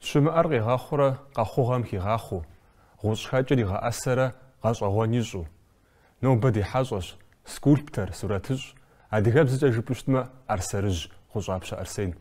Щымыӏэр къигъэхъурэ къэхъугъэм хигъахъуэу, гъущӏхэкӏыр игъэӏэсэрэ гъэщӏэгъуэн ищӏу. Нобэ ди хьэщӏэщ скульптор, сурэтыщӏ, адыгэбзэкӏэ жыпӏэу щытмэ, ӏэрсэрыжь Гъущӏапщэ Арсен.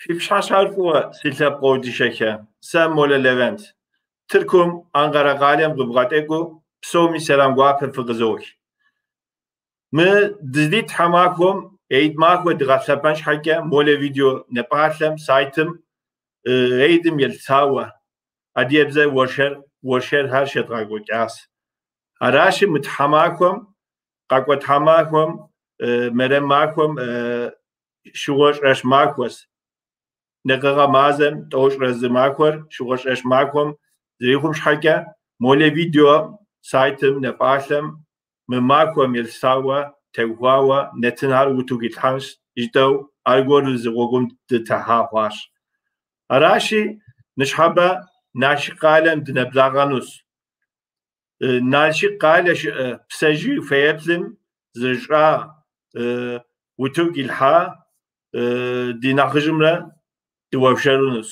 Фи пщыхьэщхьэр фӏыуэ, си лъэпкъыу дыщэхэ. Сэ Молэ Левент. Тыркум, Анкъэрэ къалэм къыбгъэдэкӏыу псоми сэлам гуапэ фыкъызох. Мы дыздит тхьэмахуэм Эйд махуэ дгъэлъэпӏэн щхьэкӏэ Молэ видео напалъэм, сайтым Эйдым елъытауэ адыгэбзэ уэршэрхэр щедгъэкӏуэкӏащ. Аращи, мы тхьэмахуэм, къакӏуэ тхьэмахуэм, мэрэм махуэм щыгъуэ-щӏэщ махуэщ. Накъыгъэ мазэм 31 махуэр щыгъуэ-щӏэщ махуэм зэрихъум щхьэкӏэ Молэ видео сайтым, напалъэм мы махуэм елъытауэ теухуауэ нэтынхэр утыку итлъхьэнщ жытӏэу аргуэру зы гъуэгум дытехьа хъуащ. Аращи, ныщхьэбэ Налшык къалэм дынэблагъэнущ. Налшык къалэ щыӏэ Псэ жыг фэеплъым зыщӏа утыку илъхьа ди нэхъыжьымрэ дыуэршэрынущ.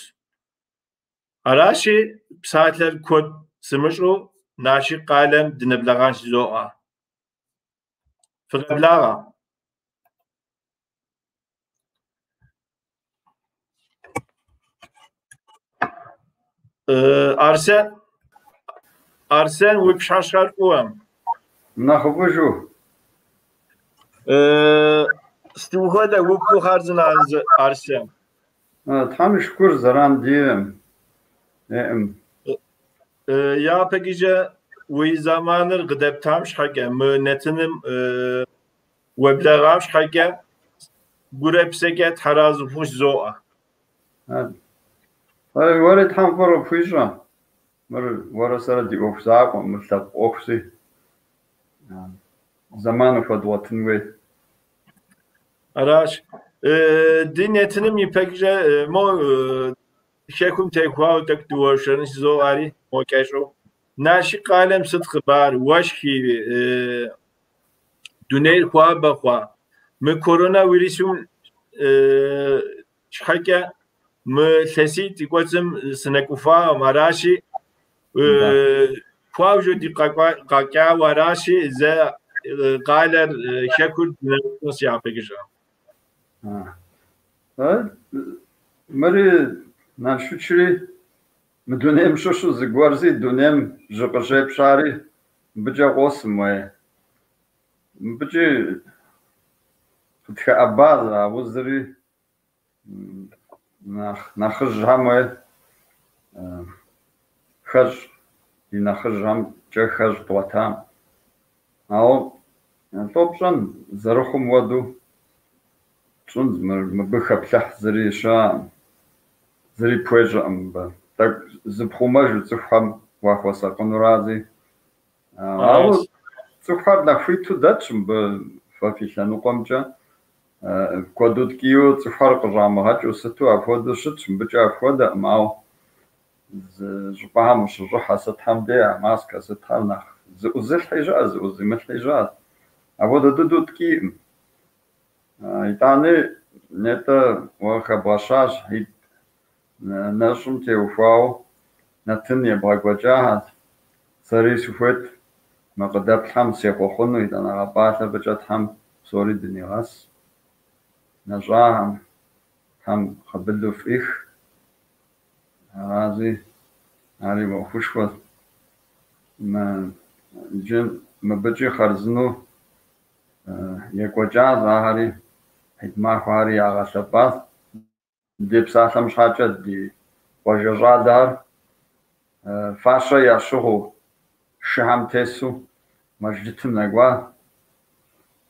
Аращи, псалъэр куэд сымыщӏу Налшык къалэм дынэблэгъащ жызоӏэ. Фыкъеблагъэ. Арсен, Арсен, уи пщыхьэщхьэр фӏыуэ. Нэхъыфӏыжу. Сыт ухуэдэ, уигу хъарзынэ, Арсен? Тхьэм и шыкур, зэран диӏэм. Еӏым. Япэкӏэ уи зэманыр къыдэптам щхьэкӏэ, мы нэтыным уеблэгъам щхьэкӏэ гурэ псэкӏэ тхьэразэ ухъу жызоӏэ. Уэри Тхьэм фӏыр къыпхуищӏэ. Мыр уэрэ сэрэ ди ӏуэху закъуэм, мыр лъэпкъ ӏуэхуси. Зэман хуэдгъуэтын хуей. Аращ. Ди нэтыным ипэкӏэ мо хэкум теухуауэ тӏэкӏу дыуэршэрын жызоӏэри, мо кӏэщӏу. Налшык къалэм сыт хъыбар, уэшхи, дунейр хуабэ хъуа. Мы коронавирусым щхьэкӏэ мы илъэситӏ и кӏуэцӏым сынэкӏуфакъым, аращи, хуабжьу ди къэкӏауэ аращи, зэ къалэр хэкур дынэкӏуну си япэкӏэ. Мыри Налшычри мы дунейм щыщу зыгуэрзи дунейм жьы къыщепщари мыбыкӏэ къосым уей. Мыбыкӏи къытхэӏэба а узри нэхъыжьхэм уей хэщӏ, ди нэхъыжьхэмкӏэ хэщӏ дгъуэтам. Ауэ лӏо пщӏэн зэрыхъум хуэдэу тщӏын мыбы хэплъыхь зыри щыӏэкъым, зыри пхуещӏэкъым мыбы. Тӏэкӏу зыпхъумэжу цӏыхухэм уахуэсакъынурази. Ауэ цӏыхухэр нэхъ хуиту дэтщ мыбы фэ фи лъэныкъуэмкӏэ. Куэду ткӏийуэ цӏыхухэр къыщӏамыгъэкӏыу сыту апхуэдэу щытщ, мыбыкӏэ апхуэдэкъым, ауэ зы щӏыпӏэхэм ущыщӏыхьэ сытхэм де а маскэ сытхэр нэхъ зыӏузылъхьи щыӏэ, зыӏузымылъхьи щыӏэ. Апхуэдэ дыдэу ткӏийкъым. Итӏани нетӏэ уэ хэбгъэщащ хьид нэщӏым теухуауэ нэтын ебгъэкӏуэкӏахэт. Сэри сыхуейт мы къыдэплъхэм сехъуэхъуну, итӏанэгъэ пӏалъэ фӏыкӏэ Тхьэм псори дынигъэс. Нэщӏахэм Тхьэм къабылу фӏих. Арази, ари ӏуэхушхуэщ. Иджы мыбыкӏи хъарзынэу екӏуэкӏащ ахэри, хьид махуэхэри ягъэлъэпӏащ. Ди псалъэм щхьэкӏэ ди къуажэ щӏалэхэр фащэ ящыгъыу, шыхэм тесу мэжджытым нэкӏуа.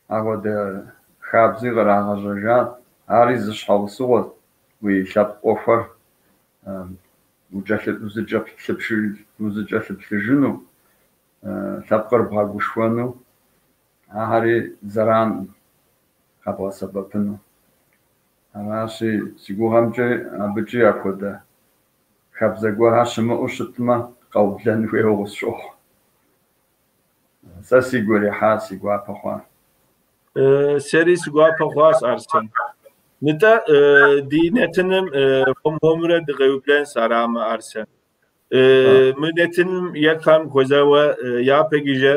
Апхуэдэ хабзи кърагъэжьэжащ. Ари зы щхьэусыгъуэщ уи лъэпкъ ӏуэхухэр узыкӏэлъыплъыжыну, лъэпкъыр бгъэгушхуэну, ахэри зэран къэбгъэсэбэпыну. Аращи, си гугъэмкӏэ абыкӏи апхуэдэ хабзэ гуэрхэр щымыӏэу щытмэ, къэублэн хуейуэ къысщохъу. Сэ сигу ирихьа, си гуапэ хъуа. Сэри си гуапэ хъуащ, Арсен. Нтӏэ, ди нэтыным хуэм-хуэмурэ дыкъеублэнщ арамэ, Арсен. Мы нэтыным еплъхэм хуэзэуэ япэкӏыжэ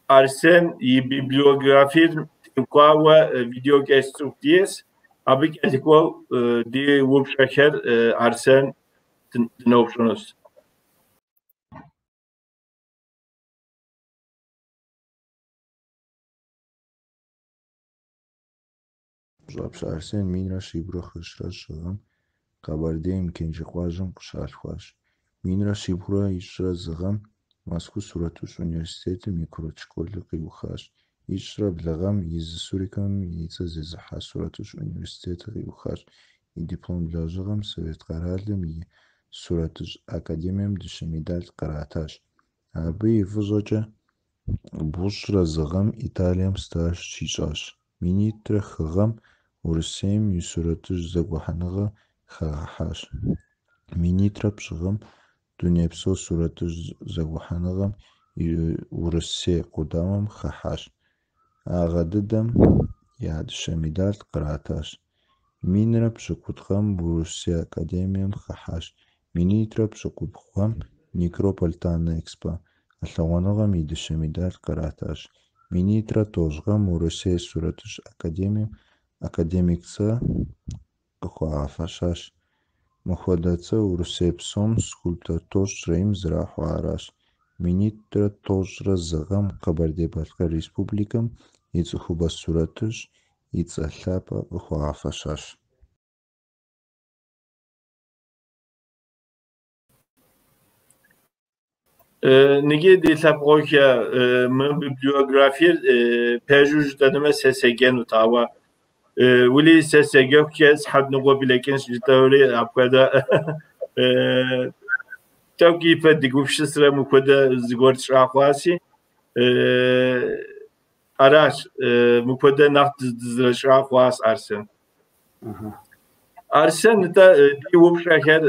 Арсен и библиографием теухуауэ видео кӏэщӏ цӏыкӏу диӏэщ. Абы кӏэлъыкӏуэу ди упщӏэхэр Арсен дыноупщӏынущ. Гъущӏӏэпщэ Арсен 1303 гъэм Къэбэрдейм, Кенжэ къуажэм къыщалъхуащ. 1321 гъэм Мэзкуу сурэтыщӏ университетым и курыт школыр къиухащ. 22 гъэм езы Суриковым и цӏэр зезыхьэ сурэтыщӏ университетыр къиухащ. И диплом лэжьыгъэм Совет къэралым и сурэтыщӏ академием дыщэ медаль къратащ. Абы и фӏыщӏэкӏэ 91 гъэм Италием стаж щищӏащ. 2003 гъэм Урысейм и сурэтыщӏ зэгухьэныгъэм хагъэхьащ. 2005 гъэм Дунейпсо сурэтыщӏ зэгухьэныгъэм и Урысей къудамэм хыхьащ. А гъэ дыдэм я дыщэ медаль къратащ. 2010 гъэм Урысей академием хыхьащ. 2020 гъэм Некрополь Тана-Экспо гъэлъэгъуэныгъэм и дыщэ медаль къратащ. 1990 гъэм Урысей сурэтыщӏ академием академик цӏэ къыхуагъэфэщащ. Мыпхуэдэ цӏэ Урысей псом скульптор 93-м зэрахьэу аращ. 1991 гъэм Къэбэрдей-Балъкъэр Республикэм и цӏыхубэ сурэтыщӏ и цӏэ лъапӏэ къыхуагъэфэщащ. Ныджы ди лъэпкъыхэ мы библиографиер пэжу жытӏэнумэ сэ седжэнут, ауэ уэли сэ седжэхукӏэ сыхьэт ныкъуэ блэкӏынщ жытӏэури апхуэдэ тӏэкӏу ипэ дыгупсысрэ мыпхуэдэ зыгуэр тщӏа хъуаси, аращ мыпхуэдэ нэхъ дызэрыщӏа хъуащ Арсен. Арсен, нтӏэ ди упщӏэхэр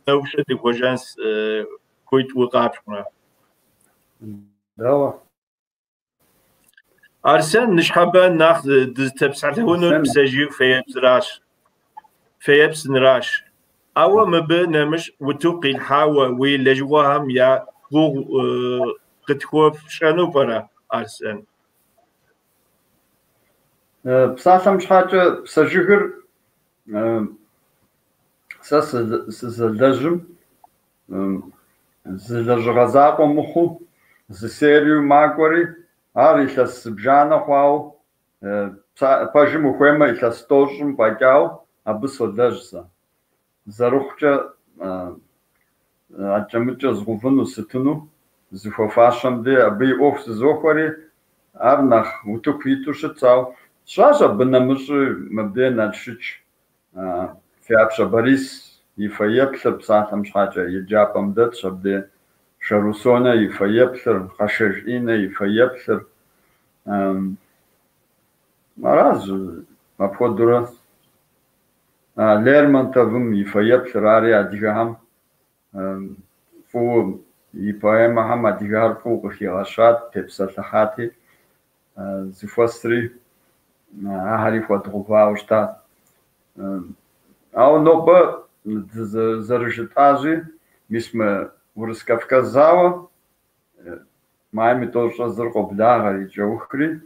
дыноупщӏэ дыхуэжэнщ хуит укъапщӏмэ. Дауэ? Арсен, ныщхьэбэ нэхъ дызытепсэлъыхьынур Псэ жыг фэеплъращ, фэеплъынращ. Ауэ мыбы нэмыщӏ утыку къилъхьауэ уи лэжьыгъэхэм я гугъу къытхуэпщӏыну пӏэрэ, Арсен? Псалъэм щхьэкӏэ Псэ жыгыр сэ сызэлэжьым зы лэжьыгъэ закъуэ мыхъуу зы серию макӏуэри, ар илъэс зыбжанэ хъуауэ, пэжым ухуеймэ, илъэс 90 фӏэкӏауэ абы солэжь сэ. Зэрыхъукӏэ адэкӏэ-мыдэкӏэ згъэувыну сытыну зыхуэфащэм де абы и ӏуэху зызохуэри, ар нэхъ утыку иту щытщ, ауэ сщӏащ абы нэмыщӏи мыбдеж Налшыч Фиапщэ Борис и фэеплъыр псалъэм щхьэкӏэ еджапӏэм дэтщ абдеж, Шэру Соня и фэеплъыр, Къэшэж Иннэ и фэеплъыр. Аращ апхуэдэурэ Лермонтовым и фэеплъыр, ари адыгэхэм фӏыуэ и поэмэхэм адыгэхэр фӏыуэ къыхигъэщат, тепсэлъыхьати, зыхуэсри ахэри хуэдгъэувауэ щытащ. Ауэ нобэ зэрыжытӏащи, мис мы Урыс-Кавказ зауэ майм и 91 къоблагъэр и кӏэухри,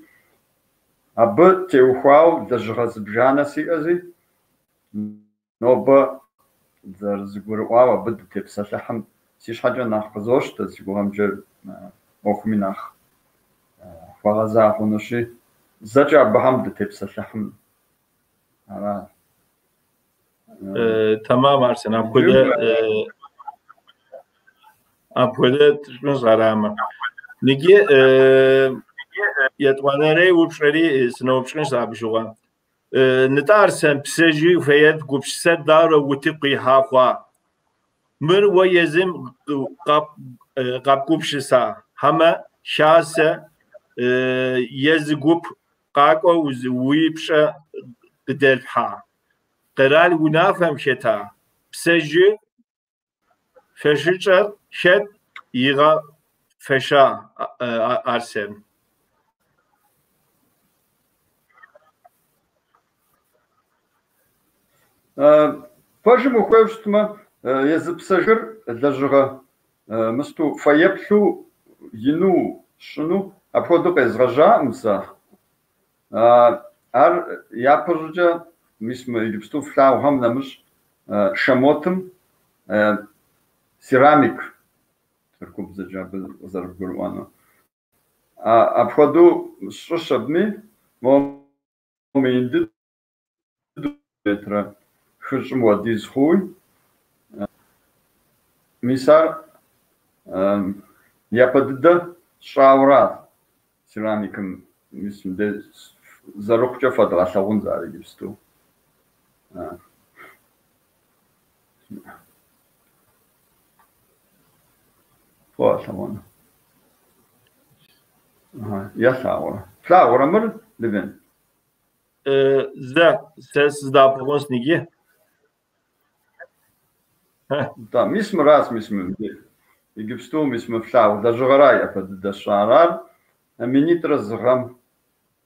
абы теухуауэ лэжьыгъэ зыбжанэ сиӏэзи, нобэ зэрызэгурыӏуауэ абы дытепсэлъыхьым си щхьэкӏэ нэхъ къызощтэ, си гугъэмкӏэ ӏуэхуми нэхъ хуэгъэза хъунущи, зэкӏэ абыхэм дытепсэлъыхьым ара. Тэмам, Арсен, апхуэдэ тщӏынщ арамэ. Ныджы етӏуанэрей упщӏэри сыноупщӏынщ абы щыгъуэ. Нтӏэ, Арсен, Псэ жыг фэеплъ гупсысэр дауэрэ утыку къихьа хъуа? Мыр уэ езым къэпгупсыса, хьэмэ хасэ е зы гуп къакӏуэу уи пщэ къыдалъхьа? Къэрал унафэм хэта? Псэ жыг фэщӏыкӏэр хэт игъэфэща, Арсен? Пэжым ухуейуэ щытмэ, езы Псэ жыгыр лэжьыгъэ мысту фэеплъу ину сщӏыну апхуэдэу къезгъэжьакъым сэ. Ар япэ щӏыкӏэ мис мы иджыпсту флъагъухэм нэмыщӏ шамотым серамик тыркубзэкӏэ абы къызэрыбгурыӏуэну. Апхуэдэу сщӏыщ абыми, мо мыин дыдэу метрэ хыщӏым хуэдиз хъууи. Мис ар япэ дыдэ сщӏауэрат серамикым, мис мыбдеж зэрыхъукӏэ фэдгъэлъэгъунщ ар иджыпсту. Фогъэлъэгъуэну. Ялъагъурэ? Флъагъурэ мыр, Левент? Зэ, сэ сыздэӏэпыкъунщ ныджы. Да, мис мыращ, мис мыбдеж. Иджыпсту мис мы флъагъу лэжьыгъэра япэ дыдэ сщӏар. Ар 2001 гъэм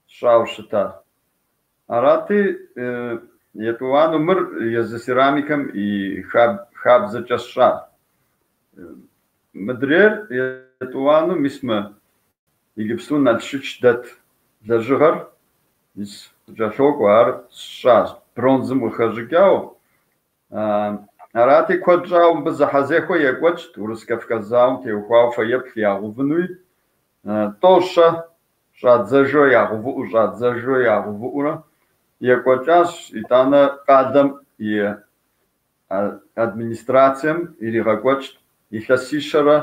сщӏауэ щытар. Арати, етӏуанэу мыр езы серамикэм и хабзэкӏэ сщӏар. Мыдрейр етӏуанэу мис мы иджыпсту Налшыч дэт лэжьыгъэр мис къыкӏэлъокӏуэ, ар сщӏащ бронзэм къыхэщӏыкӏауэ. Арати, куэд щӏауэ мыбы зэхьэзэхуэ екӏуэкӏт, Урыс-Кавказ зауэм теухуауэ фэеплъ ягъэувынуи, тӏэу-щэ щӏадзэжурэ ягъэувыӏэу, щӏадзэжурэ ягъэувыӏэурэ екӏуэкӏащ. Итӏанэ къалэм и администрацием иригъэкӏуэкӏт илъэсищэрэ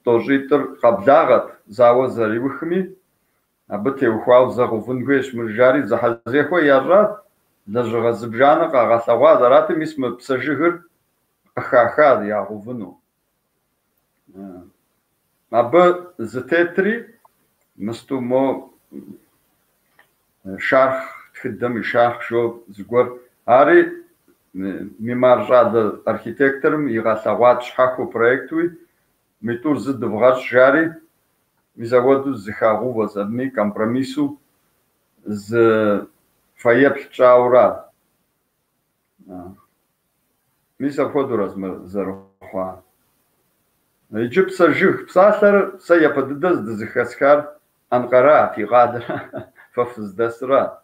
тӏощӏитӏыр къэблагъэт зауэ зэриухми, абы теухуауэ зэ гъэувын хуейщ мыр жари зэхьэзэхуэ ящӏат, лэжьыгъэ зыбжанэ къагъэлъэгъуат. Арати, мис мы псэ жыгыр къыхахат ягъэувыну. Абы зытетри мысту мо шарх, тхыдэм и шарх жо зыгуэр. Ари мимар щӏалэ архитекторым игъэлъэгъуат щхьэхуэу проектуи, мы тӏур зы дывгъэщӏ жари, мис апхуэдэу зыхагъэувэщ абыми компромиссу зы фэеплъ тщӏауэра. Мис апхуэдэурэщ мыр зэрыхъуар. Иджы псэ жыг псалъэр сэ япэ дыдэ здызэхэсхар Анкъара, фи къалэр, фэ фыздэсыра.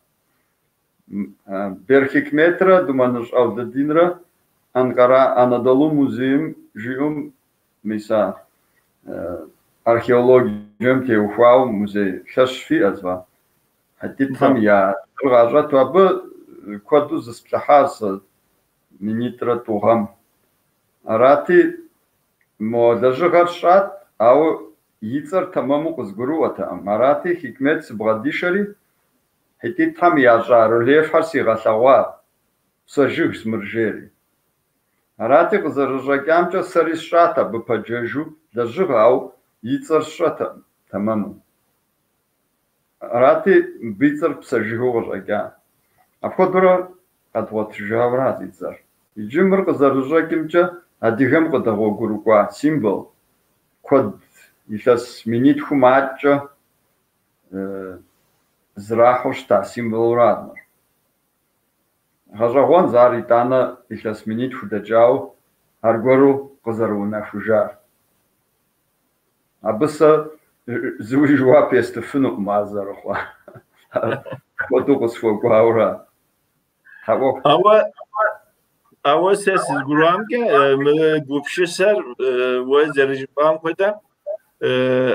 Бер Хикметрэ Думэныщӏ Ӏэулэдинрэ Анкъара Анадолу музейм жиӏэу мис а археологием теухуауэ музей лъэщ фиӏэщ фэ. Хьэтитхэм я лэжьыгъэ щӏэту абы куэду зысплъыхьащ сэ 2002 гъэм. Арати, мо лэжьыгъэр сщӏат, ауэ и цӏэр тэмэму къызгурыӏуэтэкъым. Арати, Хикмет сыбгъэдишэри, хьэтитхэм ящӏа рельефхэр сигъэлъэгъуа, псэ жыгщ мыр жери. Арати, къызэрыщӏэкӏамкӏэ сэри сщӏат абы пэджэжу лэжьыгъэ, ауэ и цӏэр сщӏэтэкъым тэмэму. Арати, мыбы и цӏэр псэ жыгыу къыщӏэкӏа. Апхуэдэурэ къэдгъуэтыжауэращ и цӏэр. Иджы мыр къызэрыщӏэкӏымкӏэ адыгэм къыдэгъуэгурыкӏуа символ куэд илъэс минитхум аткӏэ зэрахьэу щыта символуращ мыр. Гъэщӏэгъуэнщ ар итӏанэ илъэс минитху дэкӏауэ аргуэру къызэрыунэхужар. Абы сэ зыуи жэуап естыфынукъым ар зэрыхъуар. Апхуэдэу къысхуэкӏуауэра. Ауэ сэ сызыгурыӏуамкӏэ, мы гупсысэр уэ зэрыжыпӏам хуэдэ,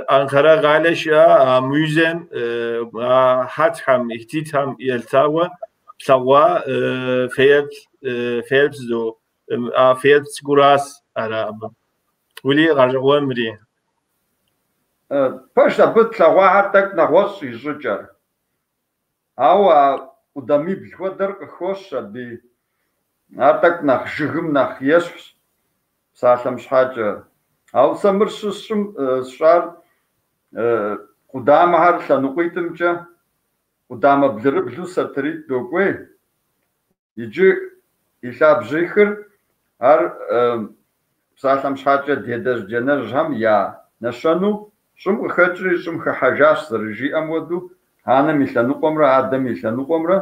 Анкара къалэ щыӏэ а музейм а хьэтхэм, хьэтитхэм елъытауэ плъэгъуа фэеплъ а фэеплъ цӏыкӏуращ ара абы. Уэли гъэщӏэгъуэн мыри. Пэжщ, абы тлъэгъуахэр тӏэкӏу нэгъуэщӏ и щӏыкӏэр. Ауэ а къудамибл хуэдэр къыхощ абы. Ар тӏэкӏу нэхъ жыгым нэхъ ещхьщ, псалъэм щхьэкӏэ. Ауэ сэ мыр щысщӏым сщӏар къудамэхэр лъэныкъуитӏымкӏэ къудамэ блырыблу сатыритӏ докӏуей. Иджы и лъабжьихыр ар псалъэм щхьэкӏэ дедэжь-дянэжьхэм я нэщэну щӏым къыхэкӏри щӏым хыхьэжащ зэрыжиӏэм хуэдэу, анэм и лъэныкъуэмрэ адэм и лъэныкъуэмрэ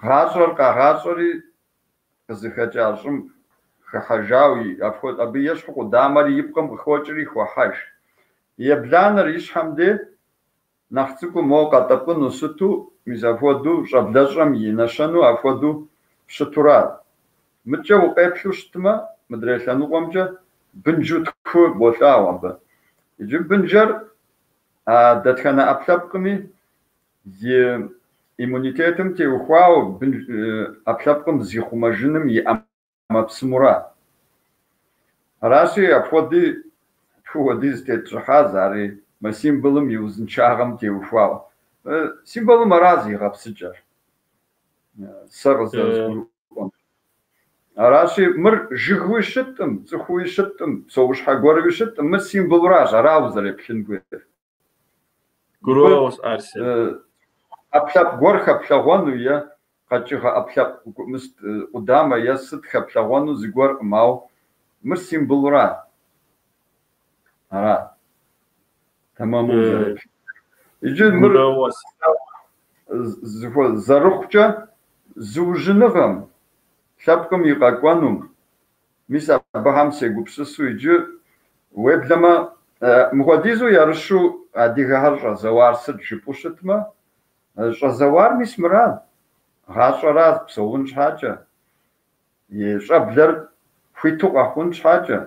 гъащӏэр къагъащӏэри къызыхэкӏа щӏым хыхьэжауэ, абы ещхьу къудамэри и пкъым къыхокӏри хохьэж. Ебланэр и щхьэм де нэхъ цӏыкӏуу мо къэтӏэпӏыну сыту, мис апхуэдэу щӏэблэщӏэм и нэщэну апхуэдэу щытурат. Мыткӏэ укъеплъу щытмэ, мыдрей лъэныкъуэмкӏэ бынжэу тху болъагъу абы. Иджы бынжэр а дэтхэнэ ӏэпкълъэпкъми и иммунитетым теухуауэ ӏэпкълъэпкъым зихъумэжыным и ӏэмэпсымурат. Аращи, апхуэди тху хуэдиз тетщӏыхьащ ари мы символым и узыншагъэм теухуауэ. Символым аращ и гъэпсыкӏэр. Сэ къызэрызгурыӏуэм. Аращи, мыр жыгыуи щыткъым, цӏыхууи щыткъым, псэущхьэ гуэруи щыткъым, мыр символуращ, ара узэреплъын хуейр. Гурыӏуэгъуэщ, Арсен. ӏэпкълъэпкъ гуэр хэплъэгъуэну е къэкӏыгъэ ӏэпкълъэпкъ къудамэ е сыт хэплъэгъуэну зыгуэркъым, ауэ мыр символуращ. Ара. Тэмэму узэреплъын. Иджы мыр зэрыхъукӏэ зыужьыныгъэм, лъэпкъым и къэкӏуэнум, мис абыхэм сегупсысу иджы Уеблэмэ, мыхуэдизу ерыщу адыгэхэр щӏэзэуар сыт жыпӏэу щытмэ, щӏэзэуар мис мыра, гъащӏэра псэун щхьэкӏэ, и щӏэблэр хуиту къэхъун щхьэкӏэ.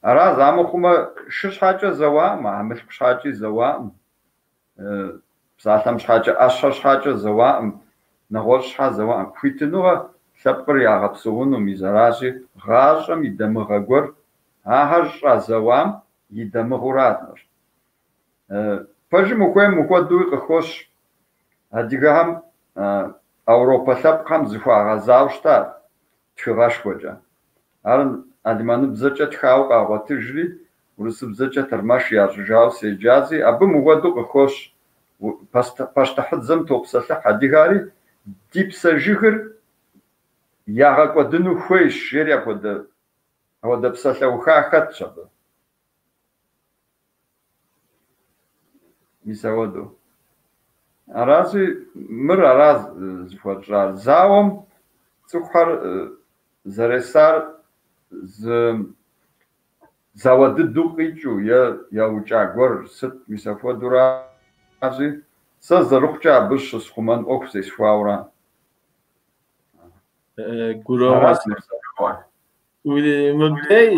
Ара замыхъумэ шы щхьэкӏэ зэуаӏым, а мылъку щхьэкӏи зэуаӏым, псалъэм щхьэкӏэ ӏэщэ щхьэкӏэ зэуаӏым, нэгъуэщӏ щхьэ зэуаӏым. Хуитыныгъэ лъэпкъыр ягъэпсэуну мис аращи, гъащӏэм и дамыгъэ гуэр ахэр щӏэзэуам и дамыгъэурат мыр. Пэжым ухуейм мыхуэдуи къыхощ. Адыгэхэм Европэ лъэпкъхэм зыхуагъэзауэ щытат тхыгъэшхуэкӏэ. Ар алиманыбзэкӏэ тхауэ къагъуэтыжри, урысыбзэкӏэ тэрмэш ящӏыжауэ седжази, абы мыхуэду къыхощ. Пащтыхьыдзэм топсэлъыхь адыгэри, ди псэ жыгыр ягъэкӏуэдыну хуейщ, жери апхуэдэ псалъэуха хэтщ абы. Мис апхуэдэу. Аращи, мыр ара зыхуэтщӏар. Зауэм цӏыхухэр зэресар зы зауэ дыдэу къикӏыу е яукӏа гуэр сыт, мис апхуэдэуращи, сэ зэрыхъукӏэ абы щысхъумэн ӏуэху зесхуауэра. Гурыӏуэгъуэ. Мыбдей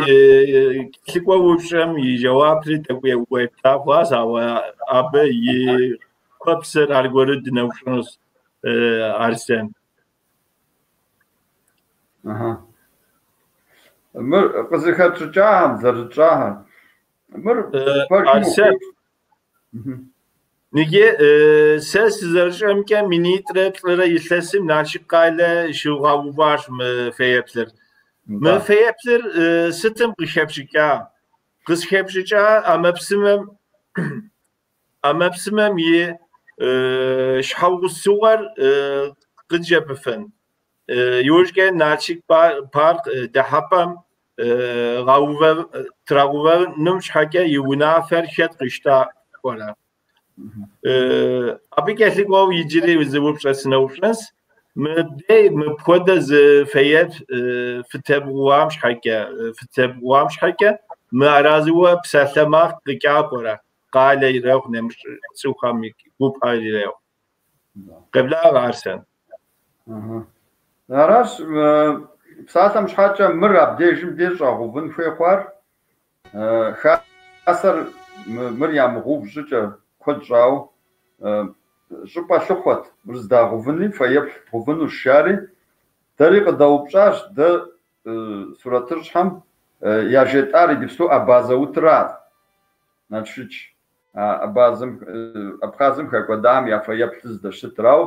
лӏыкӏуэ упщӏэм и жэуапри тӏэкӏу уепта хъуащ, ауэ абы и куэпсыр аргуэру дынэупщӏынущ, Арсен. Мыр къызыхэтщӏыкӏахэм, зэрытщӏахэм. Мыр пэжу Арсен. Ныджы сэ сызэрыщӏэмкӏэ 2003 илъэсым Налшык къалэ щыгъэуващ мы фэеплъыр. Мы фэеплъыр сытым къыхэпщӏыкӏа? Къызыхэпщӏыкӏа ӏэмэпсымэм и щхьэусыгъуэр къыджепӏэфын. Иужькӏэ Налшык парк дыхьэпӏэм трагъэувэным щхьэкӏэ и унафэр хэт къищта пӏэрэ? Абы кӏэлъыкӏуэу иджыри зы упщӏэ сыноупщӏынщ. Мыбдей мыпхуэдэ зы фэеплъ фытебгъуам щхьэкӏэ мыарэзыуэ псалъэмакъ къикӏа пӏэрэ? Къалэ ирехъу, нэмыщӏ цӏыхухэм гупхэр ирехъу. Къеблагъэ, Арсен. Аращ, псалъэм щхьэкӏэ мыр абдежым деж щӏэгъэувын хуей хъуар. Хасэр мыр ямыгъэув щӏыкӏэ куэд щӏауэ щӏыпӏэ лъыхъуэт, мыр здагъэувынри фэеплъ дгъэувынущ жари. Дэри къыдэупщӏащ, дэ сурэтыщӏхэм яжетӏар иджыпсту Абазэ утырат. Налшыч Абхъазым хэкӏуэдам я фэеплъыр здэщытыр, ауэ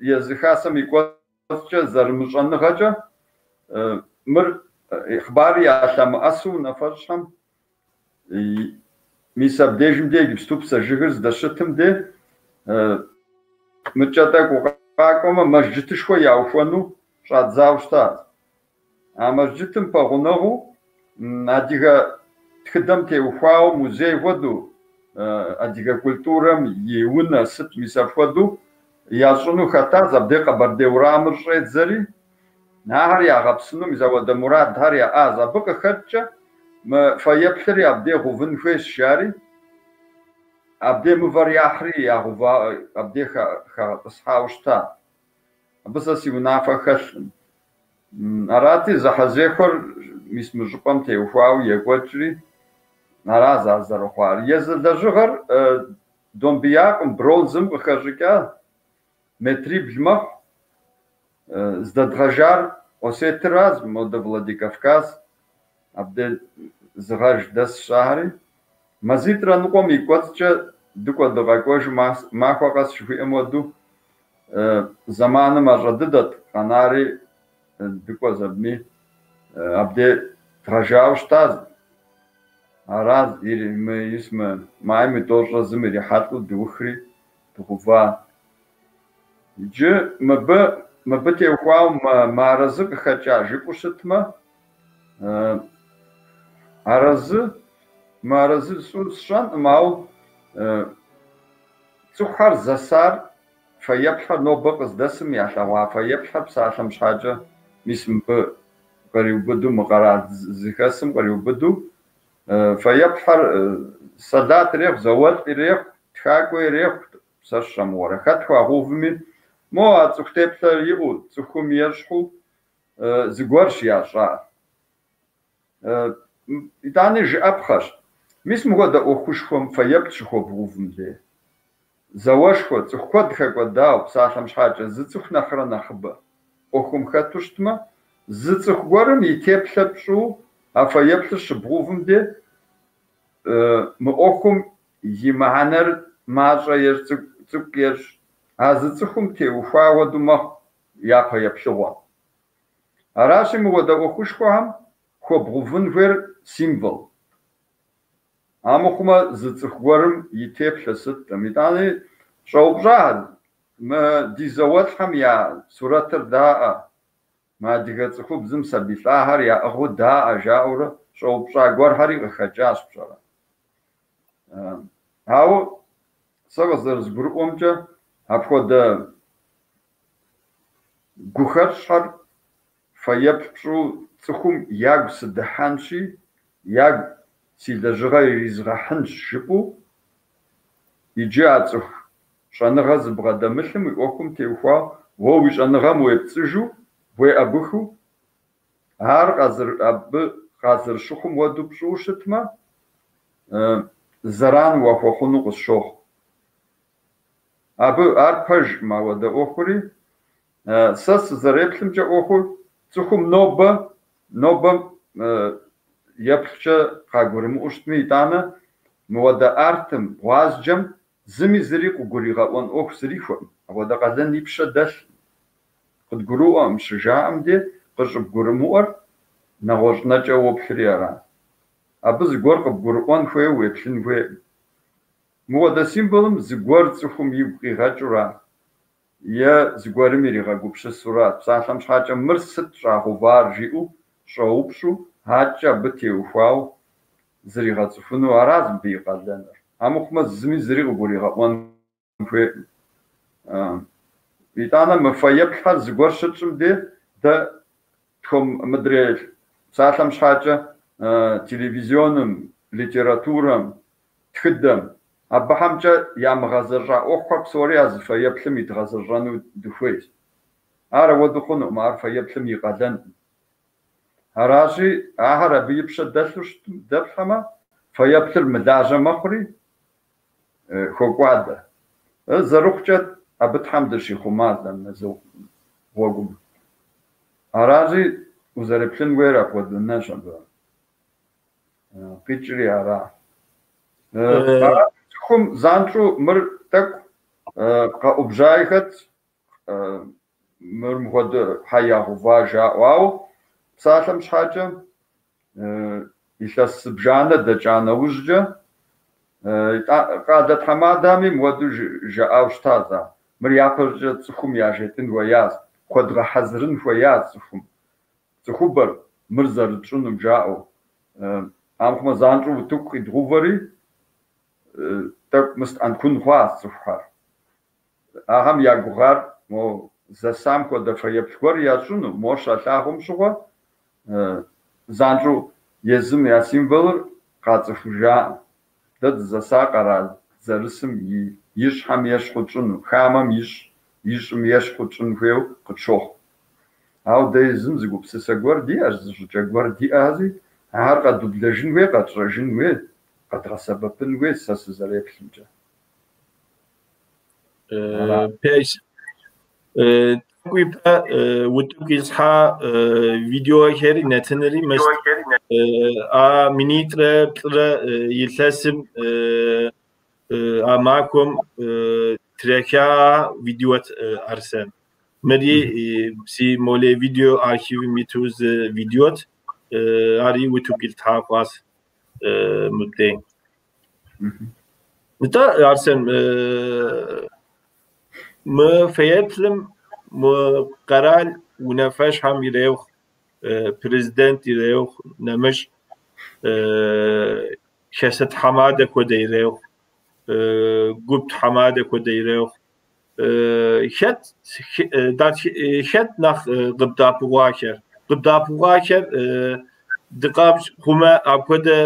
езы хасэм и кӏуэцӏкӏэ зэрымыщӏэныгъэкӏэ мыр хъыбари ялъэмыӏэсу унафэщӏхэм мис абдежым де иджыпсту псэ жыгыр здэщытым де мыкӏэ тӏэкӏу укъакӏуэмэ мэжджытышхуэ яухуэну щӏадзауэ щытат. А мэжджытым пэгъунэгъуу адыгэ тхыдэм теухуауэ музей хуэдэу, адыгэ культурэм и унэ сыт мис апхуэдэу ящӏыну хэтащ, абдей Къэбэрдей уэрамыр щӏедзэри, ахэр ягъэпсыну мис апхуэдэ мурадхэр яӏащ. Абы къыхэкӏкӏэ мы фэеплъри абдей гъэувын хуейщ жари, абдей мывэр яхьри ягъэува, абдей хагъэтӏысхьауэ щытат. Абы сэ си унафэ хэлъым. Арати, зэхьэзехуэр мис мы щӏыпӏэм теухуауэ екӏуэкӏри, аращ ар зэрыхъуар. Езы лэжьыгъэр домбеякъым, бронзэм къыхэщӏыкӏа, метрибл мэхъу. Здэдгъэжар Осетыращ, модэ Владикавказ, абдей зыгъэж дэсщ ахэри. 3.5 мазэм и кӏуэцӏкӏэ дыкӏуэ дыкъэкӏуэжу махуэ къэс жыхуиӏэм хуэдэу зэманым мащӏэ дыдэт къэнари дыкӏуэ зэбми абдей дгъэжауэ щытащ. Аращ мы майм и 91 ирихьэлӏэу дыухри дыгъува. Иджы мыбы теухуауэ мыарэзы къыхэкӏа жыпӏэу щытмэ, арэзы, мыарэзы сщӏэнкъым, ауэ цӏыхухэр зэсар фэеплъхэр нобэ къыздэсым ялъэгъуа фэеплъхэр псалъэм щхьэкӏэ мис мыбы къриубыду, мы къэрал зыхэсым къриубыду Фэеплъхэр сэлат ирехъу, зауэлӏ ирехъу, тхакӏуэ ирехъу, сэ сщӏэмыгъуэрэ. Хэт хуагъэувми, мо а цӏыху теплъэр иӏэу, цӏыхум ещхьу зыгуэрщ ящӏар. Итӏани жыӏэпхъэщ, мис мыхуэдэ ӏуэхушхуэм фэеплъ щыхуэбгъэувым де. Зауэшхуэ, цӏыху куэд хэкӏуэдауэ, псалъэм щхьэкӏэ, зы цӏыху нэхърэ нэхъыбэ ӏуэхум хэту щытмэ, зы цӏыху гуэрым и теплъэ пщӏыу а фэеплъыр щыбгъэувым де, мы ӏуэхум и мыхьэнэр мащӏэ ещӏ, цӏыкӏу ещӏ. А зы цӏыхум теухуа хуэдэу мэхъу япэ еплъыгъуэм. Аращи, мыхуэдэ ӏуэхушхуэхэм хуэбгъэувын хуейр символ. Амыхъумэ зы цӏыху гуэрым и теплъэ сыткъым. Итӏани щӏэупщӏа мы ди зауэлӏхэм я сурэтыр даӏэ, мы адыгэ цӏыхубзым сабий лӏахэр яӏыгъыу даӏэ жаӏэурэ щӏэупщӏа гуэрхэри къыхэкӏащ пщӏэрэ. Ауэ сэ къызэрызгурыӏуэмкӏэ апхуэдэ гухэщӏхэр фэеплъ пщӏыу цӏыхум ягу сыдыхьэнщи, ягу си лэжьыгъэ иризгъэхьынщ жыпӏэу, иджы а цӏыху щӏэныгъэ зыбгъэдэмылъым уи ӏуэхум теухуа уэ уи щӏэныгъэм уепцӏыжу, уеӏэбыхыу, ар абы къазэрыщыхъум хуэдэу пщӏыуэ щытмэ, зэран уахуэхъуну къысщохъу. Абы ар пэжкъым апхуэдэ ӏуэхури. Сэ сызэреплъымкӏэ ӏуэхур цӏыхум нобэ еплъкӏэ къагурымыӏуэу щытми, итӏанэ мыуэдэ артым, гъуазджэм зыми зыри къыгуригъэӏуэн ӏуэху зрихуэкъым. Апхуэдэ къалэн и пщэ дэлъкъым. Къыдгурыӏуэкъым щыжаӏэм де къыщӏыбгурымыӏуэр нэгъуэщӏ нэкӏэ уоплъри ара. Абы зыгуэр къыбгурыӏуэн хуейуэ уеплъын хуейкъым. Мыуэдэ символым зыгуэр цӏыхум игу къигъэкӏыура е зыгуэрым иригъэгупсысура. Псалъэм щхьэкӏэ мыр сыт щӏагъэувар жиӏэу щӏэупщӏу, адэкӏэ абы теухуауэ зригъэцӏыхуну аращ мыбы и къалэныр. Амыхъумэ зыми зыри къыгуригъэӏуэн хуейкъым. Итӏанэ мы фэеплъхэр зыгуэр щытщӏым де дэ мыдрей псалъэм щхьэкӏэ телевизионым, литературэм, тхыдэм абыхэмкӏэ ямыгъэзэщӏа ӏуэхухэр псори а зы фэеплъым идгъэзэщӏэну дыхуейщ. Ар ауэдэу хъунукъым, ар фэеплъым и къалэнкъым. Аращи, ахэр абы и пщэ дэлъу щытым дэплъхьэмэ, фэеплъыр мылажьэ мэхъури хокӏуадэ. Зэрыхъукӏэ абы Тхьэм дыщихъумащ дэ мы гъуэгум. Аращи, узэреплъын хуейр апхуэдэ нэщ абы. Къикӏри ара. Цӏыхум занщӏэу мыр тӏэкӏу къэӏубжьаи хэтщ, мыр мыхуэдэ хьэ ягъэува жаӏэу. Ауэ псалъэм щхьэкӏэ илъэс зыбжанэ дэкӏа нэужькӏэ къалэ тхьэмадэми мыуэдэу жаӏауэ щытащ ар. Мыр япэщӏыкӏэ цӏыхум яжетӏын хуеящ, хуэдгъэхьэзырын хуеящ цӏыхум. Цӏыхубэр мыр зэрытщӏынум жаӏэу. Амыхъумэ занщӏэу утыку къидгъэувэри, тӏэкӏу мыст ӏэнкун хъуащ цӏыхухэр. Ахэм я гугъар мо зэсам хуэдэ фэеплъ гуэр ящӏыну, мор щалъагъум щыгъуэ занщӏэу езым я символыр къацӏыхужаӏым. Дэ дызэса къэрал зэрысым и щхьэм ещхьу тщӏыну, хамэм ищӏым ещхьу тщӏын хуейуэ къытщохъу. Ауэ дэ езым зы гупсысэ гуэр диӏэщ, зы щӏыкӏэ гуэр диӏэщи, ар къэдублэжын хуей, къэтщӏэжын хуей, къэдгъэсэбэпын хуей сэ сызэреплъымкӏэ. Пэжщ. Тӏэкӏу ипэ утыку исхьа видеохэри нэтынри а 2003 илъэсым а махуэм траха видеот Арсен. Мыри си молей видео архивым иту зы видеот, ари утыку илъхьа хъуащ мыбдей. Нтӏэ, Арсен, мы фэеплъым мы къэрал унафэщӏхэм ирехъу, президент ирехъу, нэмыщӏ хасэ тхьэмадэ хуэдэ ирехъу, гуп тхьэмадэ хуэдэ ирехъу. Хэт нэхъ къыбдэӏэпыкъуахэр? Къыбдэӏэпыкъуахэр Дыкъапщ хъумэ, апхуэдэ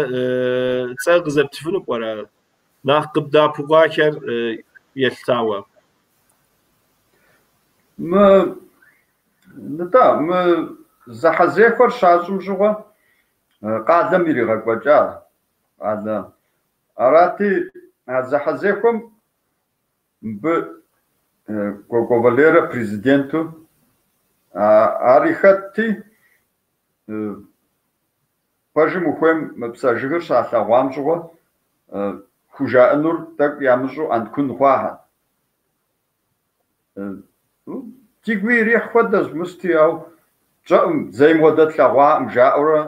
цӏэ къызэптыфыну пӏэрэ? Нэхъ къыбдэӏэпыкъуахэр елъытауэ. Мы, нтӏэ, мы зэхьэзехуэр щащӏым щыгъуэ къалэм иригъэкӏуэкӏа къалэ. Арати, а зэхьэзехуэм мыбы Кӏуэкӏуэ Валерэ президенту ари хэтти, пэжым ухуейм мы Псэ жыгыр щалъэгъуам щыгъуэ хужаӏэнур тӏэкӏу ямыщӏэу ӏэнкун хъуахэт. Дигуи ирихь хуэдэщ мысти, ауэ тщӏэӏым, зэи мыуэдэ тлъэгъуаӏым жаӏэурэ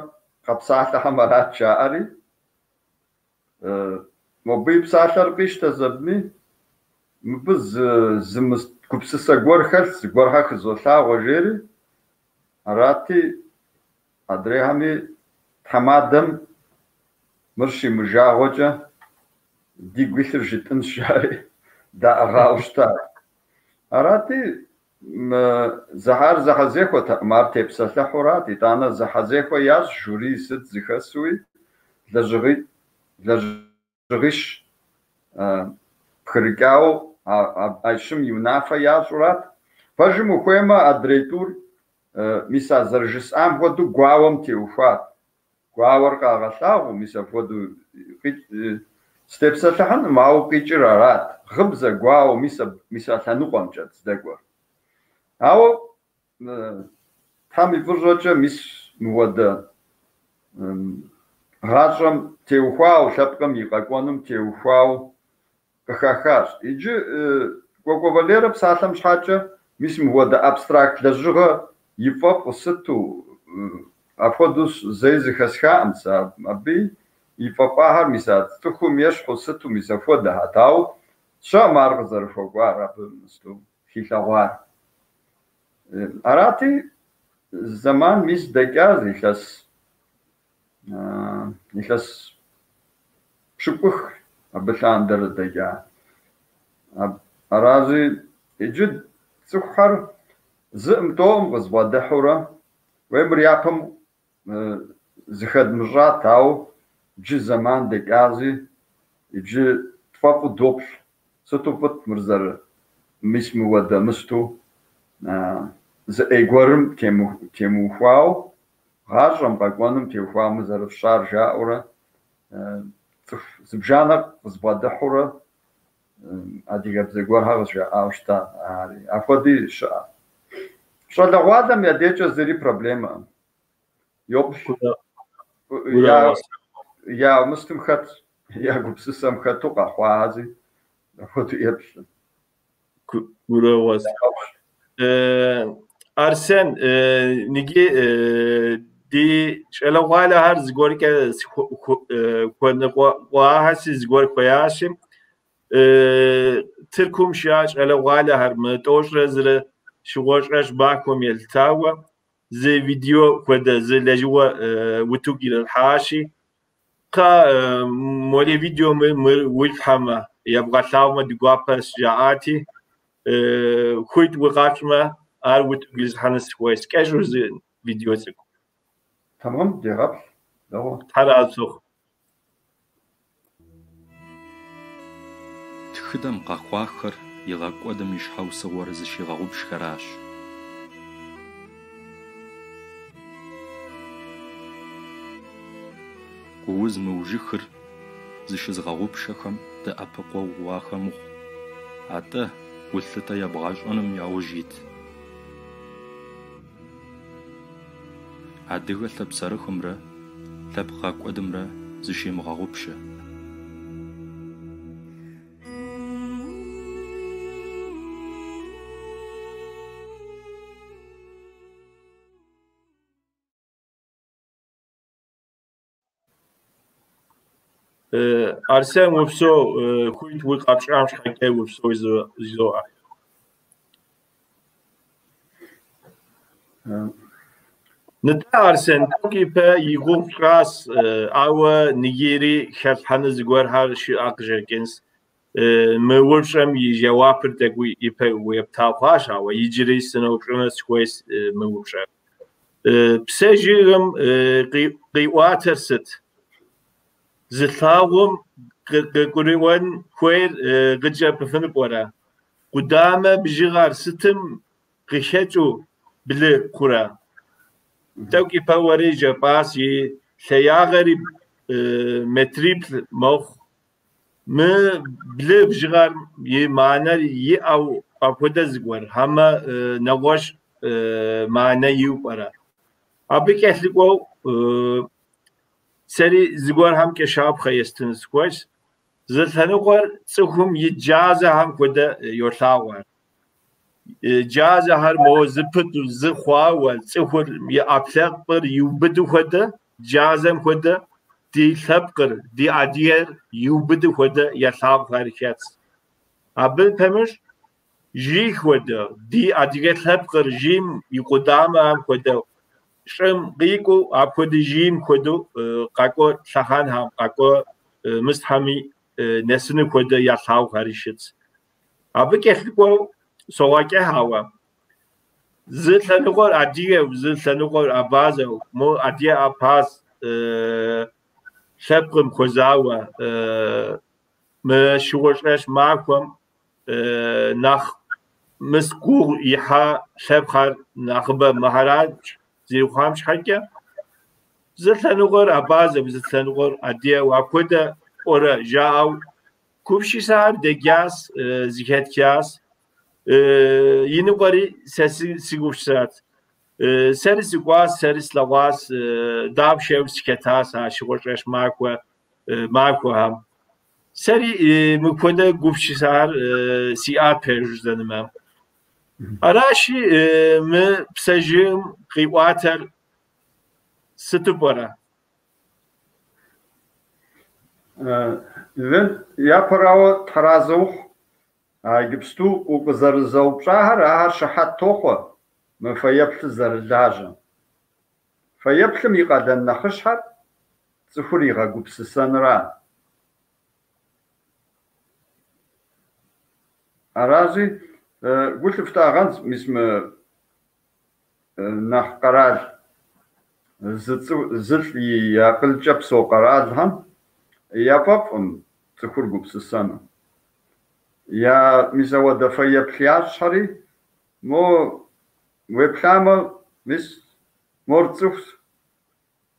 къэпсалъэхэм арат жаӏэри. Мобы и псалъэр къищтэщ абыми, мыбы зы мыст гупсысэ гуэр хэлъ, зыгуэрхэр хызолъагъуэ жери, арати, адрейхэми тхьэмадэм мыр щимыжагъуэкӏэ дигу илъыр жытӏынщ жари даӏыгъауэ щыта. Арати, ар зэхьэзехуэтэкъым, ар тепсэлъыхьурат, итӏанэ зэхьэзехуэ ящӏ жюри сыт зыхэсуи, лэжьыгъищ пхырыкӏауэ а щым и унафэ ящӏурат. Пэжым ухуеймэ, адрей тӏур мис а зэрыжысӏам хуэдэу гуауэм теухуат. Гуауэр къагъэлъагъуэу, мис апхуэдэу сытепсэлъыхьынкъым, ауэ къикӏыр арат. Гъыбзэ, гуауэ, мис а лъэныкъуэмкӏэт здэкӏуэр. Ауэ Тхьэм и фӏыщӏэкӏэ мис мыуэдэ гъащӏэм теухуауэ, лъэпкъым и къэкӏуэнум теухуауэ къыхахащ. Иджы Кӏуэкӏуэ Валерэ псалъэм щхьэкӏэ мис мыуэдэ абстракт лэжьыгъэ и фӏэфӏу сыту апхуэдэу зэи зэхэсхаӏым сэ. Абы и фӏэфӏахэр мис а цӏыхум ещхьу сыту мис апхуэдэхэт. Ауэ сщӏэӏым ар къызэрыхуэкӏуар, абы мысту хилъэгъуар. Арати, зэман мис дэкӏащ илъэс пщыкӏух абы лъандэрэ дэкӏа. Аращи, иджы цӏыхухэр зыӏым тӏоӏым къызбгъэдыхьурэ, уей мыр япэм зыхэдмыщӏат, ауэ иджы зэман дэкӏащи, иджы тфӏэфӏу доплъ. Сыту фӏыт мыр зэры мис мыуэдэ мысту зы ӏей гуэрым темыухуауэ, гъащӏэм къэкӏуэнум теухуауэ мы зэрыфщӏар жаӏэурэ цӏыху зыбжанэ къызбгъэдыхьурэ адыгэбзэ гуэрхэр къызжаӏауэ щыта ари. Апхуэди щыӏэ. Щӏалэгъуалэм я дежкӏэ зыри проблемэкъым. Йоплъ. Я мыстым хэт, я гупсысэм хэту къэхъуази, апхуэдэу еплъ. Гурыӏуэгъуэщ. Арсен, ныги ди щӏалэгъуалэхэр зыгуэркӏэ хуэныкъуахэси, зыгуэр хуеящи, Тыркум щыӏэ щӏалэгъуалэхэр мы 91 щыгъуэ-щӏэщӏ махуэм елъытауэ зы видео хуэдэ зы лэжьыгъэ утыку иралъхьащи, кхъа море видео мыр уилъхьэмэ, ебгъэлъагъумэ ди гуапэщ жаӏати, хуит укъащӏмэ, ар утыку излъхьэну сыхуейщ. Кӏэщӏу зы видео цӏыкӏу. Тэмэм, дегъэплъ. Дэгъуэ. Тхьэр арэзы ухъу. Тхыдэм къэхъуахэр игъэкӏуэдым и щхьэусыгъуэр зыщигъэгъупщхэращ. Гууз мыужьыхыр зыщызыгъэгъупщэхэм дэӏэпыкъуэгъу уахэмыхъу, атӏэ гулъытэ ебгъэщӏыным яужь ит. Адыгэ лъапсэрыхымрэ лъэпкъгъэкӏуэдымрэ зыщумыгъэгъупщэ. Арсен, упсэу, хуит укъэтщӏам щхьэкӏэ упсэу жызоӏэ. Нтӏэ, Арсен, тӏэкӏу ипэ и гугъу пщӏащ, ауэ ныгири хэлъхьэну зыгуэрхэр щыӏэ къыщӏэкӏынщ. Мы упщӏэм и жэуапыр тӏэкӏу ипэ уепта хъуащ, ауэ иджыри сыноупщӏыну сыхуейщ мы упщӏэр. Псэ жыгым къиӏуатэр сыт? Зылъагъум къыгурыӏуэн хуейр къыджепӏэфыну пӏэрэ? Къудамэ бжыгъэр сытым къыхэкӏыу блы хъурэ? Тӏэкӏу ипэ уэри жепӏащ, и лъагагъэри метриплӏ мэхъу. Мы блы бжыгъэр и мыхьэнэр иӏэу апхуэдэ зыгуэр, хьэмэ нэгъуэщӏ мыхьэнэ иӏэу пӏэрэ? Абы кӏэлъыкӏуэу сэри зыгуэрхэмкӏэ щапхъэ естыну сыхуейщ. Зы лъэныкъуэр цӏыхум и джазэхэм хуэдэ йолъагъу ар. Джазэхэр мо зыпыту, зы хъуауэ, цӏыхур и ӏэпкълъэпкъыр иубыду хуэдэ, джазэм хуэдэ, ди лъэпкъыр, ди адыгэр иубыду хуэдэ ялъагъухэр хэтщ. Абы пэмыщӏ жыг хуэдэ, ди адыгэ лъэпкъыр жыгым и къудамэхэм хуэдэу, щӏым къикӏыу апхуэдэ жыгым хуэдэу къакӏуэ лъэхъэнхэм, къакӏуэ мыстхьэми нэсыну хуэдэ ялъагъухэри щытщ. Абы кӏэлъыкӏуэу согъэкӏыхь ауэ. Зы лъэныкъуэр адыгэу, зы лъэныкъуэр абазэу, мо адыгэ абхъаз лъэпкъым хуэзауэ мы щыгъуэ-щӏэжь махуэм нэхъ мыс гугъу ихьа лъэпкъхэр нэхъыбэ мыхьэращ зэрыхъуам щхьэкӏэ. Зы лъэныкъуэр абазэу, зы лъэныкъуэр адыгэу апхуэдэ пӏэрэ жаӏэу гупсысэхэр дэкӏащ, зэхэтхащ. Иныкъуэри сэ сыгупсысат. Сэри сыкӏуащ, сэри слъэгъуащ, дапщэу сыхэтащ а щыгъуэ-щӏэжь махуэхэм. Сэри мыпхуэдэ гупсысэхэр сиӏа пэжу жысӏэнумэ. Аращи, мы Псэ жыгым къиӏуатэр сыту пӏэрэ? Япэрауэ, тхьэразэ ухъу. А иджыпсту укъызэрызэупщӏахэр, ахэр щыхьэт тохъуэ мы фэеплъыр зэрылажьэм. Фэеплъым и къалэн нэхъыщхьэр цӏыхур игъэгупсысэнра. Аращи, гу лъыфтагъэнщ, мис мы нэхъ къэрал зылӏ и акъылкӏэ псэу къэралхэм яфӏэфӏкъым цӏыхур гупсысэну. Я мис ауэдэ фэеплъ ящӏхэри, мо уеплъамэ, мис мор цӏыхущ,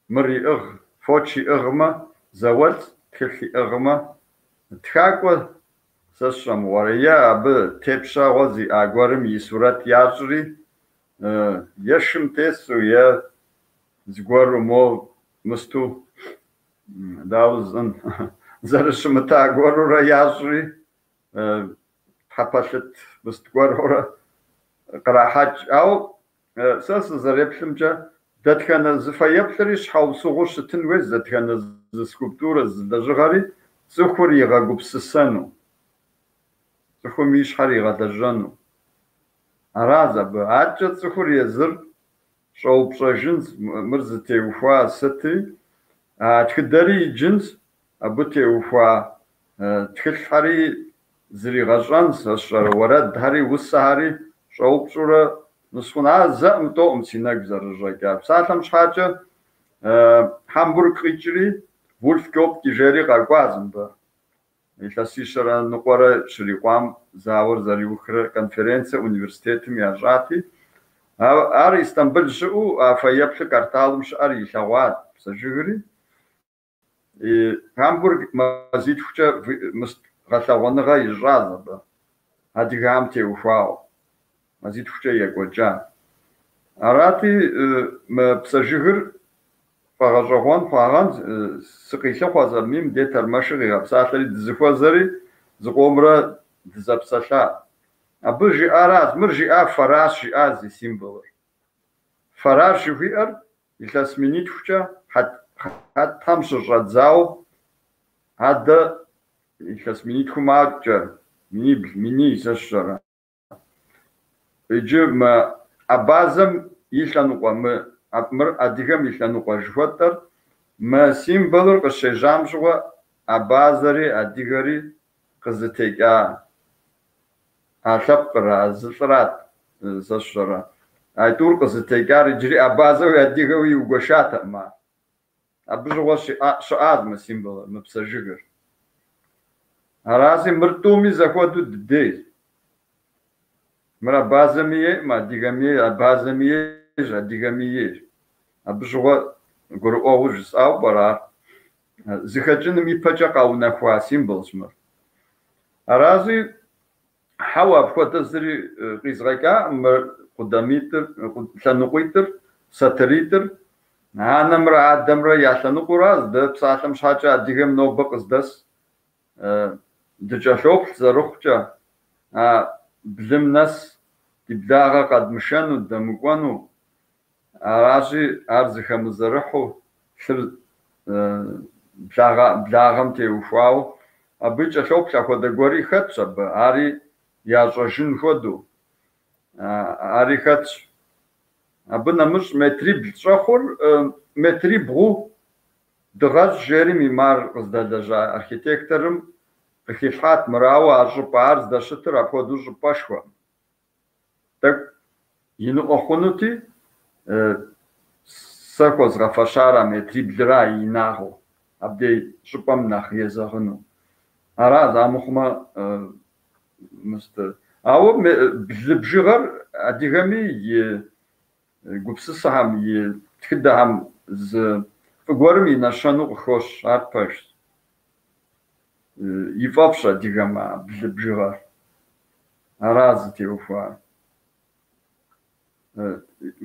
мыр иӏыгъ, фоч иӏыгъмэ, зауэлӏ, тхылъ иӏыгъмэ, тхакӏуэ сэ сщӏэ мыгъуэрэ, е абы тепщэгъуэ зиӏа гуэрым и сурэт ящӏри, е шым тесу, е зыгуэру мо мысту, дауэ жысӏэн, зэрыщымыта гуэрурэ ящӏри, тхьэпэлъыт мыст гуэрурэ кърахьэкӏ. Ауэ сэ сызэреплъымкӏэ, дэтхэнэ зы фэеплъри щхьэусыгъуэу щытын хуейщ, дэтхэнэ зы скульптурэ, зы лэжьыгъэри цӏыхур игъэгупсысэну, цӏыхум и щхьэр игъэлэжьэну. Аращ абы. Адэкӏэ цӏыхур езыр щӏэупщӏэжынщ, мыр зытеухуа сытри, а тхыдэри иджынщ, абы теухуа тхылъхэри зригъэщӏэнщ, сэ сщӏэрэ уэрэдхэри, усэхэри щӏэупщӏурэ мысхъун. Ар зэӏым тӏэуӏым си нэгу зэрыщӏэкӏар. Псалъэм щхьэкӏэ, Хьамбург къикӏри Вульф Кёпке жери къэкӏуащ мыбы. Илъэсищэрэ ныкъуэрэ щрикъуам зауэр зэриухрэ конференцэ университетым ящӏати, ар Истамбыл щыӏэу а фэеплъыр Карталым щыӏэр илъэгъуат Псэ жыгри. Гамбург мазитхукӏэ гъэлъэгъуэныгъэ ищӏащ абы, адыгэхэм теухуауэ, мазитхукӏэ екӏуэкӏа. Арати, мы Псэ жыгыр фӏэгъэщӏэгъуэн хъуагъэнщ, сыкъилъыхъуэщ абыми, мыдей тэрмэшыр къигъэпсалъэри дызэхуэзэри зыкъомрэ дызэпсэлъа. Абы жиӏаращ, мыр жиӏа фэращ, жиӏа зи символыр. Фэращ жыхуиӏэр илъэс минитхукӏэ хьэтхэм щыщӏэдзауэ, адэ илъэс минитхум адэкӏэ, минибл, миний сэ сщӏэрэ. Иджы мы абазэм и лъэныкъуэ, мыр адыгэм и лъэныкъуэ жыхуэтӏэр, мы символыр къыщежьам щыгъуэ абазэри адыгэри къызытекӏа а лъэпкъыр, а зылӏырат, сэ сщӏэрэ. А тӏур къызытекӏар иджыри абазэуи адыгэуи иугуэшатэкъым ар. Абы щыгъуэ щыӏащ мы символыр, мы псэжыгыр. Арази мыр тӏуми зэхуэдэу дыдейщ. Мыр абазэми ейкъым, адыгэми ейщ, абазэми ейщ, адыгэми ейщ. Абы щыгъуэ гурыӏуэгъуэу жысӏауэ пӏэрэ ар? Зыхэкӏыным ипэкӏэ къэунэхуа символщ мыр. Арази хьэуэ апхуэдэ зыри къизгъэкӏакъым мыр къудамитӏыр, лъэныкъуитӏыр, сатыритӏыр, анэмрэ адэмрэ я лъэныкъуэращ. Дэ псалъэм щхьэкӏэ адыгэм нобэ къыздэс дыкӏэлъоплъ зэрыхъукӏэ, а блым нэс ди благъэ къэдмышэну, дэмыкӏуэну. Аращи, ар зыхэмызэрыхьу, лъыр благъэм теухуауэ, абы кӏэлъоплъ апхуэдэ гуэри хэтщ абы, ари ящӏэжын хуэдэу, ари хэтщ. Абы нэмыщӏ метрибл щӏэхъур метрибгъуу дыгъэщӏ жери мимар къыздэлэжьа архитекторым къыхилъхьат мырауэ а щӏыпӏэ ар здэщытыр апхуэдэу щӏыпӏэшхуэкъым. Тӏэкӏу иныӏуэ хъунути, сэ хуэзгъэфэщар а метриблыра и инагъыу, абдей щӏыпӏэм нэхъ езэгъыну. Аращ, амыхъумэ мыст. Ауэ блы бжыгъэр адыгэми и гупсысэхэм, и тхыдэхэм зы фӏы гуэрым и нэщэну къыхощ, ар пэжщ. И фӏэфӏщ адыгэм а блы бжыгъэр. Ара зытеухуар.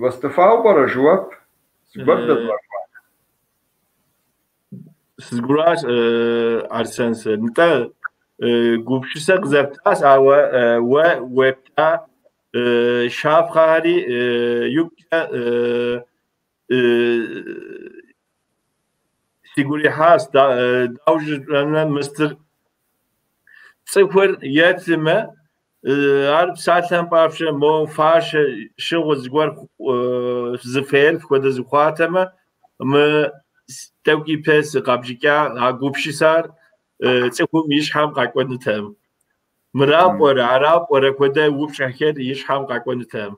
Уэстыфауэ пӏэрэ жэуап? Зыгуэр дэбгъэхуа? Сызгуращ, Арсен, сэ. Нтӏэ, гупсысэ къызэптащ, ауэ уэ уепта щапхъэхэри икъукӏэ сигу ирихьащ. Дауэ жыпӏэмэ, мыстыр цӏыхур еплъымэ, ар псалъэм папщӏэ мо фащэ щыгъыу зыгуэр зы фэеплъ хуэдэ зыхуатэмэ, мы тӏэкӏу ипэ сыкъабжыкӏа а гупсысэр цӏыхум и щхьэм къакӏуэнутэкъым. Мыра пӏэрэ, ара пӏэрэ хуэдэ упщӏэхэр и щхьэм къакӏуэнутэкъым.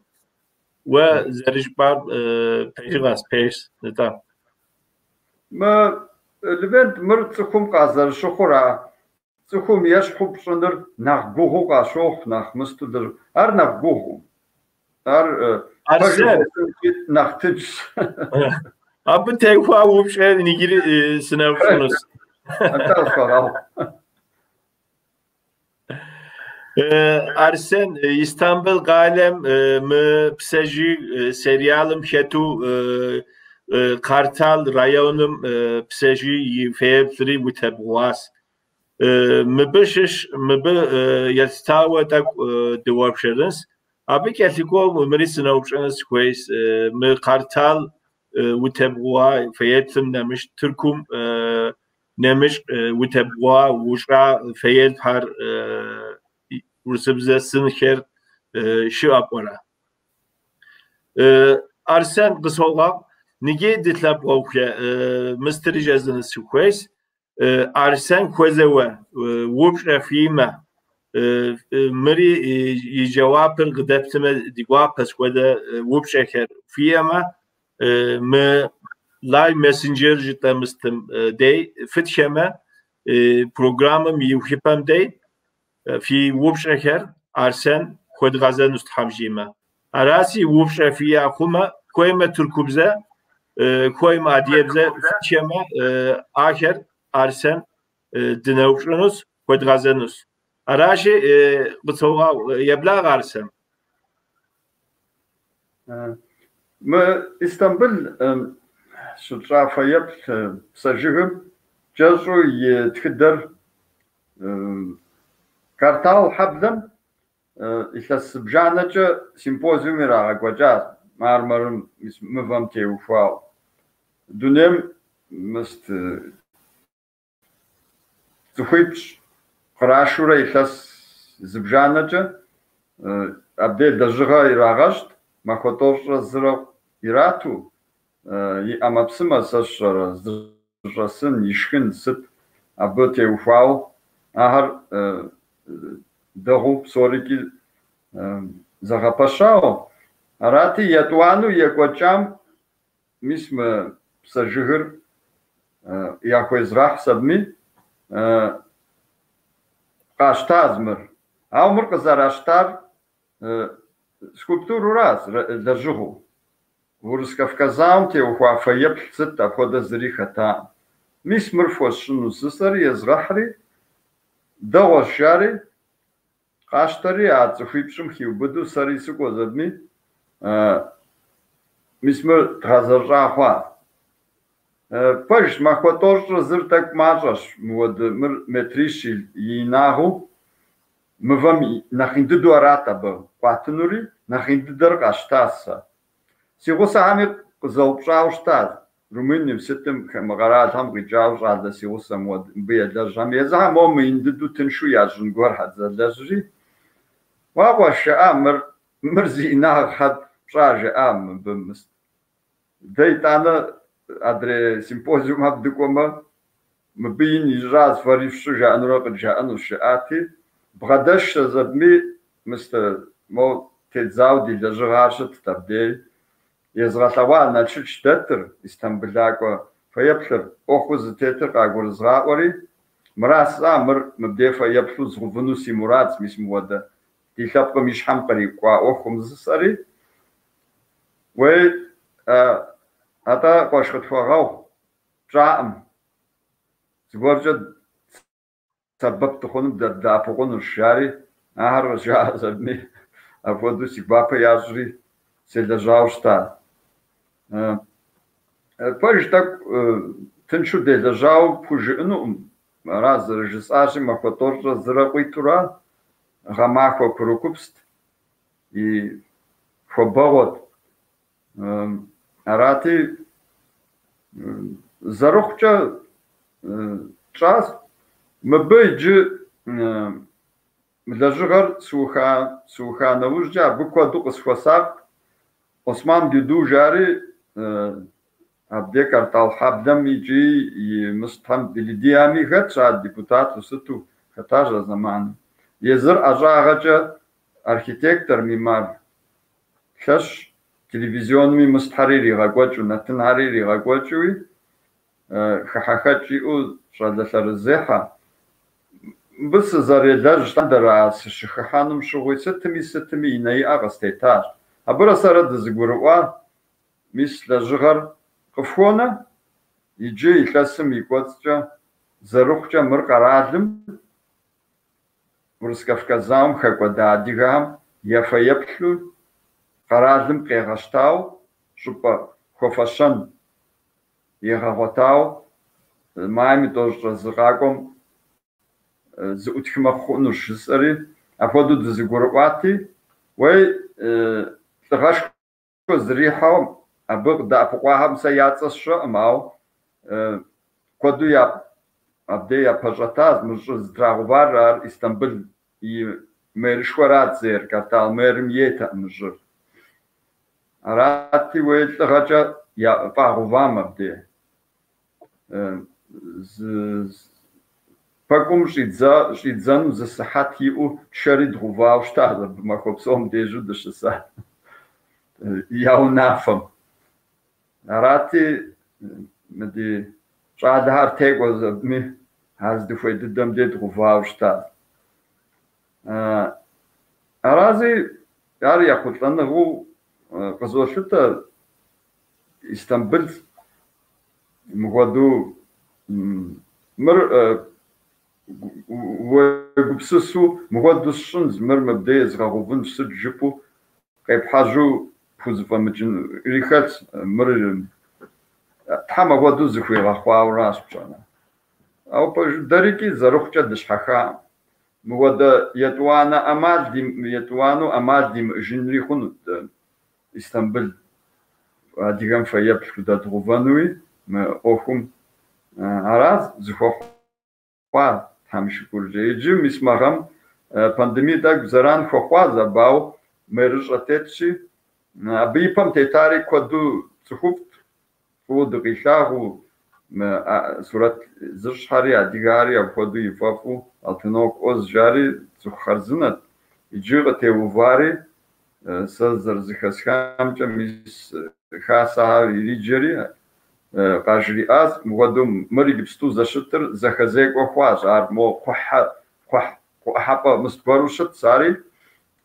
Уэ зэрыжыпӏар пэжыгъэщ, пэжщ, нтӏэ. Мы Левент, мыр цӏыхум къазэрыщыхъур а цӏыхум ещхьу пщӏыныр нэхъ гугъуу къащохъу, нэхъ мысту лэжь. Ар нэхъ гугъу. Ар пэжу Арсен, нэхъ тыншщ. абы теухуа упщӏэр иджыри сынэупщӏынущ. Нтӏэ, къысхуэгъэгъу. Арсен, Истамбыл къалэм мы Псэжыг сериалым хэту Картал районым Псэжыг и фэеплъри утебгъуащ. Мыбы щыщ, мыбы елъытауэ тӏэкӏу дыуэршэрынщ. Абы кӏэлъыкӏуэу мыри сынэупщӏыну сыхуейщ. Мы Картал утебгъуа фэеплъым нэмыщӏ, Тыркум нэмыщӏ утебгъуа ущӏа фэеплъхэр урысыбзэ сынхэр щыӏэ пӏэрэ? Арсен, къысхуэгъэгъу, ныджы ди лъэпкъэгъухэ мыстыри жесӏэну сыхуейщ. Арсен хуэзэуэ упщӏэ фиӏэмэ, мыри и жэуапыр къыдэптымэ ди гуапэщ хуэдэ упщӏэхэр фиӏэмэ, мы лайв мессенджер жытӏэ мыстым дей фытхэмэ, программэм и ухыпӏэм дей фи упщӏэхэр Арсен хуэдгъэзэнущ Тхьэм жиӏэмэ. Араси упщӏэ фиӏэ хъумэ, хуеймэ тыркубзэ, хуеймэ адыгэбзэ фытхэмэ, ахэр Арсен дынэупщӏынущ, хуэдгъэзэнущ. Аращи, къысхуэгъэгъу, еблагъэ Арсен. Мы Истамбыл щытщӏа фэеплъ псэжыгым кӏэщӏу и тхыдэр Картал хьэблэм илъэс зыбжанэкӏэ симпозиум ирагъэкӏуэкӏащ мармэрым, мывэм теухуауэ. Дунейм мыст цӏыхуипщӏ кърашурэ илъэс зыбжанэкӏэ абдей лэжьыгъэ ирагъэщӏт, махуэ тӏощӏрэ зырэ ирату, и ӏэмэпсымэ сэ сщӏэрэ, здыщӏэсын, ишхын, сыт абы теухуауэ ахэр дэгъуэу псорикӏи зэгъэпэщауэ. Арати, етӏуанэу екӏуэкӏам мис мы псэ жыгыр яхуезгъэхь сэбми къащтащ мыр. Ауэ мыр къызэращтар скульптуруращ, лэжьыгъэу. Урыс-Кавказ зауэм теухуа фэеплъ сыт апхуэдэ зыри хэтаӏым. Мис мыр фхуэсщӏыну жысӏэри езгъэхьри, дэгъуэщ жари, къащтэри а цӏыхуипщӏым хиубыдэу сэри сыкӏуэ зэбми, мис мыр дгъэзэщӏа хъуа. Пэжщ, махуэ тӏощӏрэ зыр тӏэкӏу мащӏэщ, мыуэдэ мыр метрищ и инагъыу, мывэм нэхъ ин дыдэу арат абы къуатынури, нэхъ ин дыдэр къащтащ сэ. Си гъусэхэми къызэупщӏауэ щытащ, Румынием сытым хамэ къэралхэм къикӏауэ щӏалэ си гъусэм мыбы елэжьхэм. Езыхэм моуэ мыин дыдэу тыншу ящӏын гуэрхэр зэлэжьри. Уа къуэш, жаӏа, мыр зи инагъхэр пщӏа, жаӏа мыбы. Дэ итӏанэ адрей симпозиумхэм дыкӏуэмэ, мыбы ин ищӏащ, фэри фщӏы жаӏэнурэ къыджаӏэнущ, жаӏати, бгъэдэсшэ зэбми, мыстэ мо тедзауэ ди лэжьыгъэр щытт абдей. Езгъэлъэгъуа Налшыч дэтыр, Истамбылакӏуэ фэеплъыр, ӏуэхуу зытетыр къагурызгъаӏуэри, мыра сӏа, мыр мыбдей фэеплъу згъэувыну си мурадщ, мис мыуэдэ ди лъэпкъым и щхьэм кърикӏуа ӏуэхум жысӏэри. Уей, атӏэ къуэш къытхуэгъэгъу, пщӏаӏым, зыгуэркӏэ сэбэп дыхъуным дыбдэӏэпыкъунущ, жари, ахэр къызжаӏэ зэбми, апхуэдэу си гуапэ ящӏри селэжьауэ щыта. Пэж тӏэкӏу тыншу делэжьауэ пхужыӏэнукъым, ара зэрыжысӏащи, махуэ тӏощӏрэ зырэ къуитура, гъэмахуэ курыкупст, и хуабэгъуэт. Арати, зэрыхъукӏэ тщӏащ. Мыбы иджы мы лэжьыгъэр сыуха нэужькӏэ абы куэду къысхуэсакът. Осман Гюду жари абдей Картал хьэблэм икӏи и мыстхьэм беледиями хэтщ, ар депутату сыту хэтащ а зэманым. Езыр ӏэщӏагъэкӏэ архитектор, мимар лъэщ, телевизионми мыстхьэри иригъэкӏуэкӏыу, нэтынхьэри иригъэкӏуэкӏыуи, хыхьэхэкӏ иӏэу щӏалэ лъэрызехьэ. Мыбы сызэрелэжь лъандэрэ сыщыхыхьэнум щыгъуи сытми и нэӏэ къыстетащ. Абырэ сэрэ дызэгурыӏуа, мис лэжьыгъэр къыфхуонэ, иджы илъэсым и кӏуэцӏкӏэ зэрыхъукӏэ мыр къэралым Урыс-Кавказ зауэм хэкӏуэда адыгэхэм я фэеплъу къэралым къегъэщтауэ щӏыпӏэ хуэфэщэн егъэгъуэтауэ майм и 91 къакӏуэм зыӏутхымэ хъунущ жысӏэри, апхуэдэу дызэгурыӏуати, уей лӏыгъэшхуэ зэрихьэу абы къыдэӏэпыкъуахэм сэ я цӏэ сщӏэӏым, ауэ куэду абдей япэщӏэтащ, мы щӏыр зытрагъэувар ар Истамбыл и мэрышхуэрат зейр, Картал мэрым ейтэкъым мы щӏыр. Арати, уей лӏыгъэкӏэ фӏагъэувам абдей. Пэкӏум щӏидзэну зы сыхьэт иӏэу тшэри дгъэувауэ щытащ, абы махуэ псом дежьу дыщыса я унафэм. Арати, мы ди щӏалэхэр текӏуэ зэбми, ар здыхуей дыдэм дей дгъэувауэ щытащ. Арази, ар ехъулӏэныгъэу къызолъытэ Истамбыл мыхуэдэу мыр уегупсысу мыхуэдэу сщӏынщ, мыр мыбдей езгъэгъэувынщ, сыт жыпӏэу къепхьэжьу пхузэфӏэмыкӏынри хэлъщ. Мыр Тхьэм апхуэдэу зыхуигъэхъуауэращ пщӏэнэ. Ауэ пэжу дэрикӏи зэрыхъукӏэ дыщхьэхаӏым. Мыуэдэ етӏуанэу ӏэмал димыӏэжынри хъунут Истамбыл адыгэм фэеплъ худэдгъэувэнуи мы ӏуэхум аращ зыхуэхъуа Тхьэм и шыкуркӏэ. Иджы мис мы гъэм пандемие тӏэкӏу зэран хуэхъуа абы, ауэ мэрыщӏэ тетщи, абы и пэм тетари куэду цӏыхуфӏт, фӏыуэ дыкъилъагъуу, мы сурэт зыщӏхэри адыгэхэри апхуэдэу ифӏэфӏу Алтынок Оз жари цӏыху хъарзынэт. Иджы къытеувари Сэ зэрызэхэсхамкӏэ, мис хасэхэр ириджэри къажриӏащ, мыхуэдэу мыр иджыпсту зэщытыр зэхэзекӏуэ хъуащ, ар мо кхъухьэ, кхъухь, кхъухьэпӏэ мыст гуэру щытщ, ари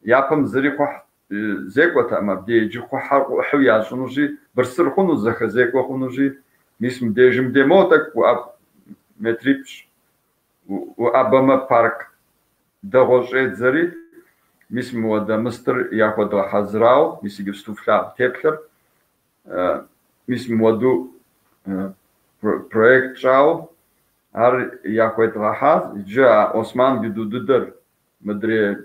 япэм зыри кхъухь зекӏуэтэкъым абдей, иджы кхъухьэр къыӏухьэу ящӏынущи, бырсыр хъуну, зэхэзекӏуэ хъунущи, мис мыбдежым де мо тӏэкӏу метрипщӏ уӏэбэмэ парк дэгъуэ щӏедзэри, мис мыуэдэ мыстыр яхуэдгъэхьэзырауэ, мис иджыпсту флъагъу теплъэр, мис мыуэду проект тщӏауэ, ар яхуедгъэхьащ. Иджы а Осман Гюду дыдэр, мыдрей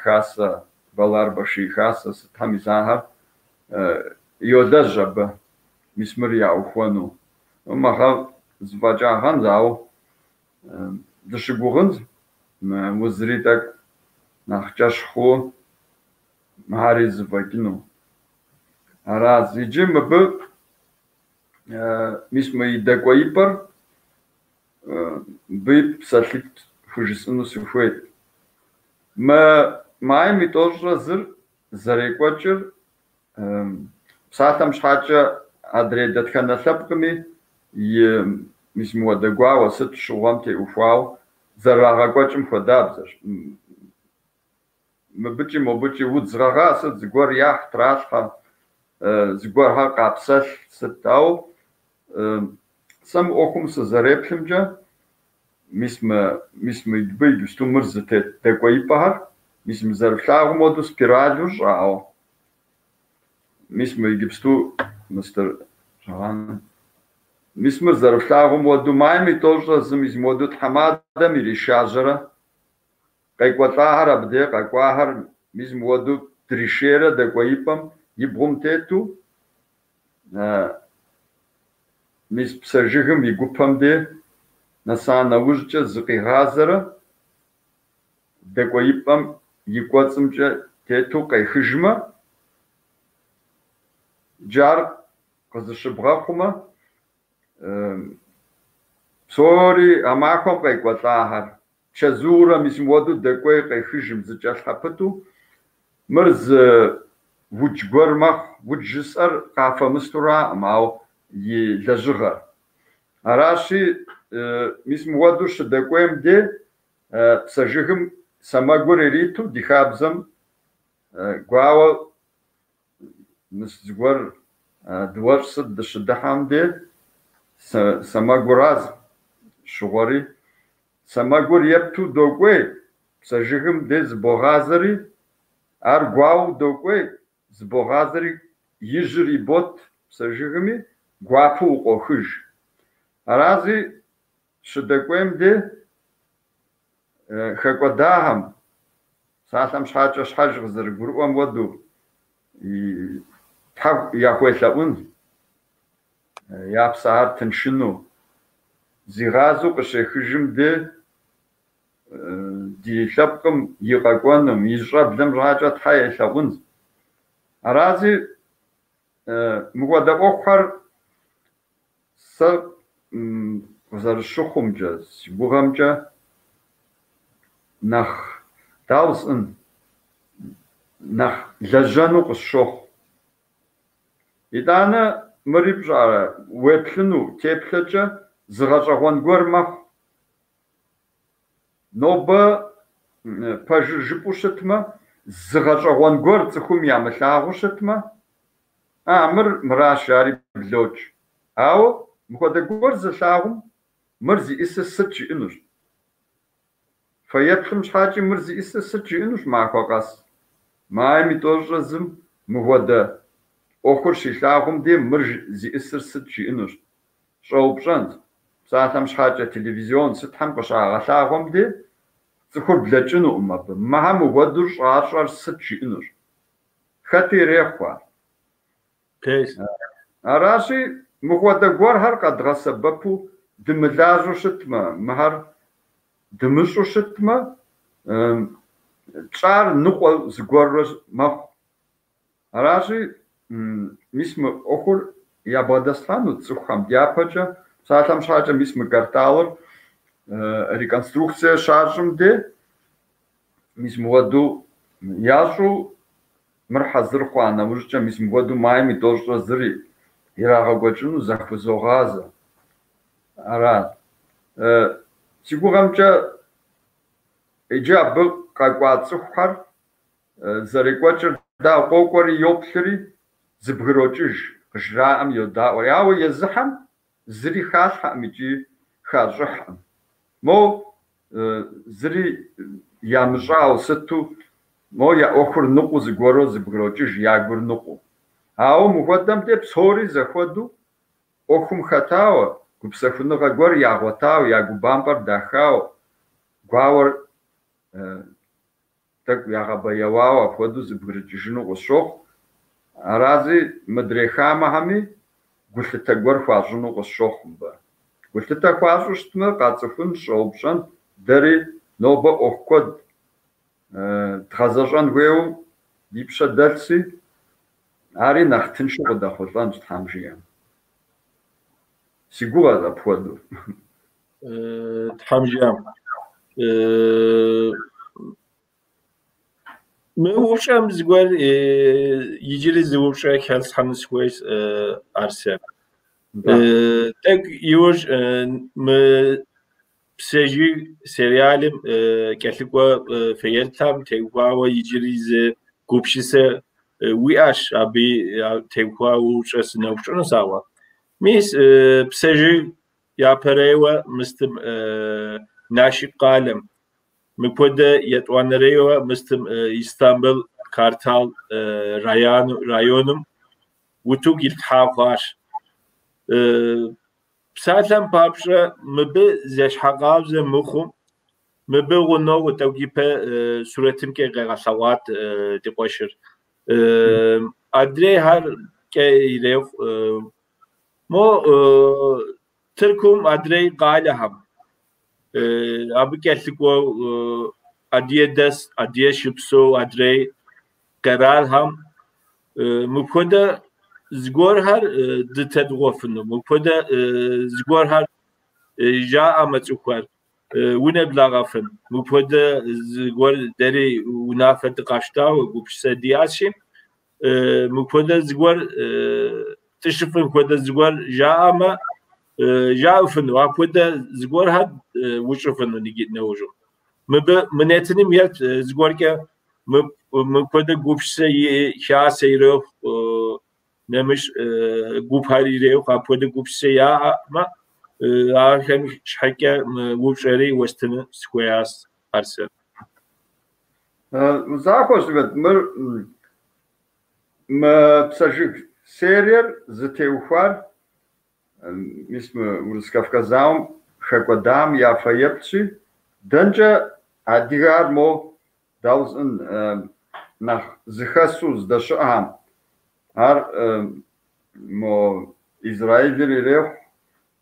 хасэ, Баларбаши хасэ сытхэм мис ахэр йолэжь абы, мис мыр яухуэну. Мы гъэм зэфӏэкӏагъэнщ, ауэ дыщыгугъынщ, мы узри тӏэкӏу нэхъ кӏэщӏ хъууэ мыхэри зэфӏэкӏыну. Аращ. Иджы мыбы мис мы и дэкӏуеипӏэр мыбы псалъитӏ хужысӏэну сыхуейт. Мы майм и тӏощӏрэ зыр зэрекӏуэкӏыр псалъэм щхьэкӏэ адрей дэтхэнэ лъэпкъми и мис мыуэдэ гуауэ сыт щыгъуэм теухуауэ зэрырагъэкӏуэкӏым хуэдабзэщ. Мыбыкӏи мобыкӏи удз гъэгъа сыт зыгуэр яхь тралъхьэ, зыгуэрхэр къапсэлъ сыт, ауэ сэ мы ӏуэхум сызэреплъымкӏэ, мис мы мис мыбы иджыпсту мыр зытет дэкӏуеипӏэхэр, мис мы зэрыфлъагъум хуэдэу спиралу щӏауэ, мис мы иджыпсту мыстыр щӏэгъанэ. Мис мыр зэрыфлъагъум хуэдэу майм и тӏощӏрэ зым мис мыуэду тхьэмадэм иришажьэрэ, къекӏуэлӏахэр абдей къэкӏуахэр мис мыуэду дришейрэ дэкӏуеипӏэм и бгъум тету, мис псэ жыгым и гупэм де нэса нэужькӏэ зыкъигъазэрэ дэкӏуеипӏэм и кӏуэцӏымкӏэ тету къехыжмэ, иджы ар къызыщыбгъэхъумэ, псори а махуэм къекӏуэлӏахэр чэзуурэ мис мыуэду дэкӏуей къехыжым зыкӏэлъхьэпыту, мыр зы удж гуэр мэхъу, удж жысӏэр къафэмыстураӏым, ауэ и лэжьыгъэр. Аращи, мис мыуэду щыдэкӏуейм де псэ жыгым сэмэгур ириту ди хабзэм гуауэ мис зыгуэр дыуэщӏ сыт дыщыдыхьэм де сэмэгураз щыгъуэри, сэмэгур епту докӏуей, псэ жыгым де зыбогъазэри, ар гуауэу докӏуей, зыбогъазэри ижьыр ибот псэ жыгми, гуапэу укъохыж. Арази щыдэкӏуейм де хэкӏуэдахэм, псалъэм щхьэкӏэ щхьэж къызэрыгурыӏуэм хуэдэу, тхьэ яхуелъэӏун, я псэхэр тыншыну, зигъазэу къыщехыжым де ди лъэпкъым и къэкӏуэнум, и щӏэблэм щхьэкӏэ тхьэ елъэӏун. Арази мыхуэдэ ӏуэхухэр сэ къызэрыщыхъумкӏэ, си гугъэмкӏэ нэхъ дауэ сӏын, нэхъ лэжьэну къысщохъу. Итӏанэ мыри пщӏарэ, уеплъыну теплъэкӏэ зы гъэщӏэгъуэн гуэр мэхъу. Нобэ пэжыр жыпӏэу щытмэ, зы гъэщӏэгъуэн гуэр цӏыхум ямылъагъуу щытмэ, мыр мыращ, ари блокӏ. Ауэ мыхуэдэ гуэр зылъагъум мыр зиӏысыр сыт жиӏэнущ. Фэеплъым щхьэкӏи мыр зиӏысыр сыт жиӏэнущ махуэ къэс. Майм и тӏощӏрэ зым мыхуэдэ ӏуэхур щилъагъум де мыр зиӏысыр сыт жиӏэнущ. Щӏэупщӏэнщ. Псалъэм щхьэкӏэ телевизион сытхэм къыщагъэлъагъуэм де цӏыхур блэкӏынукъым абы. Мыхэм мыхуэдэу щӏащӏэр сыт жиӏэнущ. Хэти ирехъу ар. Аращи, мыхуэдэ гуэрхэр къэдгъэсэбэпу дымылажьэу щытмэ, мыхэр дымыщӏу щытмэ, тщӏар ныкъуэ зыгуэрурэ мэхъу. Аращи, мис мы ӏуэхур ябгъэдэслъхьэнут цӏыхухэм дяпэкӏэ, псалъэм щхьэкӏэ мис мы кварталыр реконструкция щащӏым де, мис мыуэду ящӏу Мыр хьэзыр хъуа нэужькӏэ, мис мыхуэдэу майм и 91-ри ирагъэкӏуэкӏыну захузогъазэ. Ара. Си гугъэмкӏэ иджы абы къэкӏуа цӏыхухэр зэрекӏуэкӏыр да къокӏуэри йоплъри зыбгрокӏыж, къыжраӏэм йодаӏуэри. Ауэ езыхьэм зыри халъхьэкъым икӏи хащӏыхькъым. Мо зыри ямыщӏауэ сыту, мо я ӏуэхур ныкъуу зыгуэру зыбгрокӏыж, я гур ныкъуу. Ауэ мыхуэдэм де псори зэхуэдэу ӏуэхум хэтауэ, гупсэхуныгъэ гуэр ягъуэтауэ, я губампӏэр дахауэ, гуауэр тӏэкӏу ягъэбэяуауэ апхуэдэу зыбгрыкӏыжыну къысщохъу. Арази мыдрей хамэхэми гулъытэ гуэр хуащӏыну къысщохъу мыбы. Гулъытэ хуащӏу щытмэ, къацӏыхун, щӏэупщӏэн, дэри нобэ ӏуэху куэд дгъэзэщӏэн хуейуэ ди пщэ дэлъси, ари нэхъ тыншу къыдэхъулӏэнщ, Тхьэм жиӏэм. Си гугъэщ апхуэдэу. Тхьэм жиӏэм. Мы упщӏэм зыгуэр иджыри зы упщӏэ хэлъхьэну сыхуейщ, Арсен. Тӏэкӏу иужь мы Псэжыг сериалым кӏэлъыкӏуэ фэеплъхэм теухуауэ иджыри зы гупсысэ уиӏащ, абы теухуауэ упщӏэ сыноупщӏынущ, ауэ. Мис Псэжыг япэрейуэ мыстым Налшык къалэм, мыпхуэдэ етӏуанэрейуэ мыстым Истамбыл Картал районым утыку итлъхьа хъуащ. Псалъэм папщӏэ, мыбы зэщхьэкъабзэ мыхъум, мыбы гъунэгъу тӏэкӏу ипэ сурэтымкӏэ къегъэлъэгъуат ди къуэшыр. Адрейхэр кӏэ ирехъу. Мо Тыркум адрей къалэхэм абы кӏэлъыкӏуэу адыгэ дэс, адыгэ щыпсэу адрей къэралхэм мыпхуэдэ зыгуэрхэр дытедгъуэфыну, мыпхуэдэ зыгуэрхэр жаӏэмэ цӏыхухэр унэблагъэфын, мыпхуэдэ зыгуэр дэри унафэ дыкъащтауэ гупсысэ диӏащи, мыпхуэдэ зыгуэр тӏыщыфын хуэдэ зыгуэр жаӏэмэ, жаӏэфыну, апхуэдэ зыгуэрхэр ущӏыфыну нэужьым. Мыбы мы нэтыным ет зыгуэркӏэ мыпхуэдэ гупсысэ хасэ ирехъу, нэмыщӏ гупхэр ирехъу, апхуэдэ гупсысэ яӏэмэ, ахэм щхьэкӏэ мы упщӏэри уэстыну сыхуеящ, Арсен. Захуэщ, мыр мы Псэжыг сериер зытеухуар мис мы Урыс-Кавказ зауэм хэкӏуэдам я фэеплъщи, дэнкӏэ адыгэр мо дауэ жысӏэн нэхъ зыхэсу здэщыӏэхэм, ар мо Израилыр ирехъу,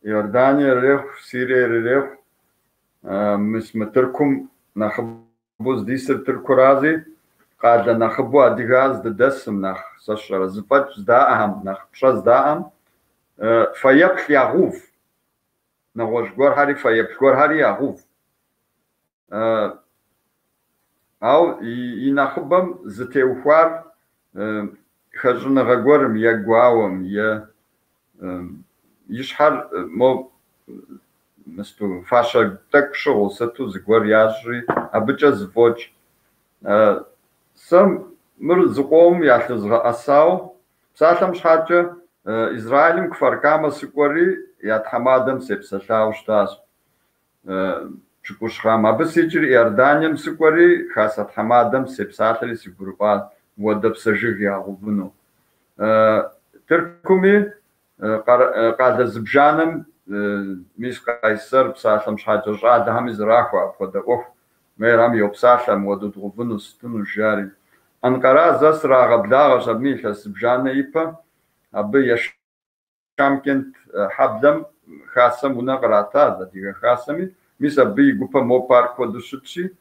Иорданиер ирехъу, Сириер ирехъу, мис мы Тыркум нэхъыбэу здисыр Тыркурази, къалэ нэхъыбэу адыгэ здыдэсым, нэхъ сэ сщӏэрэ зэфӏэкӏ здаӏэхэм, нэхъ пщӏэ здаӏэм фэеплъ ягъув, нэгъуэщӏ гуэрхэри фэеплъ гуэрхэри ягъув. Ауэ и нэхъыбэм зытеухуар хэщӏыныгъэ гуэрым е гуауэм е и щхьэр мо мысту фащэ тӏэкӏу щыгъыу сыту зыгуэр ящӏри абыкӏэ зэфӏокӏ. Сэ мыр зыкъомым ялъызгъэӏэсауэ, псалъэм щхьэкӏэ Израилым Кфар-Камэ сыкӏуэри я тхьэмадэм сепсэлъауэ щытащ. Пщыкӏущ гъэм. Абы сикӏри Иорданием сыкӏуэри хасэ тхьэмадэм сепсалъэри сыгурыӏуащ уэдэ псэжыг ягъэувыну. Тыркуми къалэ зыбжанэм мис Къайсэр псалъэм щхьэкӏэ щӏалэхэми зэрахуэ апхуэдэ ӏуэху. Мэрам йопсалъэм уэду дгъэувыну сытыну жари. Анкара зэ срагъэблагъэщ абы илъэс зыбжанэ ипэ, абы Ешамкент хьэблэм хасэм унэ къратащ, адыгэ хасэми. Мис абы и гупэ мо парк хуэдэу щытщи,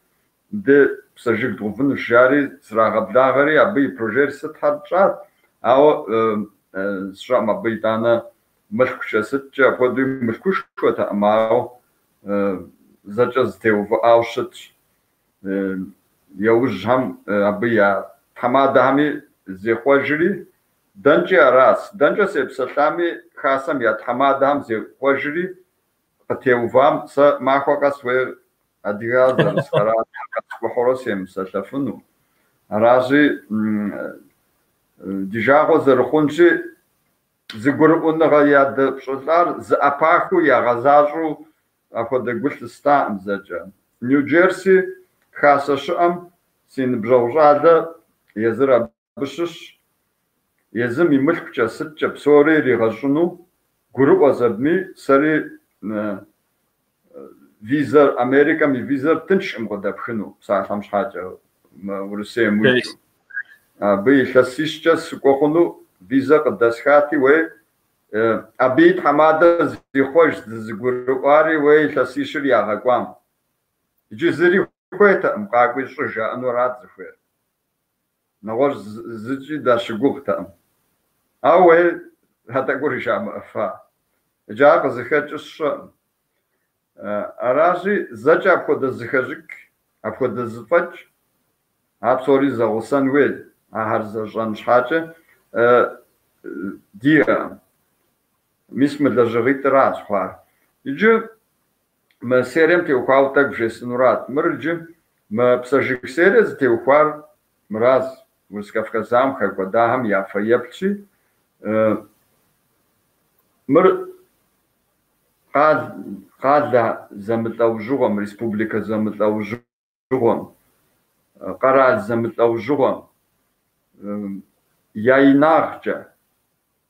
дэ псэжыг дгъэувынущ жари срагъэблагъэри абы и прожер сытхьэр тщӏат. Ауэ сщӏэкъым абы итӏанэ мылъкукӏэ сыткӏэ, апхуэдэуи мылъкушхуэтэкъым, ауэ зэкӏэ зытеувыӏауэ щытщ. Яужьхэм абы я тхьэмадэхэми зехъуэжри, дэнкӏи аращ. Дэнкӏэ сепсэлъами, хасэм я тхьэмадэхэм зехъуэжри, къытеувам сэ махуэ къэс уей адыгэ зэрыс къэралым къэскӏухьурэ семыпсэлъэфыну. Аращи, ди жагъуэ зэрыхъунщи, зыгурыӏуэныгъэ ядэпщӏылӏар зэӏэпахыу ягъэзащӏэу апхуэдэ гу лъыстаӏым зэкӏэ. Нью-Джерси хасэ щыӏэм си ныбжьэгъу щӏалэ езыр абы щыщ, езым и мылъкукӏэ сыткӏэ псори иригъэщӏыну гурыӏуэ зэбми, сэри визэр, Америкэм и визэр тыншкъым къыдэпхыну, псалъэм щхьэкӏэ, Урысейм уикӏыу. Абы илъэсищкӏэ сыкӏуэ хъуну визэ къыдэсхати, уей, абы и тхьэмадэр зихъуэж дызыгурыӏуари, уей, илъэсищыр ягъэкӏуам. Иджы зыри хуейтэкъым, къакӏуи щӏы жаӏэну арат зыхуейр. Нэгъуэщӏ зыкӏи дащыгугътэкъым. Ауэ уей, а тӏэкӏур жамыӏэфа. Иджы ар къызыхэкӏыр сщӏэкъым. Аращи, зэкӏэ апхуэдэ зыхэщӏыкӏ, апхуэдэ зэфӏэкӏ, а псори зэгъусэн хуей, ахэр зэщӏэн щхьэкӏэ диӏэкъым. Мис мы лэжьыгъитӏыращ хъуар. Иджы мы серием теухуауэ тӏэкӏу вжесӏэнурат. Мыр иджы мы Псэжыг серие зытеухуар мыращ, Урыс-Кавказ зауэм хэкӏуэдахэм я фэеплъщи, мыр къалэ зэмылӏэужьыгъуэм, республикэ зэмылӏэужьыгъуэм, къэрал зэмылӏэужьыгъуэм я инагъкӏэ,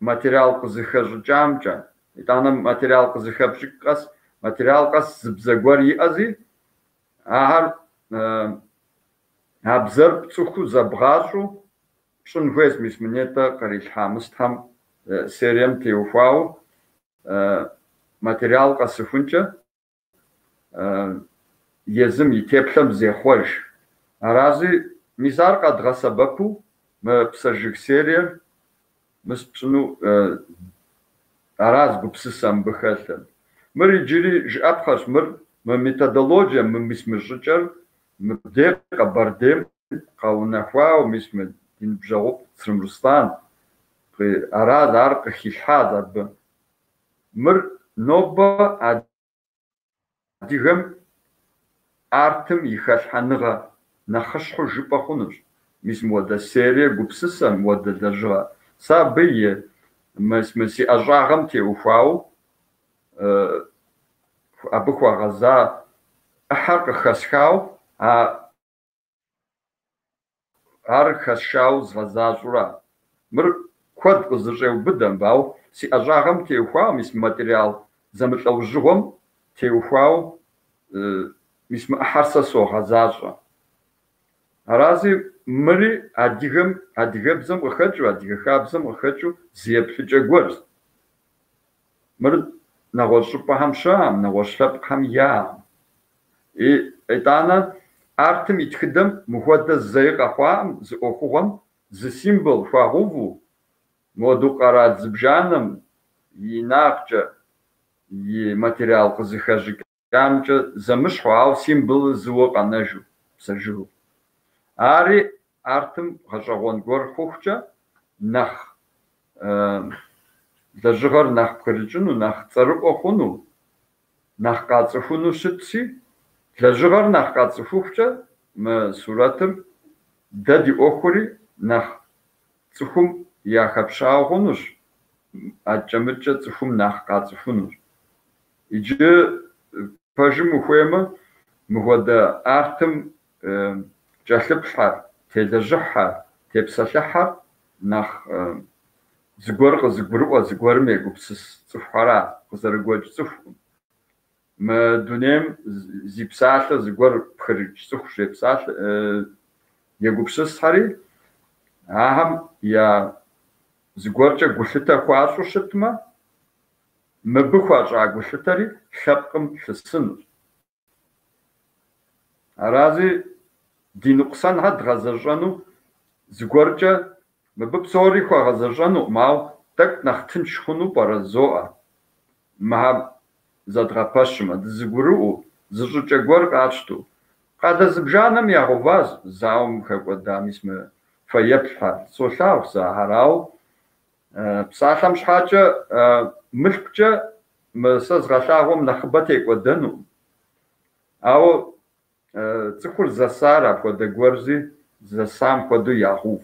материал къызыхэщӏыкӏамкӏэ, итӏанэ материал къызыхэпщӏыкӏ къэс, материал къэс зы бзэ гуэр иӏэзи, ахэр а бзэр пцӏыхуу зэбгъащӏэу пщӏын хуейщ, мис мы нетӏэ кърилъхьа мыстхьэм серием теухуауэ материал къэсыхункӏэ езым и теплъэм зехъуэж. Аращи, мис ар къэдгъэсэбэпу мы Псэжыг сериер мыс тщӏыну аращ гупсысэ мыбы хэлъыр. Мыр иджыри жыӏэпхъэщ, мыр мы методологие, мы мис мы щӏыкӏэр мыбдей Къэбэрдейм къэунэхуауэ, мис мы ди ныбжьэгъуфӏ Црым Руслан аращ, ар къыхилъхьащ абы. Мыр нобэ адыгэм артым и хэлъхьэныгъэ нэхъыщхьэу жыпӏэ хъунущ. Мис мыуэдэ серие гупсысэ, мыуэдэ лэжьыгъэ. Сэ абы и мис мы си ӏэщӏагъэм теухуауэ абы хуэгъэза ӏыхьэр къыхэсхауэ, ар хэсшауэ згъэзащӏэура. Мыр куэд къызэщӏеубыдэ мыбы, ауэ си ӏэщӏагъэм теухуауэ, мис мы материал зэмылӏэужьыгъуэм теухуауэ мис мы ӏыхьэр сэ согъэзащӏэ. Аращи, мыри адыгэм, адыгэбзэм къыхэкӏыу, адыгэ хабзэм къыхэкӏыу зы еплъыкӏэ гуэрщ. Мыр нэгъуэщӏ щӏыпӏэхэм щыӏэм, нэгъуэщӏ лъэпкъхэм яӏэм. Итӏанэ артым и тхыдэм мыхуэдэ зэи къэхъуаӏым, зы ӏуэхугъуэм зы символ хуагъэуву, мыуэду къэрал зыбжанэм и инагъкӏэ, и материал къызыхэщӏыкӏамкӏэ зэмыщхьу, ауэ символыр зыуэ къэнэжу, псэжыгыу. Ари артым гъэщӏэгъуэн гуэр хъухукӏэ нэхъ лэжьыгъэр нэхъ пхырыкӏыну, нэхъ цӏэрыӏуэ хъуну, нэхъ къацӏыхуну щытщи, лэжьыгъэр нэхъ къацӏыхухукӏэ мы сурэтыр дэ ди ӏуэхури нэхъ цӏыхум яхэпщауэ хъунущ, аткӏэ-мыткӏэ цӏыхум нэхъ къацӏыхунущ. Иджы пэжым ухуеймэ, мыхуэдэ артым кӏэлъыплъхьэр, телэжьыхьэр, тепсэлъыхьэр нэхъ зыгуэр къызыгурыӏуэ, зыгуэрым егупсыс цӏыхухьэра, къызэрыгуэкӏ цӏыхукъым. Мы дунейм зи псалъэ зыгуэр пхырыкӏ цӏыху щепсалъэ егупсысхьэри, ахэм я зыгуэркӏэ гулъытэ хуащӏу щытмэ, мыбы хуащӏа гулъытэри лъэпкъым лъысынущ. Аращи, ди ныкъусанхэр дгъэзэщӏэну зыгуэркӏэ мыбы псори хуэгъэзэщӏэнукъым, ауэ тӏэкӏу нэхъ тынш хъуну пӏэрэ жызоӏэ. Мыхьэр зэдгъэпэщмэ, дызыгурыӏуэу, зы щӏыкӏэ гуэр къатщтэу. Къалэ зыбжанэм ягъэуващ зауэм хэкӏуэда мис мы фэеплъхэр. Солъагъу сэ ахэр, ауэ псалъэм щхьэкӏэ мылъкукӏэ мы сэ згъэлъагъуэм нэхъыбэ текӏуэдэнукъым. Ауэ цӏыхур зэсар апхуэдэ гуэрзи зэсам хуэдэу ягъэув.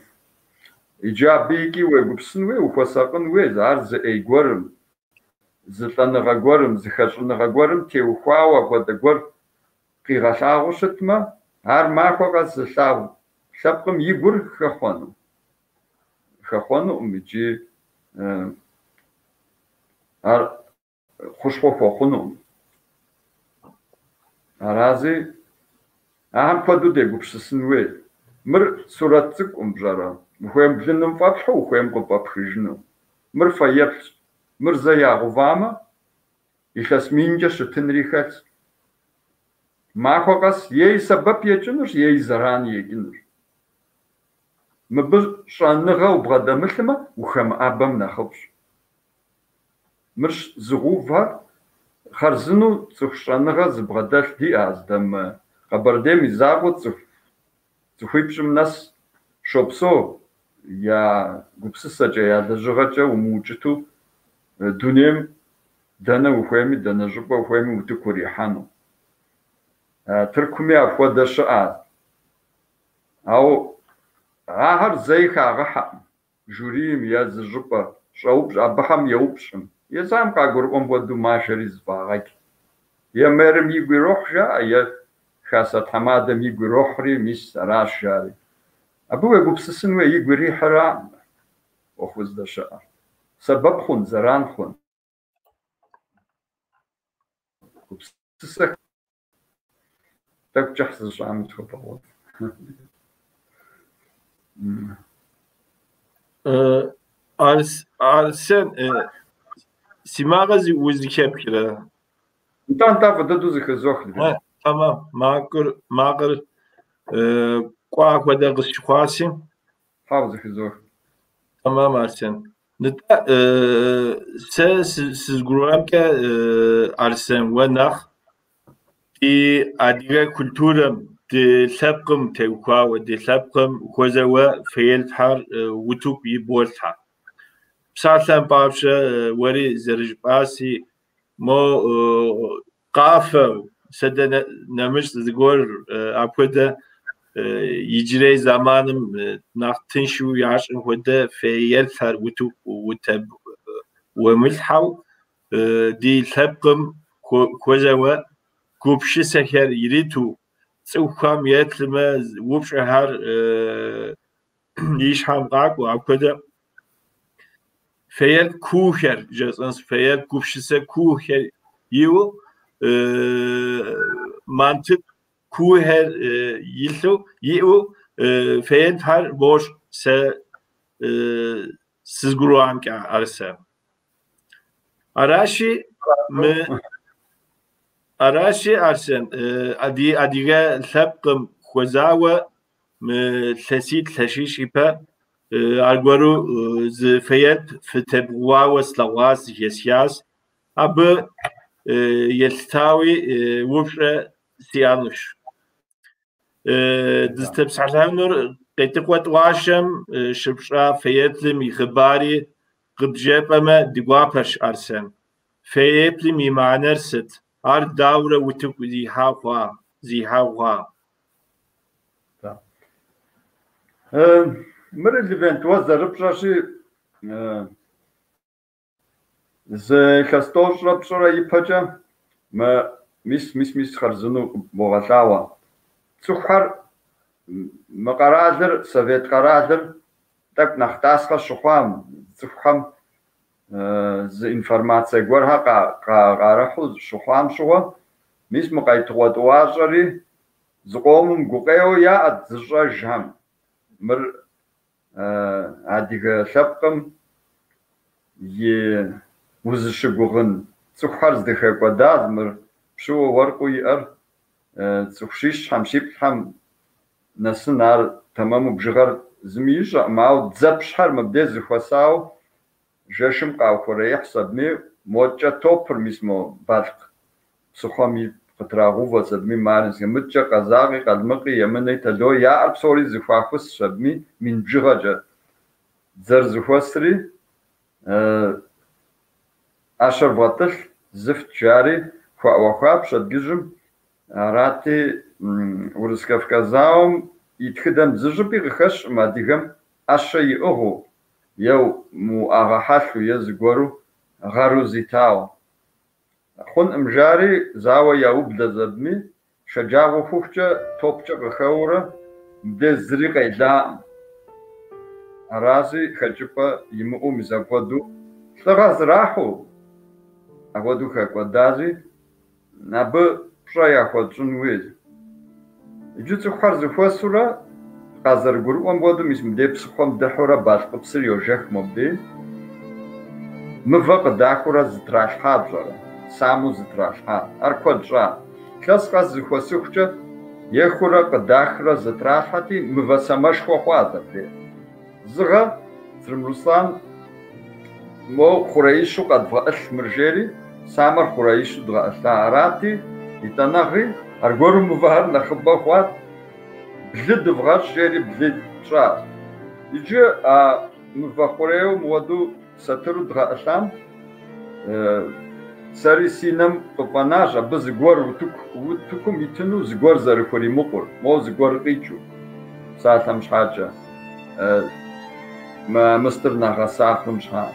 Иджы абы икӏи уегупсын хуей, ухуэсакъын хуей, ар зы ӏей гуэрым, зы лӏэныгъэ гуэрым, зы хэщӏыныгъэ гуэрым теухуауэ апхуэдэ гуэр къигъэлъагъуэу щытмэ, ар махуэ къэс зылъагъу лъэпкъым и гур хэхъуэну. Хэхъуэнукъым икӏи ар хущхъуэ хуэхъунукъым. Арази, ахэм куэду дегупсысын хуей. Мыр сурэт цӏыкӏукъым, пщӏэрэ? Ухуейм блыным фӏэплъхьэу, ухуейм къыфӏэпхыжыну. Мыр фэеплъщ. Мыр зэ ягъэувамэ, илъэс минкӏэ щытынри хэлъщ. Махуэ къэс е и сэбэп екӏынущ, е и зэран екӏынущ. Мыбы щӏэныгъэ убгъэдэмылъмэ, ухэмыӏэбэм нэхъыфӏщ. Мыр зыгъэувхэр хъарзынэу цӏыху щӏэныгъэ зыбгъэдэлъ диӏэ дэ мы Къэбэрдейм и закъуэу цӏыхуипщӏым нэс щопсэу я гупсысэкӏэ, я лэжьыгъэкӏэ умыукӏыту дунейм дэнэ ухуейми, дэнэ щӏыпӏэ ухуейми утыку урихьэну. Тыркуми апхуэдэ щыӏэ. Ауэ ахэр зэи хагъэхьэкъым. Жюриим е зы щӏыпӏэ щӏэупщӏ, абыхэм еупщӏым. Езыхэм къагурыӏуэм хуэдэу машэри зэфӏагъэкӏ. Е мэрым игу ирохь жаӏэ, е хасэ тхьэмадэм игу ирохьри, мис аращ жари. Абы уегупсысын хуей, игу ирихьыракъым ӏуэхур здэщыӏэр. Сэбэп хъун, зэран хъун. Гупсысэ тӏэкӏу кӏыхь зыщӏам схуэбэгъуэн. Арсен, си макъыр узэхэпхрэ? Нтӏэ, нтӏэ, фӏы дыдэу зэхызох. Тэмэм, макъыр кӏуа хуэдэ къысщыхъуаси. Хьэуэ, зэхызох. Тэмэм, Арсен. Нтӏэ, сэ сызыгурыӏуамкӏэ, Арсен, уэ нэхъ ди адыгэ культурэм, ди лъэпкъым теухуауэ, ди лъэпкъым хуэзэуэ фэеплъхэр утыку иболъхьэ. Псалъэм папщӏэ, уэри зэрыжыпӏаси, мо къафэ, сэ дэ нэмыщӏ зыгуэр апхуэдэ иджырей зэманым нэхъ тыншу ящӏым хуэдэ фэеплъхэр утыку уэмылъхьэу ди лъэпкъым хуэзэуэ гупсысэхэр ириту, цӏыхухэм еплъмэ, упщӏэхэр и щхьэм къакӏуэ, апхуэдэ фэеплъ куухэр жысӏэнщ, фэеплъ гупсысэ куухэр иӏэу, мантык куухэр илъу, иӏэу фэеплъхэр бощӏ сэ сызыгурыӏуамкӏэ, Арсен. Аращи, аращи, Арсен, ди адыгэ лъэпкъым хуэзауэ мы илъэситӏ, илъэсищ ипэ аргуэру зы фэеплъ фытебгъэуауэ слъэгъуащ, зэхэсхащ. Абы елъытауи упщӏэ сиӏэнущ. Дызытепсэлъыхьынур Къетыкъуэ тӏуащӏэм щыпщӏа фэеплъым и хъыбари къыджепӏэмэ ди гуапэщ, Арсен. Фэеплъым и мыхьэнэр сыт? Ар дауэрэ утыку зихьа хъуа? Мыр, Левент, уэ зэрыпщӏэщи, зы илъэс тӏощӏрэ пщӏырэ ипэкӏэ мы мис, мис, мис хъарзынэу богъэлъагъуэ. Цӏыхухэр мы къэралыр, совет къэралыр тӏэкӏу нэхъ тӏасхъэ щыхъуам, цӏыхухэм зы информацие гуэрхэр къарыхьу щыхъуам щыгъуэ, мис мы Къейтыкъуэ тӏуащӏэри зыкъомым гукъеуэ яӏэт зыщӏэжхэм. Мыр адыгэ лъэпкъым и узыщыгугъын цӏыхухэр здыхэкӏуэда, мыр пщыуэ уэркъыу иӏэр цӏыху щищхьэм, щиплӏхэм нэсын ар тэмэму бжыгъэр зыми ищӏэкъым, ауэ дзэпщхэр мыбдеж зэхуэсауэ жэщым къаухъуреихь сабми, моткӏэ топыр, мис мо Балъкъ псыхъуэм къытрагъэувэщ абыми Марьинскэм. Мыткӏэ къэзакъи, къалмыкъи, емынэи, тэлои яӏэр псори зэхуахусщ абыми мин бжыгъэкӏэ дзэр зэхуэсри, ӏэщэр вгъэтӏылъ, зыфт жари хуаӏуэхуа пщэдджыжьым. Арати, Урыс-Кавказ зауэм и тхыдэм зы щӏыпӏи къыхэщкъым адыгэм ӏэщэ иӏыгъыу, е мыуӏэгъэ хьэлъэу, е зыгуэру гъэру зитауэ. Хъункъым жари, зауэ яублэщ абыми, шэджагъуэ хухукӏэ топкӏэ къыхэуурэ мыбдеж зыри къелакъым. Аращи, хэкӏыпӏэ имыӏэу мис апхуэдэу лӏыгъэ зэрахьэу апхуэдэу хэкӏуэдащи, абы пщӏэ яхуэтщӏын хуейщ. Иджы цӏыхухэр зэхуэсурэ къазэрыгурыӏуэм хуэдэу мис мыбдеж псыхъуэм дыхьурэ Балъкъыпсыр йожэх мобдей. Мывэ къыдахыурэ зытралъхьа пщӏэрэ, самэу зытралъхьа. Ар куэд щӏа. Илъэс къэс зэхуэсыхукӏэ ехыурэ къыдахрэ зытралъхьэти, мывэ самэшхуэ хъуащ абдей. Зыгъэ Црым Руслан мо хъуреищу къэдвгъэӏылъ мыр жери, самэр хъуреищу дгъэӏылъа. Арати, итӏанэгъи аргуэру мывэхэр нэхъыбэ хъуат, блы дывгъэщӏ жери блы тщӏащ. Иджы а мывэ хъурейуэ мыуэду сатыру дгъэӏылъам сэри си нэм къыфӏэнащ абы зыгуэр утыкум итыну зыгуэр зэрыхуримыкъур, мо зыгуэр къикӏыу, псалъэм щхьэкӏэ, мы мыстыр нэгъэса хъун щхьа.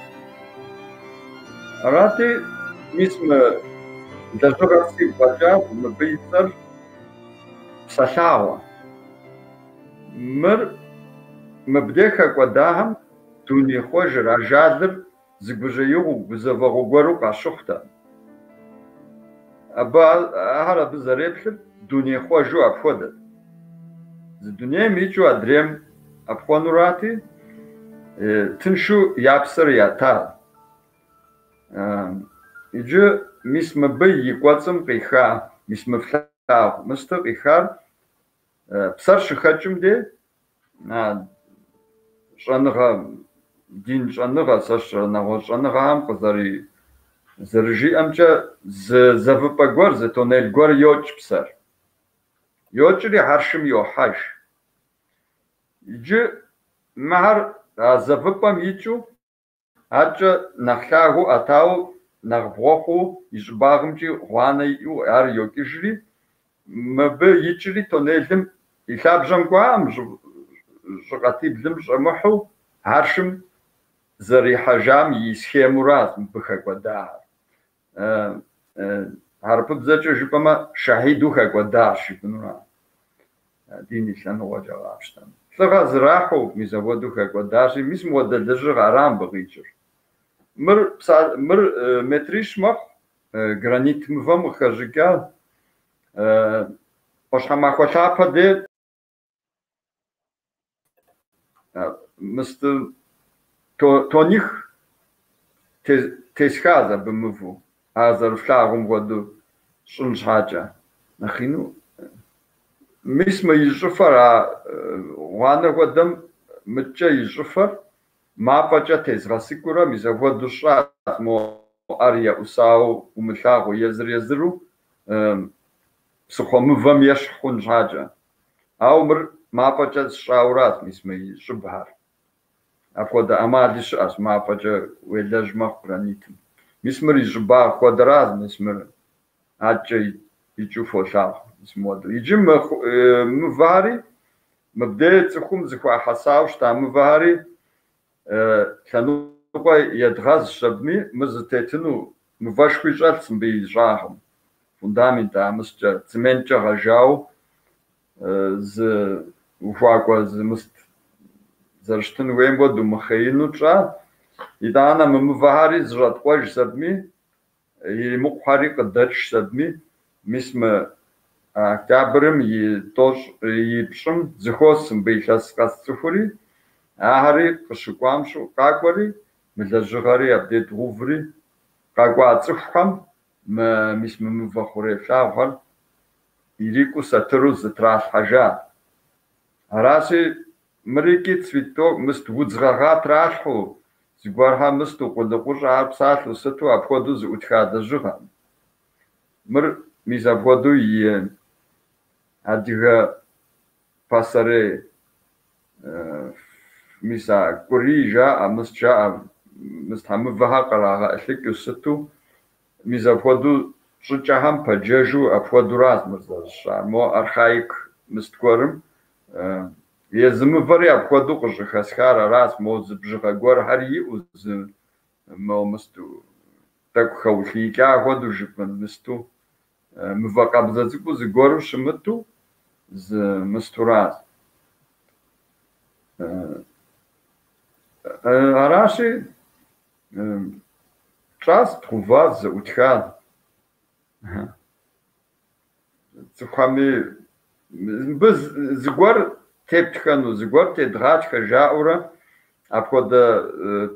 Арати, мис мы лэжьыгъэр сигу къэкӏащ, мыбы и цӏэр Псэлъагъуэ. Мыр мыбдеж хэкӏуэдахэм дуней хъуэжыр, ажалыр зы гужьеигъуэу, гузэвэгъуэ гуэру къащыхъутэ. Абы ахэр абы зэреплъыр дуней хъуэжу апхуэдэт. Зы дунейм икӏыу адрейм ӏэпхъуэнурати, тыншу я псэр ята. Иджы мис мыбы и кӏуэцӏым къиха, мис мы флъагъу мыстыр къихар псэр щыхэкӏым де щӏэныгъэ, дин щӏэныгъэ, сэ нэгъуэщӏ щӏэныгъэхэм къызэрыжиӏэмкӏэ зы зэвыпӏэ гуэр, зы тоннель гуэр йокӏ псэр. Йокӏри хьэршым йохьэж. Иджы мыхэр а зэвыпӏэм икӏыу аткӏэ нэхъ лъагэу ӏэтауэ, нэхъ бгъуэ хъуу, и щӏыбагъымкӏи гъуанэ иӏэу ар йокӏыжри, мыбы икӏри тоннелым и лъабжьэм кӏуакъым, щӏыкъатиблым щӏэмыхьу хьэршым зэрихьэжам и схемуращ мыбы хэкӏуэдахэр. Хьэрыпыбзэкӏэ жыпӏэмэ, шэхьиду хэкӏуэдащ жыпӏэнура, дин и лъэныкъуэкӏэ къапщтэмэ. Лӏыгъэ зэрахьэу мис апхуэдэу хэкӏуэдащи, мис мыуэдэ лэжьыгъэ ара мыбы къикӏыр. Мыр метрищ мэхъу, гранит мывэм къыхэщӏыкӏа, ӏуащхьэмахуэ лъапэ де мысты тоних тесхащ абы мывэу, ар зэрыфлъагъум хуэдэу щӏын щхьэкӏэ. Нэхъ ину. Мис мы и щӏыфэр, а гъуанэ хуэдэм мыткӏэ и щӏыфэр мафӏэкӏэ тезгъэсыкӏыурэ мис апхуэдэу сщӏащ, мо ӏэр еӏусауэ умылъагъуу езыр-езыру псыхъуэ мывэм ещхь хъун щхьэкӏэ. Ауэ мыр мафӏэкӏэ сщӏауращ мис мы и щӏыбхэр. Апхуэдэ ӏэмали щыӏэщ, мафӏэкӏэ уелэжь мэхъу гранитым. Мис мыр и щӏыбагъ хуэдэращ, мис мыр аткӏэ икӏыу фолъагъу, мис мыуэдэу. Иджы мывэхэри, мыбдеж цӏыхум зыхуахьэсауэ щыта мывэхэри лъэныкъуэ едгъэзщ абыми, мы зытетыну мывэшхуи щӏэлъщ мыбы и щӏагъым. Фундамент амыскӏэ, цементкӏэ гъэжауэ зы ухуакӏуэ зы мыст зэрыщытын хуейм хуэдэу мыхъеину тщӏа. Итӏанэ мы мывэхэри зыщӏэткъуэжщ абыми, иримыкъухэри къыдэтшщ абыми, мис мы октябрым и тӏощӏ и пщӏым зэхуос мыбы илъэс къэс цӏыхури, ахэри къыщыкӏуам къакӏуэри, мы лэжьыгъэри абдей дгъэуври, къэкӏуа цӏыхухэм мис мы мывэ хъурей флъагъухэр ирикӏуу сатыру зытралъхьэжа. Аращи, мырикӏи цветок, мыст удз гъэгъа тралъхьэу, зыгуэрхэр мысту, къулыкъущӏэхэр псалъэу сыту апхуэдэу зыӏутха лэжьыгъэм. Мыр Мис апхуэдэу и адыгэ пасэрей мис а кӏурий жаӏэ, мыст жаӏэ, мыст мывэхэр кърагъэӏылъыкӏыу сыту, мис апхуэдэу щӏыкӏэхэм пэджэжу апхуэдэуращ мыр зэрысщӏар. Мо архаик мыст гуэрым езы мывэри апхуэдэу къыщӏыхэсхар аращ, мо зы бжыгъэ гуэрхэр иӏэу, зы мо мысту тӏэкӏу хэулъиикӏа хуэдэу жыпӏэн мысту, мывэ къабзэ цӏыкӏуу зыгуэру щымыту зы мыстуращ. Аращи, тщӏащ, дгъэуващ, зэӏутхащ. Цӏыхухэми мыбы зыгуэр тептхэну, зыгуэр тедгъатхэ жаӏэурэ апхуэдэ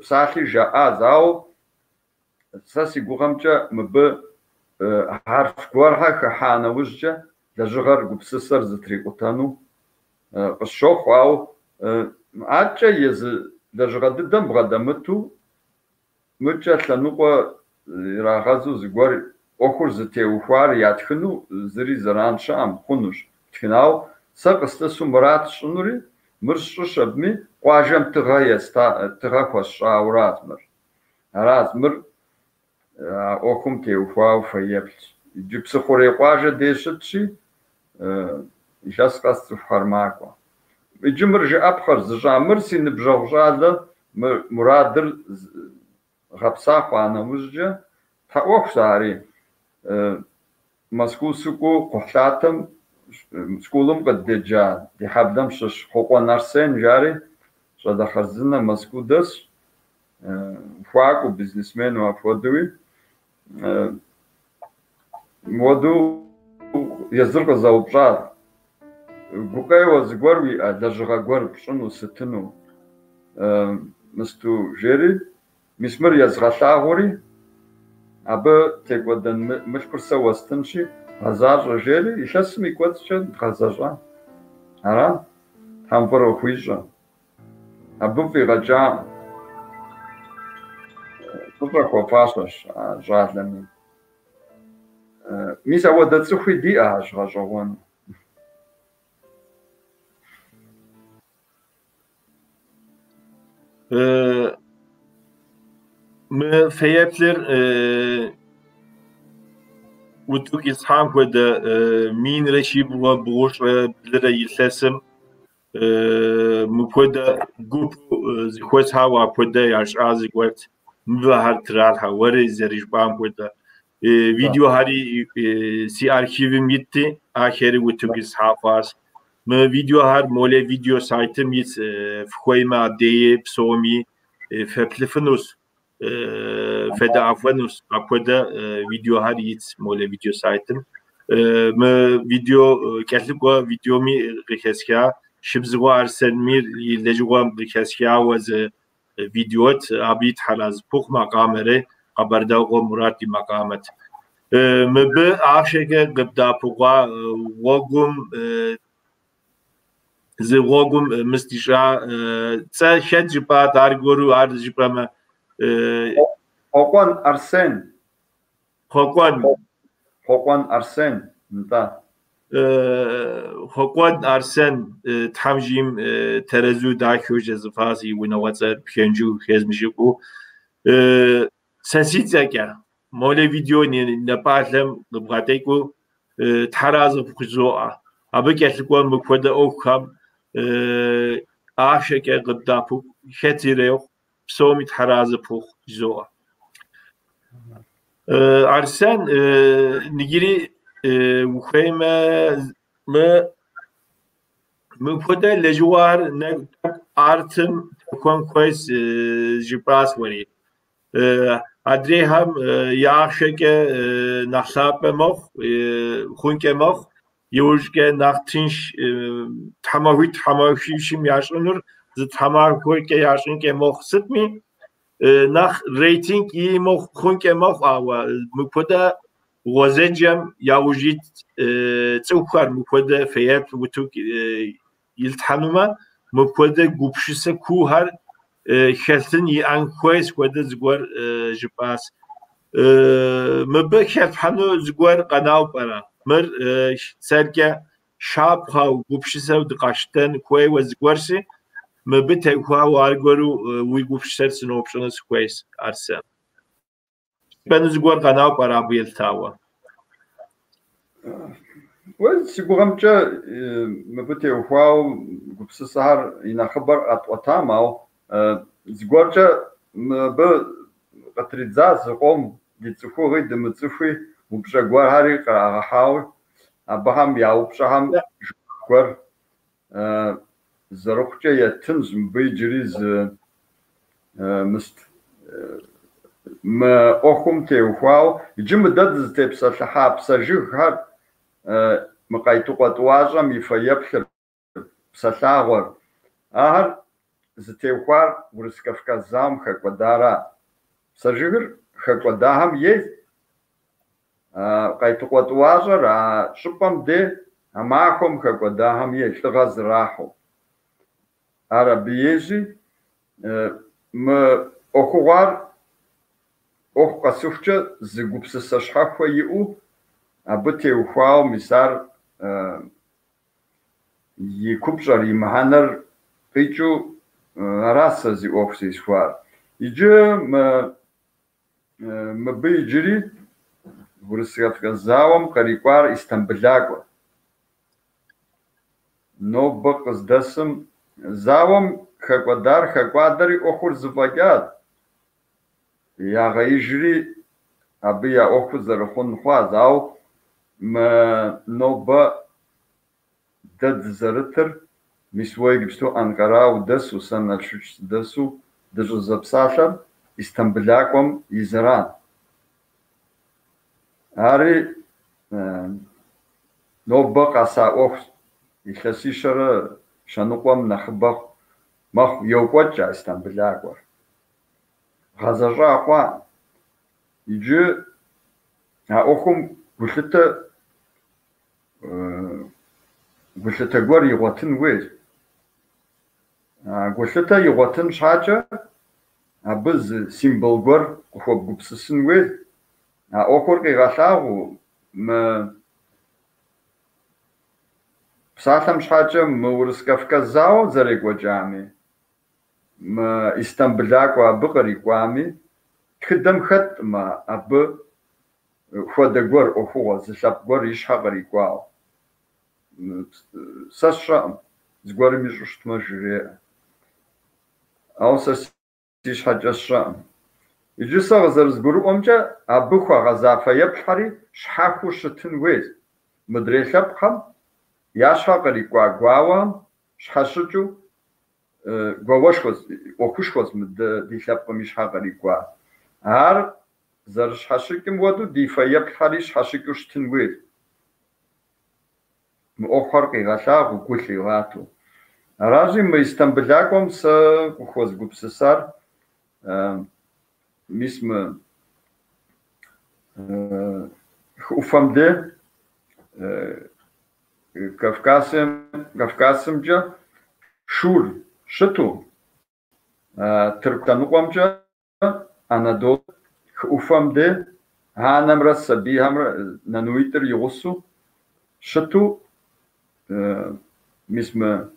псалъи жаӏащ, ауэ сэ си гугъэмкӏэ мыбы хьэрф гуэрхэр хыхьа нэужькӏэ лэжьыгъэр гупсысэр зэтрикъутэну къысщохъу, ауэ аткӏэ езы лэжьыгъэ дыдэм бгъэдэмыту мыкӏэ лъэныкъуэ ирагъэзу зыгуэр ӏуэхур зытеухуар ятхыну зыри зэран щыӏэм хъунущ птхын. Ауэ сэ къыслъысу мурад сщӏынури, мыр сщӏыщ абыми, къуажэм тыгъэ еста, тыгъэ хуэсщӏауращ мыр. Аращ мыр а ӏуэхум теухуауэ фэеплъщ. Иджы Псыхъурей къуажэ дей щытщи, илъэс къэс цӏыхухэр макӏуэ. Иджы мыр жыӏэпхъэр зыщӏа, мыр си ныбжьэгъу щӏалэ, мыр мурадыр гъэпса хъуа нэужькӏэ, тхьэ ӏуэху сэ ари. Мэзкуу сыкӏуэу кхъухьлъатэм школым къыддеджа ди хьэблэм щыщ Хъуэкъуэн Арсен жари, щӏалэ хъарзынэ Мэзкуу дэсщ, ухуакӏуэу, бизнесмену апхуэдэуи. Мыуэдэу езыр къызэупщӏат, гукъеуэ зыгуэр уиӏэ, лэжьыгъэ гуэр пщӏыну, сытыну, мысту жери, мис мыр езгъэлъагъури, абы текӏуэдэн мылъкур сэ уэстынщи, гъэзащӏэ жери, илъэсым и кӏуэцӏкӏэ дгъэзэщӏа. Ара? Тхьэм фӏыр къыхуищӏэ. Абы фӏигъэкӏакъым. Фӏыщӏэ хуэфащэщ а щӏалэми. Мис апхуэдэ цӏыхуи диӏэщ гъэщӏэгъуэну. Мы фэеплъыр утыку исхьам хуэдэ 1172 илъэсым мыпхуэдэ гупу зыхуэсхьауэ апхуэдэ ящӏа зыгуэрт. Мывэхэр тралъхьэ, уэри зэрыжыпӏам хуэдэ. Видеохэри си архивым итти, ахэри утыку исхьа хъуащ. Мы видеохэр Молэ видео сайтым ит, фыхуеймэ абдеи псоми феплъыфынущ, федэӏуэфынущ. Апхуэдэ видеохэр ит Молэ видео сайтым. Мы видео кӏэлъыкӏуэ видеоми къыхэсха, Шыбзыхъуэ Арсенми и лэжьыгъэм къыхэсхауэ зы видеот, абы и Тхьэразы пыхъу макъамэри Къэбэрдокъуэ Мурат и макъамэт. Мыбы ахъшэкӏэ къыбдэӏэпыкъуа гъуэгум, зы гъуэгум мыст ищӏа цӏэ хэт жыпӏат аргуэру ар жыпӏэмэ? Хъуэкъуэн Арсен. Хъуэкъуэн. Хъуэкъуэн Арсен, нтӏэ. Хъуэкъуэн Арсен, Тхьэм жиӏэм тэрэзу дахэу жезыфащ и унагъуэцӏэр пхэнжу хезмыщӏыкӏыу. Сэ си цӏэкӏэ Молэ видео напӏалъэм къыбгъэдэкӏыу Тхьэразэ пхузоӏэ. Абы кӏэлъыкӏуэ мыпхуэдэ ӏуэхухэм ахъшэкӏэ къыбдэӏэпыкъу хэт ирехъу, псоми Тхьэразэ пхухъу жызоӏэ. Арсен, иджыри ухуеймэ, мыпхуэдэ лэжьыгъэхэр артым техуэн хуейщ жыпӏащ уэри. Адрейхэм я ахъшэкӏэ нэхъ лъапӏэ мэхъу, хъункӏэ мэхъу, иужькӏэ нэхъ тынш тхьэмахуитӏ, тхьэмахуищым ящӏынур зы тхьэмахуэкӏэ ящӏынкӏэ мэхъу. Сытми, нэхъ рейтинг ин хъункӏэ мэхъу, ауэ мыпхуэдэ гъуэзэджэм яужь ит цӏыхухэр мыпхуэдэ фэеплъ утыку илъхьэнумэ, мыпхуэдэ гупсысэ куухэр хэлъын иӏэн хуейщ хуэдэ зыгуэр жыпӏащ. Мыбы хэлъхьэну зыгуэр къэнауэ пӏэрэ? Мыр сэркӏэ щапхъэу, гупсысэу дыкъащтэн хуейуэ зыгуэрщи, мыбы теухуауэ аргуэру уи гупсысэр сыноупщӏыну сыхуейщ, Арсен. Жыпӏэну зыгуэр къэнауэ пӏэрэ абы елъытауэ? Уэ си гугъэмкӏэ мыбы теухуауэ гупсысэхэр и нэхъыбэр къэтӏуэтам, ауэ зыгуэркӏэ мыбы къытридза зыкъом ди цӏыхугъи дымыцӏыхуи упщӏэ гуэрхэри кърагъэхьауэ, абыхэм я упщӏэхэм жэуап гуэр зэрыхъукӏэ еттынщ. Мыбы иджыри зы мыст мы ӏуэхум теухуауэ. Иджы мы дэ дызытепсэлъыхьа псэ жыгхэр, мы Къайтыкъуэ тӏуащӏэм и фэеплъыр, псэлъагъуэр, ахэр зытеухуар Урыс-Кавказ зауэм хэкӏуэдара. Псэ жыгыр хэкӏуэдахэм ей, Къайтыкъуэ тӏуащӏэр а щӏыпӏэм де а махуэм хэкӏуэдахэм ей лӏыгъэ зэрахьэу. Ар абы ейщи, мы ӏуэхугъуэр ӏуэху къэсыхукӏэ зы гупсысэ щхьэхуэ иӏэу абы теухуауэ мис ар и купщӏэр, и мыхьэнэр къикӏыу ара сэ зи ӏуэху зесхуар. Иджы мыбы иджыри Урыс-Кавказ зауэм кърикӏуар Истамбылакӏуэ. Нобэ къыздэсым зауэм хэкӏуэдар хэкӏуадэри ӏуэхур зэфӏэкӏат. Ягъеижри абы я ӏуэхур зэрыхъун хъуащ. Ауэ мы нобэ дэ дызэрытыр, мис уэ иджыпсту Анкара удэсу, сэ Налшыч сыдэсу дыщӏызэпсалъэр Истамбылакӏуэм и зэран. Ари нобэ къэса ӏуэху илъэсищэрэ щэныкъуэм нэхъыбэ мэхъу йокӏуэкӏ а Истамбылакӏуэр. Гъэзэщӏа хъуа. Иджы а ӏуэхум гулъытэ гуэр игъуэтын хуейщ. Гулъытэ игъуэтын щхьэкӏэ абы зы символ гуэр къыхуэбгупсысын хуейщ. А ӏуэхур къигъэлъагъуэу мы псалъэм щхьэкӏэ мы Урыс-Кавказ зауэм зэрекӏуэкӏами, мы Истамбылакӏуэ абы кърикӏуами, тхыдэм хэткъым абы хуэдэ гуэр ӏуэхугъуэ, зы лъэпкъ гуэр и щхьэ кърикӏуауэ. Сэ сщӏэкъым, зыгуэрым ищӏу щытмэ жреӏэ. Ауэ сэ си щхьэкӏэ сщӏэкъым. Иджы сэ къызэрызгурыӏуэмкӏэ, абы хуэгъэза фэеплъхэри щхьэхуэу щытын хуейщ. Мыдрей лъэпкъхэм я щхьэ кърикӏуа гуауэхэм щхьэщыкӏыу гуауэшхуэщ, ӏуэхушхуэщ мыдэ ди лъэпкъым и щхьэ кърикӏуа. Ар зэрыщхьэщыкӏым хуэдэу ди фэеплъхэри щхьэщыкӏыу щытын хуейщ. Мы ӏуэхухэр къигъэлъагъуэу, гу лъигъатэу. Аращи, мы Истамбылакӏуэм сэ къыхуэзгупсысар мис мы хы ӏуфэм де Кавказымкӏэ шур щыту, Тырку лъэныкъуэмкӏэ Анадолэ хы ӏуфэм де анэмрэ сабийхэмрэ нануитӏыр и гъусэу щыту, мис мы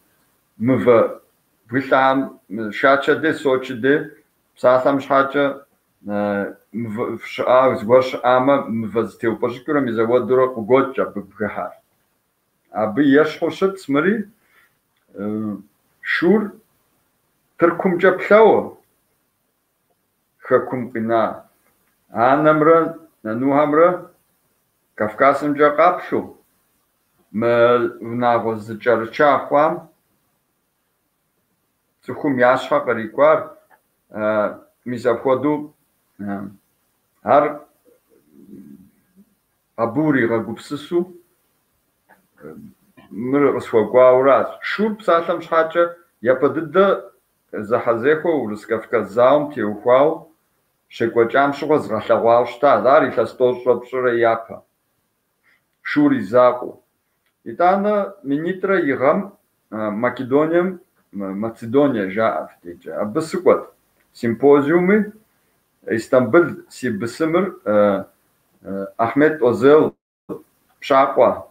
мывэ бгылъэхэм Шачэ де, Сочи де псалъэм щхьэкӏэ мывэ щыӏа, зыгуэр щыӏамэ, мывэ зытеупӏэщӏыкӏыурэ мис ауэдурэ къыгуокӏ абы бгыхьэр. Абы ещхьу щытщ мыри шур Тыркумкӏэ плъэуэ хэкум къина анэмрэ нанухэмрэ Кавказымкӏэ къаплъу мы унагъуэ зыкӏэрыча хъуам цӏыхум я щхьэ кърикӏуар мис апхуэдэу ар абы уригъэгупсысу мыр къысхуэкӏуауращ. Шур псалъэм щхьэкӏэ япэ дыдэ зэхьэзехуэ Урыс-Кавказ зауэм теухуауэ щекӏуэкӏам щыгъуэ згъэлъэгъуауэ щытащ. Ар илъэс тӏощӏрэ пщӏырэ япэ. Шур и закъуэу. Итӏанэ минитӏрэ и гъэм Македонием, Македония жаӏэ фыдекӏэ. Абы сыкӏуэт симпозиуми Истамбыл си бысымыр Ахмет Озел Пщакъуэ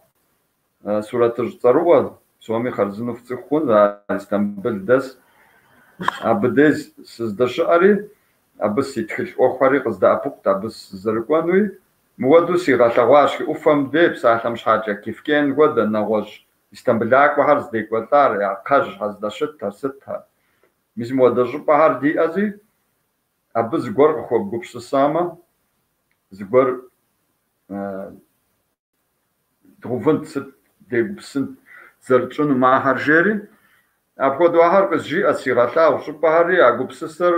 сурэтыщӏ цӏэрыӏуэ, псоми хъарзынэу фцӏыху хъун, Истамбыл дэс. Абы деж сыздэщыӏэри, абы си тхылъ ӏуэхухэри къыздэӏэпыкъут, абы сызэрыкӏуэнуи. Мыуэду сигъэлъэгъуащ хы ӏуфэм дей, псалъэм щхьэкӏэ, Кифкен хуэдэ, нэгъуэщӏ истамбылакӏуэхэр здекӏуэлӏар, я кхъэжьхэр здэщытхэр, сытхэр. Мис мыуэдэ щӏыпӏэхэр диӏэзи, абы зыгуэр къыхуэбгупсысамэ, зыгуэр дгъувынт, сыт дегупсысынт, зэрытщӏынум ахэр жери. Апхуэдэу ахэр къызжиӏэ, сигъэлъагъу щӏыпӏэхэри, а гупсысэр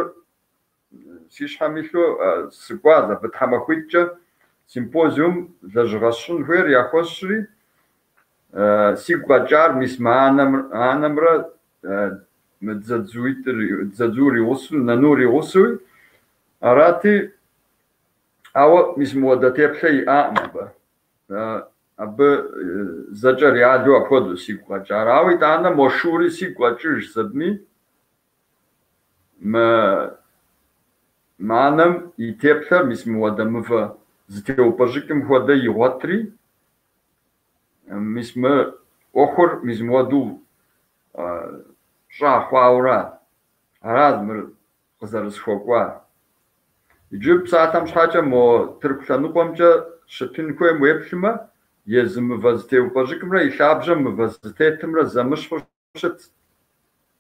си щхьэм илъу сыкӏуащ абы тхьэмахуитӏкӏэ симпозиум лэжьыгъэ сщӏын хуейр яхуэсщӏри, сигу къэкӏар мис мы анэмрэ мы дзэдзур и гъусэу, нанур и гъусэуи. Арати, ауэ мис мыуэдэ теплъэ иӏакъым абы. Абы зэкӏэ реалу апхуэдэу сигу къэкӏар. Ауэ итӏанэ мо шури сигу къэкӏыжщ абыми, мы анэм и теплъэр мис мыуэдэ мывэ зытеупӏэщӏыкӏым хуэдэ игъуэтри, мис мы ӏуэхур мис мыуэду щӏа хъуауэра. Аращ мыр къызэрысхуэкӏуар. Иджы псалъэм щхьэкӏэ мо Тырку лъэныкъуэмкӏэ щытын хуейм уеплъмэ, езы мывэ зытеупӏэщӏыкӏымрэ и лъабжьэм мывэ зытетымрэ зэмыщхьу щытщ.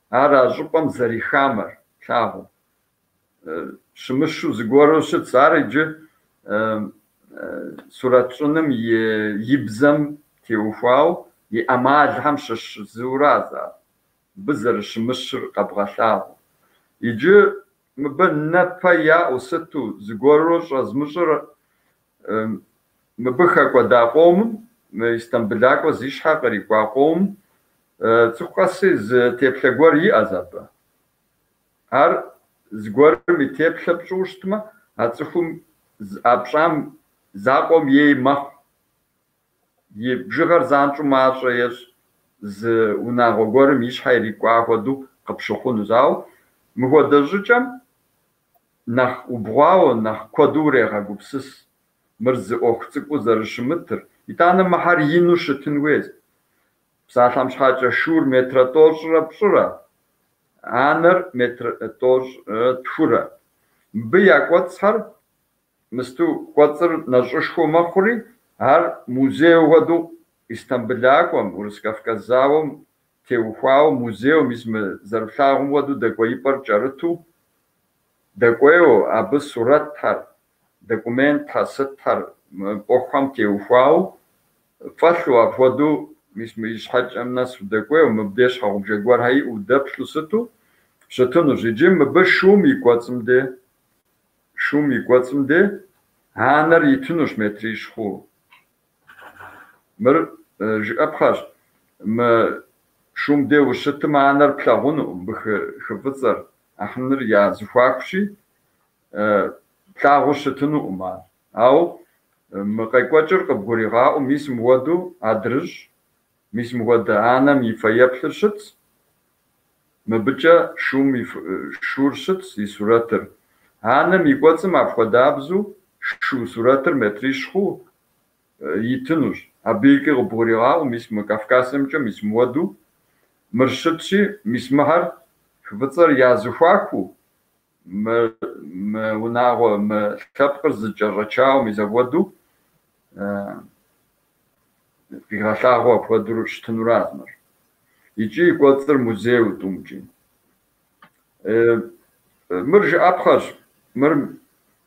Ар а щӏыпӏэм зэрихамэр плъагъуу. Щымыщу зыгуэру щытщ. Ар иджы сурэт щӏыным и бзэм теухуауэ и ӏэмалхэм щыщ зыуращ ар. Мыбы зэрыщымыщыр къэбгъэлъагъуэу. Иджы мыбы нэпэ яӏэу сыту зыгуэру щӏэзмыщӏыр мыбы хэкӏуэда къомым, мы истамбылакӏуэ зи щхьэ кърикӏуа къомым, цӏыху къэси зы теплъэ гуэр иӏэщ абы. Ар зыгуэрым и теплъэ пщӏыуэ щытмэ, а цӏыхум а пщӏам закъуэм ей мэхъу. И бжыгъэр занщӏэу мащӏэ ещӏ, зы унагъуэ гуэрым и щхьэ ирикӏуа хуэдэу къыпщыхъунущ. Ауэ мыхуэдэ щӏыкӏэм нэхъ убгъуауэ, нэхъ куэду урегъэгупсыс. Мыр зы ӏуэху цӏыкӏуу зэрыщымытыр. Итӏанэ мыхьэр ину щытын хуейщ. Псалъэм щхьэкӏэ шур метрэ тӏощӏрэ пщӏырэ, анэр метрэ тӏощӏрэ тхурэ. Мыбы я кӏуэцӏхэр, мысту кӏуэцӏыр нэщӏышхуэ мэхъури, ар музей хуэдэу Истамбылакӏуэм, Урыс-Кавказ зауэм теухуауэ музейуэ мис мы зэрыплъагъум хуэдэу дэкӏуеипӏэр кӏэрыту, дэкӏуейуэ абы сурэтхэр, документхэр, сытхэр мы ӏуэхухэм теухуауэ фӏэлъу апхуэдэу мис мы ищхьэкӏэм нэс удэкӏуейуэ, мыбдеж щхьэгъубжэ гуэрхэр иӏэу удэплъу сыту щытынущ. Иджы мыбы шум и кӏуэцӏым де анэр итынущ метрищ хъууэ. Мыр жыӏэпхъэщ, мы шум де ущытым анэр плъагъунукъым, мыбы хы фӏыцӏэр, Ахьыныр я зэхуакущи, плъагъуу щытынукъым ар. Ауэ мы къекӏуэкӏыр къыбгуригъаӏуэу мис мыуэду адрыщӏ, мис мыхуэдэ анэм и фэеплъыр щытщ, мыбыкӏэ шур щытщ и сурэтыр. Анэм и кӏуэцӏым апхуэдабзэу шу сурэтыр метрищ хъуу итынущ. Абы икӏи къыбгуригъаӏуэу мис мы Кавказымкӏэ мис мыуэду мыр щытщи, мис мыхэр хы фӏыцӏэр я зэхуакуу, мы унагъуэ, мы лъэпкъыр зыкӏэщӏэчауэ мис апхуэдэу къигъэлъагъуэу апхуэдэу щытынуращ мыр. Икӏи и кӏуэцӏыр музейуэ тӏумкӏи. Мыр жыӏэпхъэщ, мыр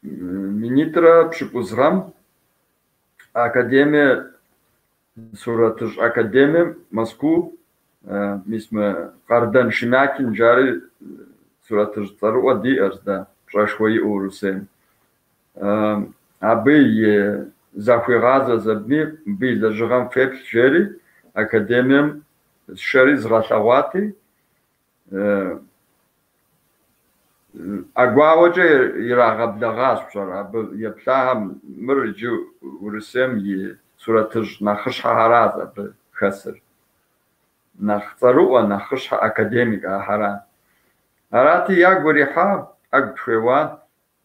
2020 гъэм академие, сурэтыщӏ академием Мэзкуу, мис мы Къардэн Шемякин жари сурэтыщӏ цӏэрыӏуэ диӏэщ дэ, пщӏэшхуэ иӏэу Урысейм. Абы и захуигъазэщ абыми, мыбы и лэжьыгъэм феплъ жери, академием сшэри згъэлъэгъуати, ӏэгуауэкӏэ ирагъэблэгъащ пщӏэрэ, абы еплъахэм мыр иджы Урысейм и сурэтыщӏ нэхъыщхьэхэращ абы хэсыр. Нэхъ цӏэрыӏуэ, нэхъыщхьэ академик ахэращ. Арати, ягу ирихьа, ӏэгу тхуеуа.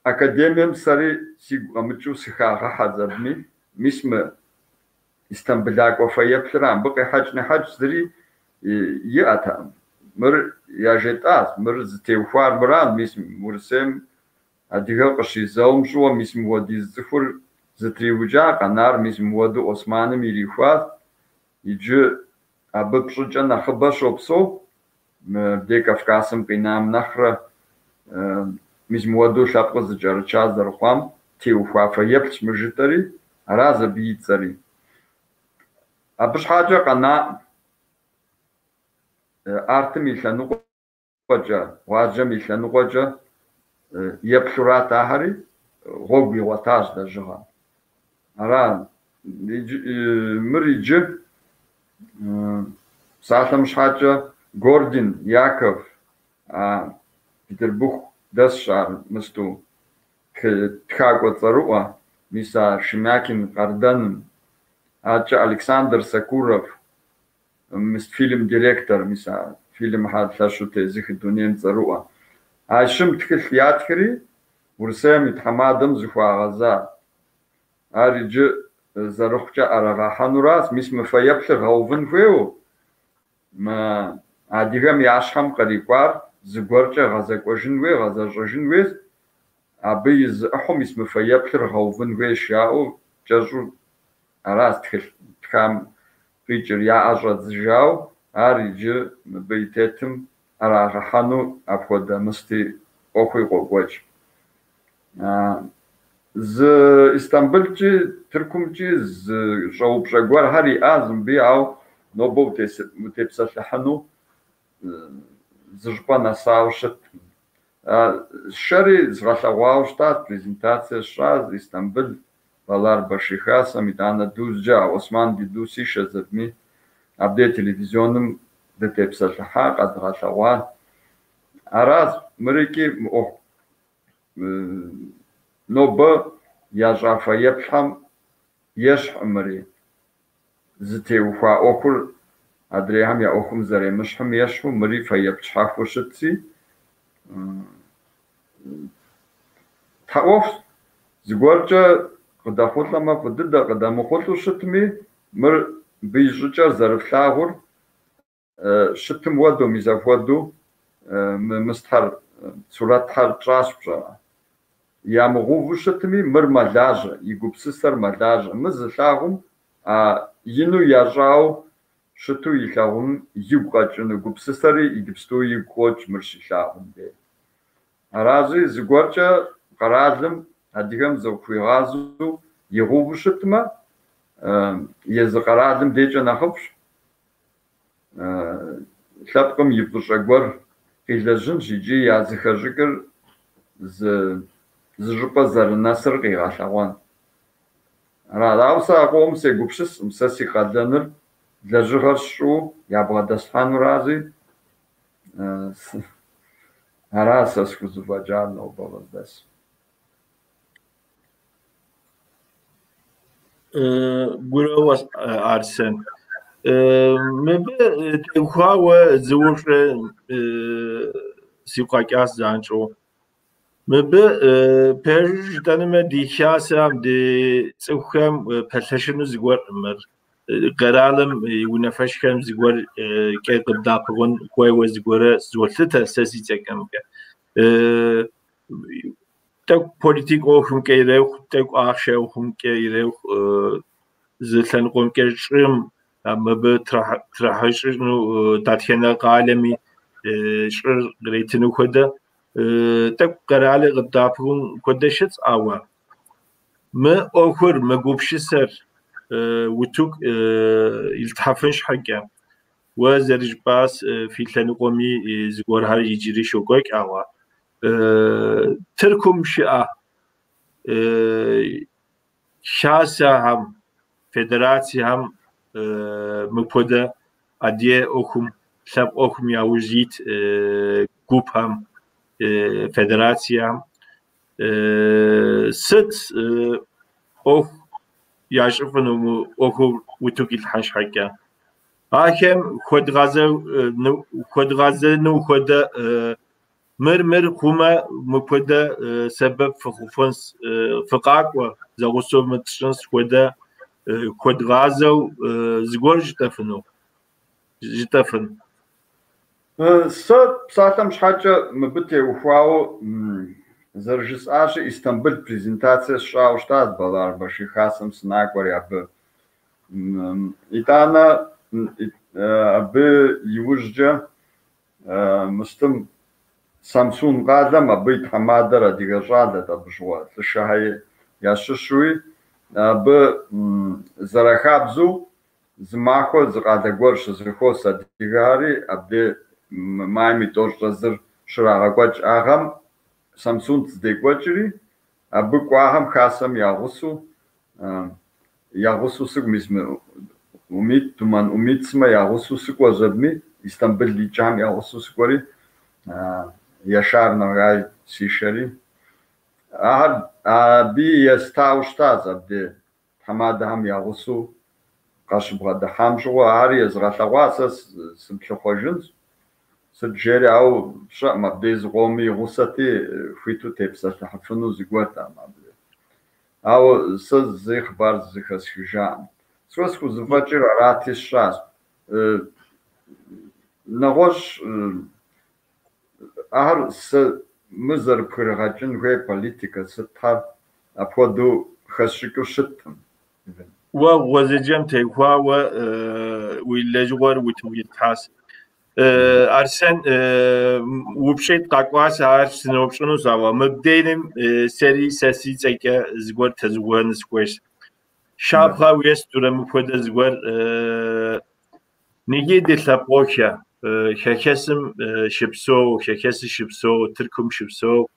Академием сэри сигу къэмыкӏыу сыхагъэхьэ зэбми, мис мы Истамбылакӏуэ фэеплъыра, мыбы къехьэкӏ-нехьэкӏ зыри иӏэтэкъым. Мыр яжетӏащ, мыр зытеухуар мыра, мис Урысейм адыгэ къыщизэум щыгъуэ, мис мыуэдиз цӏыхур зытриукӏа, къэнар мис мыуэду Османым ирихуащ. Иджы абы пщӏыкӏэ нэхъыбэ щопсэу, мыбдей Кавказым къинам нэхърэ мис мыуэду лъэпкъыр зыкӏэрыча зэрыхъуам теухуа фэеплъщ мы жытӏэри, аращ абы и цӏэри. Абы щхьэкӏэ къэнаӏым. Артым и лъэныкъуэкӏэ, гъуазджэм и лъэныкъуэкӏэ еплъурат ахэри, гъуэгу игъуэтащ лэжьыгъэм. Ара, мыр иджы псалъэм щхьэкӏэ Гордин Яков, Петербург дэсщ ар мысту, тхакӏуэ цӏэрыӏуэ, мис а Шемякин Къардэным, адэкӏэ Александр Сокуров, мис фильм директор, мис а фильмхэр лъэщу тезыхы дунейм цӏэрыӏуэ. А щым тхылъ ятхри, Урысейм и тхьэмадэм зыхуагъэза. Ар иджы зэрыхъукӏэ ӏэрыгъэхьэнуращ, мис мы фэеплъыр гъэувын хуейуэ, мы адыгэм я щхьэм кърикӏуар зыгуэркӏэ гъэзэкӏуэжын хуей, гъэзэщӏэжын хуейщ, абы и зы ӏыхьэу мис мы фэеплъыр гъэувын хуейщ жаӏэу кӏэщӏу аращ тхылъ тхам къикӏыр яӏэщӏэдзыжауэ, ар иджы мыбы и тетым ӏэрагъэхьэну апхуэдэ мысти ӏуэхуи къокӏуэкӏ. Зы Истамбылкӏи, Тыркумкӏи зы щӏэупщӏэ гуэрхэр иӏащ мыбы, ауэ нобэ утепсэлъыхьыну зы щӏыпӏэ нэсауэ щыткъым. Сшэри згъэлъэгъуауэ щытащ, презентацие сщӏащ Истамбыл, Баларбаши хасэм, итӏанэ Дузджэ, а Осман дыдэу сишэ зэбми, абдей телевизионым дытепсэлъыхьа, къэдгъэлъэгъуа. Аращ, мыр икӏи мы ӏуэху нобэ ящӏа фэеплъхэм ещхькъым мыри. Зытеухуа ӏуэхур адрейхэм я ӏуэхум зэремыщхьым ещхьу, мыри фэеплъ щхьэхуэу щытси. Тхьэ ӏуэху зыгуэркӏэ къыдэхъулӏэмэ, фӏы дыдэ къыдэмыхъулӏэу щытми, мыр мыбы и щӏыкӏэр зэрыфлъагъур щытым уэдэу, мис апхуэдэу мы мыстхьэр, сурэтхэр тщӏащ пщӏэрэ. Ямыгъэуву щытми, мыр мэлажьэ, и гупсысэр мэлажьэ. Мы зылъагъум а ину ящӏауэ щыту илъагъун игу къэкӏыну гупсысэри иджыпсту игу къокӏ мыр щилъагъум дей. Аращи, зыгуэркӏэ къэралым адыгэм зыхуигъазэу игъэуву щытмэ, езы къэралым декӏэ нэхъыфӏщ. Лъэпкъым и фӏыщӏэ гуэр къилэжьынщ икӏи я зыхэщӏыкӏыр зы щӏыпӏэ зэрынэсыр къигъэлъэгъуэн. Ара, ауэ сэ а къомым сегупсыскъым, сэ си къалэныр лэжьыгъэр сщӏыу ябгъэдэслъхьэнурази, ара сэ схузэфӏэкӏар нобэ къыздэсым. Гурыӏуэгъуэ, Арсен. Мыбы теухуауэ зы упщӏэ сигу къэкӏащ занщӏэу. Мыбы пэжу жытӏэнумэ, ди хасэм, ди цӏыхухэм пэлъэщыну зыгуэркъым мыр. Къэралым и унафэщӏхэм зыгуэркӏэ къыддэӏэпыкъун хуейуэ зыгуэрэ золъытэ сэ си цӏэкӏэмкӏэ. Тӏэкӏу политик ӏуэхумкӏэ ирехъу, тӏэкӏу ахъшэ ӏуэхумкӏэ ирехъу, зы лъэныкъуэмкӏэ щӏым мыбы трахьэщӏыну дэтхэнэ къалэми щӏыр къретыну хуэдэ. Тӏэкӏу къэралыр къыддэӏэпыкъун хуэдэ щытщ, ауэ мы ӏуэхур, мы гупсысэр утыку илъхьэфын щхьэкӏэ. Уэ зэрыжыпӏащ, фи лъэныкъуэми зыгуэрхэр иджыри щокӏуэкӏ, ауэ Тыркум щыӏэ хасэхэм, федерациехэм мыпхуэдэ адыгэ ӏуэхум, лъэпкъ ӏуэхум яужь ит гупхэм, федерациехэм сыт ӏуэху ящӏыфыну мы ӏуэхур утыку илъхьэн щхьэкӏэ? Ахэм хуэдгъэзэну хуэдэ Мыр хъумэ мыпхуэдэ сэбэп фыхъуфынс, фыкъакӏуэ, зэгъусэу мы тщӏынс хуэдэ хуэдгъазэу зыгуэр жытӏэфыну, жытӏэфын. Сэ псалъэм щхьэкӏэ мыбы теухуауэ зэрыжысӏащи, Истамбыл презентацие сщӏауэ щытащ Баларбаши хасэм сынакӏуэри абы. Итӏанэ абы иужькӏэ мыстым Самсун къалэм абы и тхьэмадэр адыгэ щӏалэт абы щыгъуэ, Лӏышэхэ ящыщуи, абы зэрахабзэу зы махуэ зы къалэ гуэр щызэхуос адыгэхэри, абдей майм и 31 щрагъэкӏуэкӏ. А гъэм Самсун здекӏуэкӏри, абы кӏуахэм хасэм ягъусэу сыкӏу, мис мы Умит, Думэн Умит сымэ ягъусэу сыкӏуэщ абыми, Истамбыл икӏахэм ягъусэу сыкӏуэри, Яшар Ногай сишэри. Ахэр абы естауэ щытащ абдей тхьэмадэхэм ягъусэу къащыбгъэдыхьам щыгъуэ, ахэр езгъэлъэгъуа, сэ сыплъыхъуэжынщ. Сыт жери, ауэ пщӏэӏым, абдей зыкъоми и гъусэти, хуиту тепсэлъыхьыфыну зыгуэртэкъым абдей. Ауэ сэ зэи хъыбар зэхэсхыжаӏым. Сэ схузэфӏэкӏыр арати сщӏащ. Нэгъуэщӏ ахэр сэ мы зэрыпхырыгъэкӏын хуей политикэ сытхэр апхуэдэу хэсщӏыкӏыу щыткъым. Уэ гъуэзэджэм теухуауэ уи лэжьыгъэр утыку итлъхьащ. Арсен, упщӏитӏ къэкӏуащ, ар сыноупщӏынущ, ауэ мыбдейм сэри сэ си цӏэкӏэ зыгуэр тезгъуэну сыхуейщ. Щапхъэ уестурэ мыпхуэдэ зыгуэр ныги ди лъэпкъохэ хэхэсым щыпсэу, хэхэсым щыпсэу, Тыркум щыпсэу,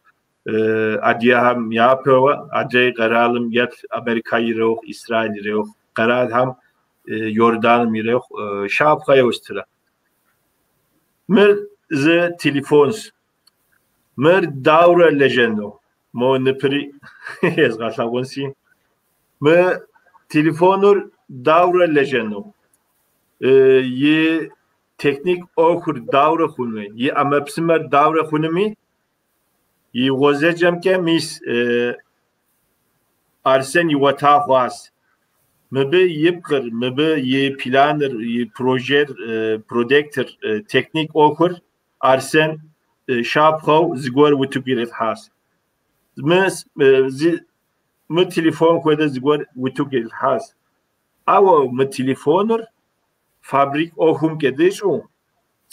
адыгэхэм япэуэ адрей къэралым еплъ, Америка ирехъу, Израиль ирехъу, къэралхэм Иорданым ирехъу, щапхъэ еустырэ. Мыр зы телефонщ. Мыр даурэ лэжьэну, мо ныпри езгъэлъагъунси. Мы телефоныр даурэ лэжьэну, и техник ӏуэхур даурэ хъунуи, и ӏэмэпсымэр даурэ хъунуми, и гъуэзэджэмкӏэ мис Арсен игъуэта хъуащ. Мыбы и пкъыр, мыбы и планыр, и прожер, продектыр, техник ӏуэхур Арсен щапхъэу зыгуэр утыку ирилъхьащ. Мы телефон хуэдэ зыгуэр утыку ирилъхьащ. Ауэ мы телефоныр фабрик ӏуэхум кӏэдыщӏу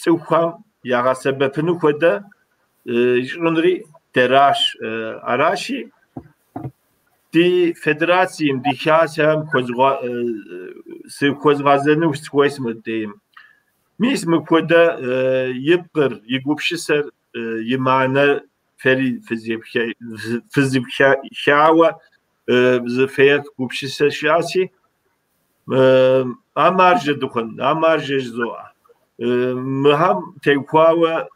цӏыхухэм ягъэсэбэпыну хуэдэ щӏынри дэращ. Аращи, ди федерацием, ди хасэм сыхуэзгъэзэну сыхуейщ мыбдейм. Мис мыпхуэдэ и пкъыр, и гупсысэр, и мыхьэнэр фэри фызыпхауэ зы фэеплъ гупсысэ щыӏэщи, а маржэ дыхъун, а маржэ жызоӏэ. Мыхэм теухуауэ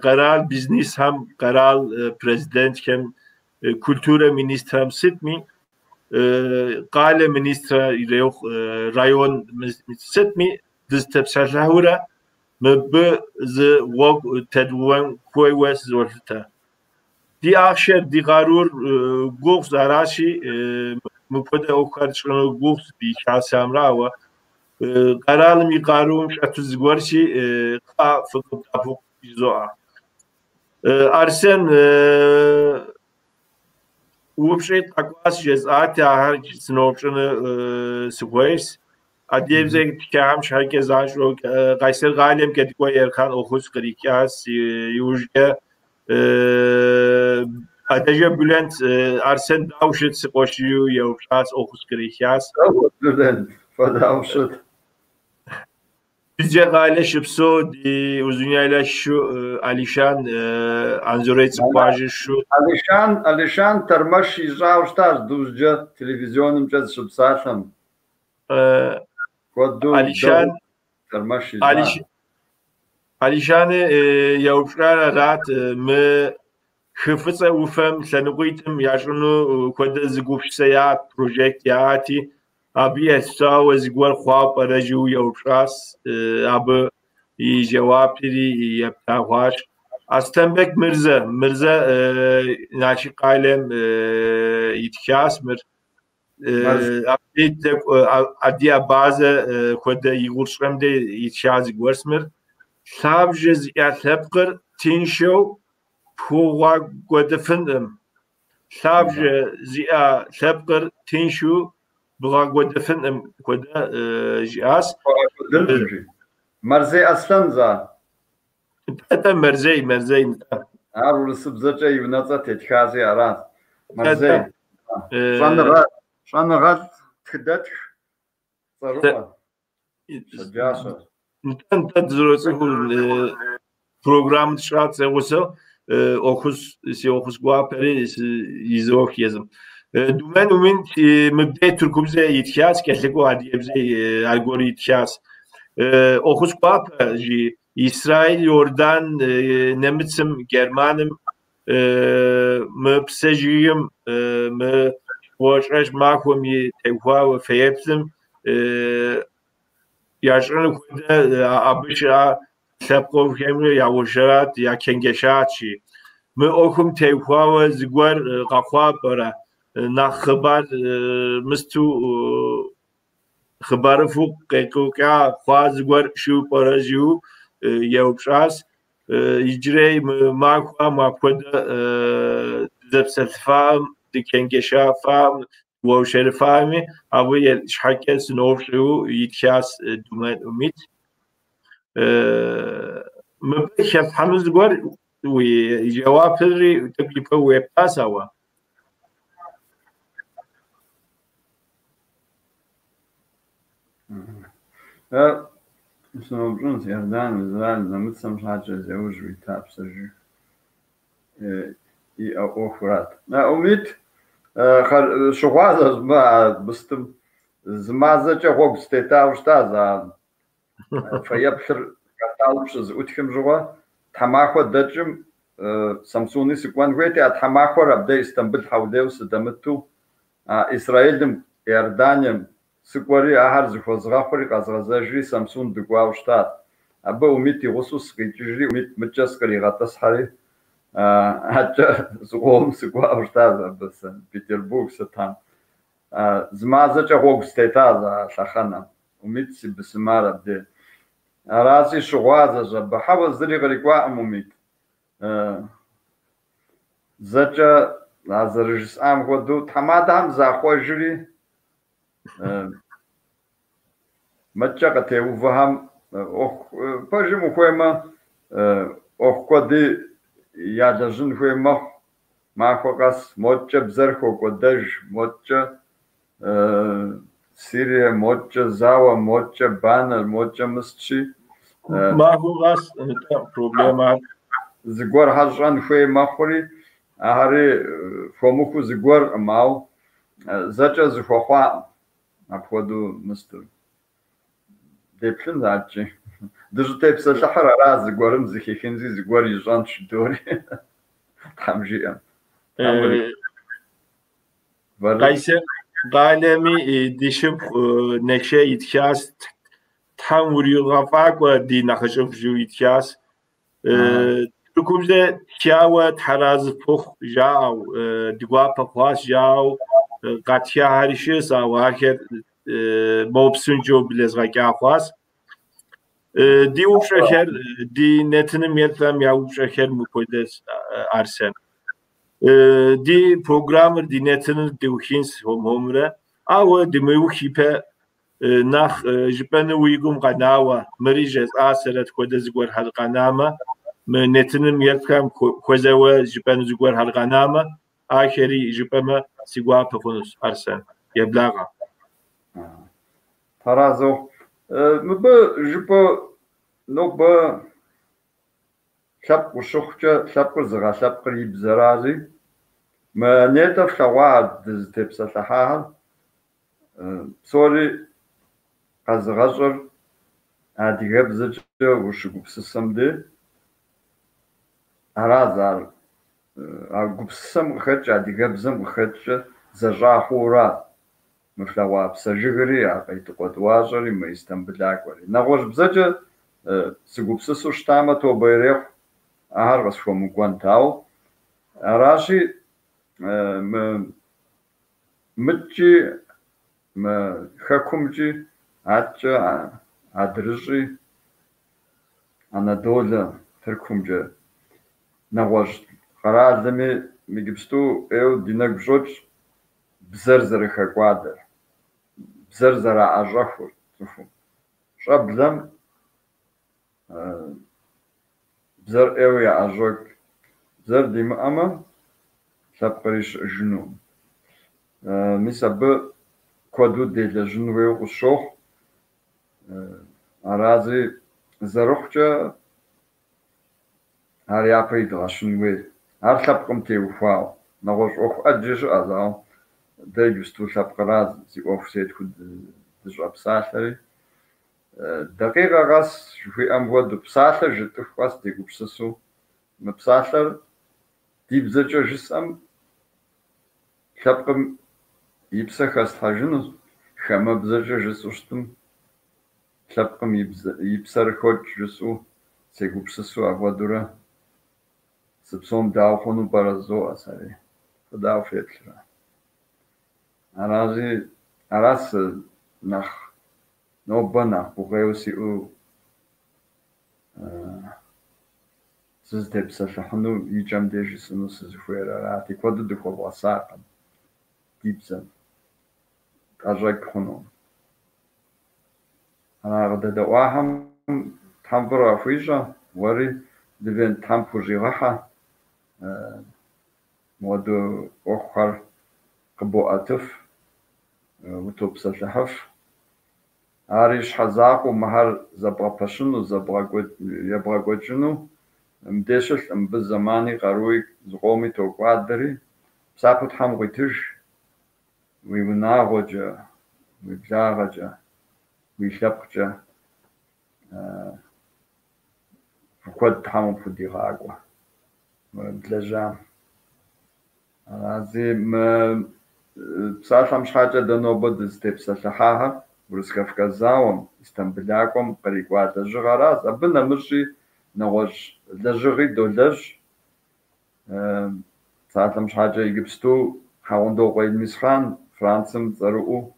къэрал бизнесхэм, къэрал президентхэм, культурэ министрэм сытми, къалэ министрэ ирехъу, район сытми дызытепсэлъыхьурэ мыбы зы гъуэгу тедгъэувэн хуейуэ сызолъытэ. Ди ахъшэр, ди къарур гугъущ, аращи, мыпхуэдэ ӏуэхухэр тщӏыну гугъущ ди хасэмрэ, ауэ къэралым и къарум щӏэту зыгуэрщи, фыкъыддэӏэпыкъу жызоӏэ. Арсен, упщӏитӏ къэкӏуащ жесӏати, ахэр сыноупщӏыну сыхуейщ. Адыгэбзэ тхахэм щхьэкӏэ занщӏэу Къайсэр къалэм кӏэдыкӏуэ Ерхан ӏуэхущ кърикӏащ, иужькӏэ Адэжэ Бюлент Арсен дауэ щыт си къуэш жиӏэу еупщӏащ, ӏуэхущ кърихащ. Бюлент, фэ дауэ щыт? Дюзджэ къалэ щыпсэу ди Узуняйла щыщу Алишан Анзорей цӏыкӏу къуажэ щыщу. Алишан тэрмэш ищӏауэ щытащ Дюзджэ телевизионымкӏэ зыщыпсалъэм. Куэду Алишан тэрмэш ищӏащ. Алишани еупщӏар арат, мы хы Фӏыцӏэ ӏуфэм лъэныкъуитӏым ящӏыну хуэдэ зы гупсысэ яӏэт, прожект яӏэти, абы елъытауэ зыгуэр хъуауэ пӏэрэ жиӏэу еупщӏащ, абы и жэуапри епта хъуащ. Аслъэнбек Мырзэ, Мырзэ Налшык къалэм итхащ мыр. Абдей тӏэкӏу Ади Абазэ хуэдэ и гъурщӏэм де итха зыгуэрщ мыр. Лъабжьэ зиӏэ лъэпкъыр тыншу пхуэгъэкӏуэдыфынкъым. Лъабжьэ зиӏэ лъэпкъыр тыншу бгъэкӏуэдыфынкъым хуэдэ жиӏащ. Мэрзей Аслъэн за. Нтӏэ, Мэрзей, Мэрзей, нтӏэ. Ар урысыбзэкӏэ и унэцӏэ тетхази аращ. Мэрзей. Щӏэныгъэлӏ, тхыдэтх, цӏэрыӏуэ, щэджащэ. Нтӏэ, нтӏэ, дызэроцӏыхур программэ тщӏат зэгъусэу, ӏуэхус, си ӏуэхус гуапэри изох езым. Думэн Умит мыбдей тыркубзэ итхащ, кӏэлъыкӏуэу адыгэбзэ аргуэр итхащ. ӏуэхус гуапэ, жи, Израиль, Иордан, нэмыцым, Германым мы псэжыгым, мы гуащӏэщ махуэм и теухуауэ фэеплъым ящӏыну хуэдэ абы щыӏэ лъэпкъыфӏхэмрэ яуэршэрат, ячэнджэщат, жи. Мы ӏуэхум теухуауэ зыгуэр къэхъуа пӏэрэ? Нэхъ хъыбар мысту хъыбарыфӏу къекӏуэкӏа хъуа зыгуэр щыӏэу пӏэрэ жиӏэу еупщӏащ. Иджырей мы махуэм апхуэдэ дызэпсэлъыфаӏым, дычэнджэщафаӏым, уэршэрыфаӏыми, абы щхьэкӏэ сыноупщӏу итхащ Думэн Умит. Мыбы хэплъхьэну зыгуэр уи жэуапри тӏэкӏу ипэ уептащ ауэ. Сыноупщӏынщ, Иордан, Израиль, нэмыцэм щхьэкӏэ зэужь уита псэжыг иӏэ ӏуэхурат. Умит, щыгъуазэщ мы а быстым зы мазэкӏэ гъуэгу сытетауэ щытащ а фэеплъыр Карталым щызэӏутхым щыгъуэ тхьэмахуэ дэкӏым Самсуни сыкӏуэн хуейти, а тхьэмахуэр абдей Истамбыл хьэулейуэ сыдэмыту, Израилым, Иорданием сыкӏуэри, ахэр зыхуэзгъэхъури къэзгъэзэжри Самсун дыкӏуауэ щытащ. Абы Умит и гъусэу сыкъикӏыжри, Умит мыкӏэ сыкъригъэтӏысхьэри, адэкӏэ зыкъомым сыкӏуауэ щытащ абы Санкт-Петербург сытам. Зы мазэкӏэ гъуэгу сытетащ а лъэхъэнэм. Умит си бысымар абдей. Аращи щыгъуазэщ абы. Хьэуэ, зыри кърикӏуакъым Умит. Зэкӏэ а зэрыжысӏам хуэдэу тхьэмадэхэм захъуэжри, мэткӏэ къытеувэхэм ӏуэху пэжым ухуеймэ, ӏуэху куэди ялэжьын хуей мэхъу. Махуэ къэс моткӏэ бзэр хокӏуэдэж, моткӏэ Сирие, моткӏэ зауэ, моткӏэ банэ, моткӏэ мыстщи. Махуэ къэс проблемэ. Зыгуэрхэр щӏэн хуей мэхъури, ахэри хуэмыхуу зыгуэркъым, ауэ зэкӏэ зыхуэхъуакъым апхуэдэу мыстыр. Деплъын адэкӏи. Дыщӏытепсэлъыхьыр ара зыгуэрым зыхихынзи зыгуэр ищӏэнщ жыдори. Тхьэм жиӏэм. Къайсэр къалэми ди шыпхъу Нэшэ итхащ. Тхьэм уригъэфӏакӏуэ ди нэхъыжьыфӏ жиӏэу итхащ. Тыркубзэ тхауэ тхьэразы пхухъу жаӏэу, ди гуапэ хъуащ жаӏэу къатхахэри щыӏэщ, ауэ ахэр моуэ псынщӏэу блэзгъэкӏа хъуащ. Ди упщӏэхэр, ди нэтыным еплъхэм я упщӏэхэр мыпхуэдэщ, Арсен. Ди программэр, ди нэтыныр дыухынщ хуэм-хуэмурэ, ауэ дымыух ипэ нэхъ жыпӏэну уи гум къэнауэ, мыри жесӏасэрэт хуэдэ зыгуэрхэр къэнамэ, мы нэтыным еплъхэм хуэзэуэ жыпӏэну зыгуэрхэр къэнамэ, ахэри жыпӏэмэ си гуапэ хъунущ, Арсен. Еблагъэ. Тхьэразэ ухъу. Мыбы жыпӏэу нобэ лъэпкъ ущыхъукӏэ, лъэпкъыр зыгъэлъэпкъыр и бзэрази. Мы нетӏэ флъэгъуа дызытепсэлъыхьахэр псори къэзыгъэщӏыр адыгэбзэкӏэ ущыгупсысэм де аращ ар. А гупсысэм къыхэкӏ, адыгэбзэм къыхэкӏкӏэ зэщӏа хъуура. Мы флъэгъуа псэжыгри, а Къейтыкъуэ тӏуащӏэри, мы Истамбылакӏуэри. Нэгъуэщӏ бзэкӏэ сыгупсысу щытамэ, тобэ ирехъу. Ахэр къысхуэмыкӏуэнт. Ауэ аращи, мы мыткӏи, мы хэкумкӏи, аткӏэ адрыщӏи, Анадолэ, Тыркумкӏэ, нэгъуэщӏ къэралми иджыпсту ӏейуэ ди нэгу щӏокӏ бзэр зэрыхэкӏуадэр, бзэр зэраӏэщӏэхур цӏыхум. Щӏэблэм бзэр ӏейуэ яӏэщӏокӏ. Бзэр димыӏэмэ, лъэпкъри щыӏэжынукъым. Мис абы куэду делэжьын хуейуэ къысщохъу. Арази зэрыхъукӏэ ар япэ идгъэщын хуей. Ар лъэпкъым теухуауэ. Нэгъуэщӏ ӏуэху ӏэджэ щыӏэщ, ауэ дэ иджыпсту лъэпкъыра зи ӏуэху зетхуэу дыщӏэпсалъэри. Дакъикъэ къэс жыхуиӏэм хуэдэу, псалъэ жытӏыху къэс дегупсысу, мы псалъэр ди бзэкӏэ жысӏэм лъэпкъым и псэ хэслъхьэжынущ, хамэбзэкӏэ жысӏэу щытым лъэпкъым и псэр хокӏ жысӏэу сегупсысу апхуэдэурэ сыпсэум дауэ хъуну пӏэрэ жызоӏэ сэри. Фэ дауэ феплърэ? Арази, аращ сэ нэхъ нобэ нэхъ гукъеуэ сиӏэу сызытепсэлъыхьыну и кӏэм деж жысӏэну сызыхуейр арати, куэду дыхуэвгъэсакъым ди бзэм, тӏэщӏэкӏ хъунукъым. Ара къыдэдэӏуахэм Тхьэм фӏыр къахуищӏэ, уэри Левент Тхьэм пхущӏигъэхьэ, мыуэду ӏуэхухэр къыбоӏэтыф, утопсэлъыхьыф. Ари щхьэ закъуэу мыхэр зэбгъэпэщыну, ебгъэкӏуэкӏыну мыбдеж щылъкъым, мыбы зэмани къаруи зыкъоми токӏуадэри, псапэу Тхьэм къуитыж уи унагъуэкӏэ, уи благъэкӏэ, уи лъэпкъкӏэ фӏы куэд Тхьэм къыпхудигъакӏуэ мы блэжьам. Арази, мы псалъэм щхьэкӏэ дэ нобэ дызытепсэлъыхьахэр Урыс-Кавказ зауэм, Истамбылакӏуэм кърикӏуа лэжьыгъэращ. Абы нэмыщӏи нэгъуэщӏ лэжьыгъи долэжь. Псалъэм щхьэкӏэ иджыпсту Хьэгъундокъуэ Елмисхъан Францым цӏэрыӏуэу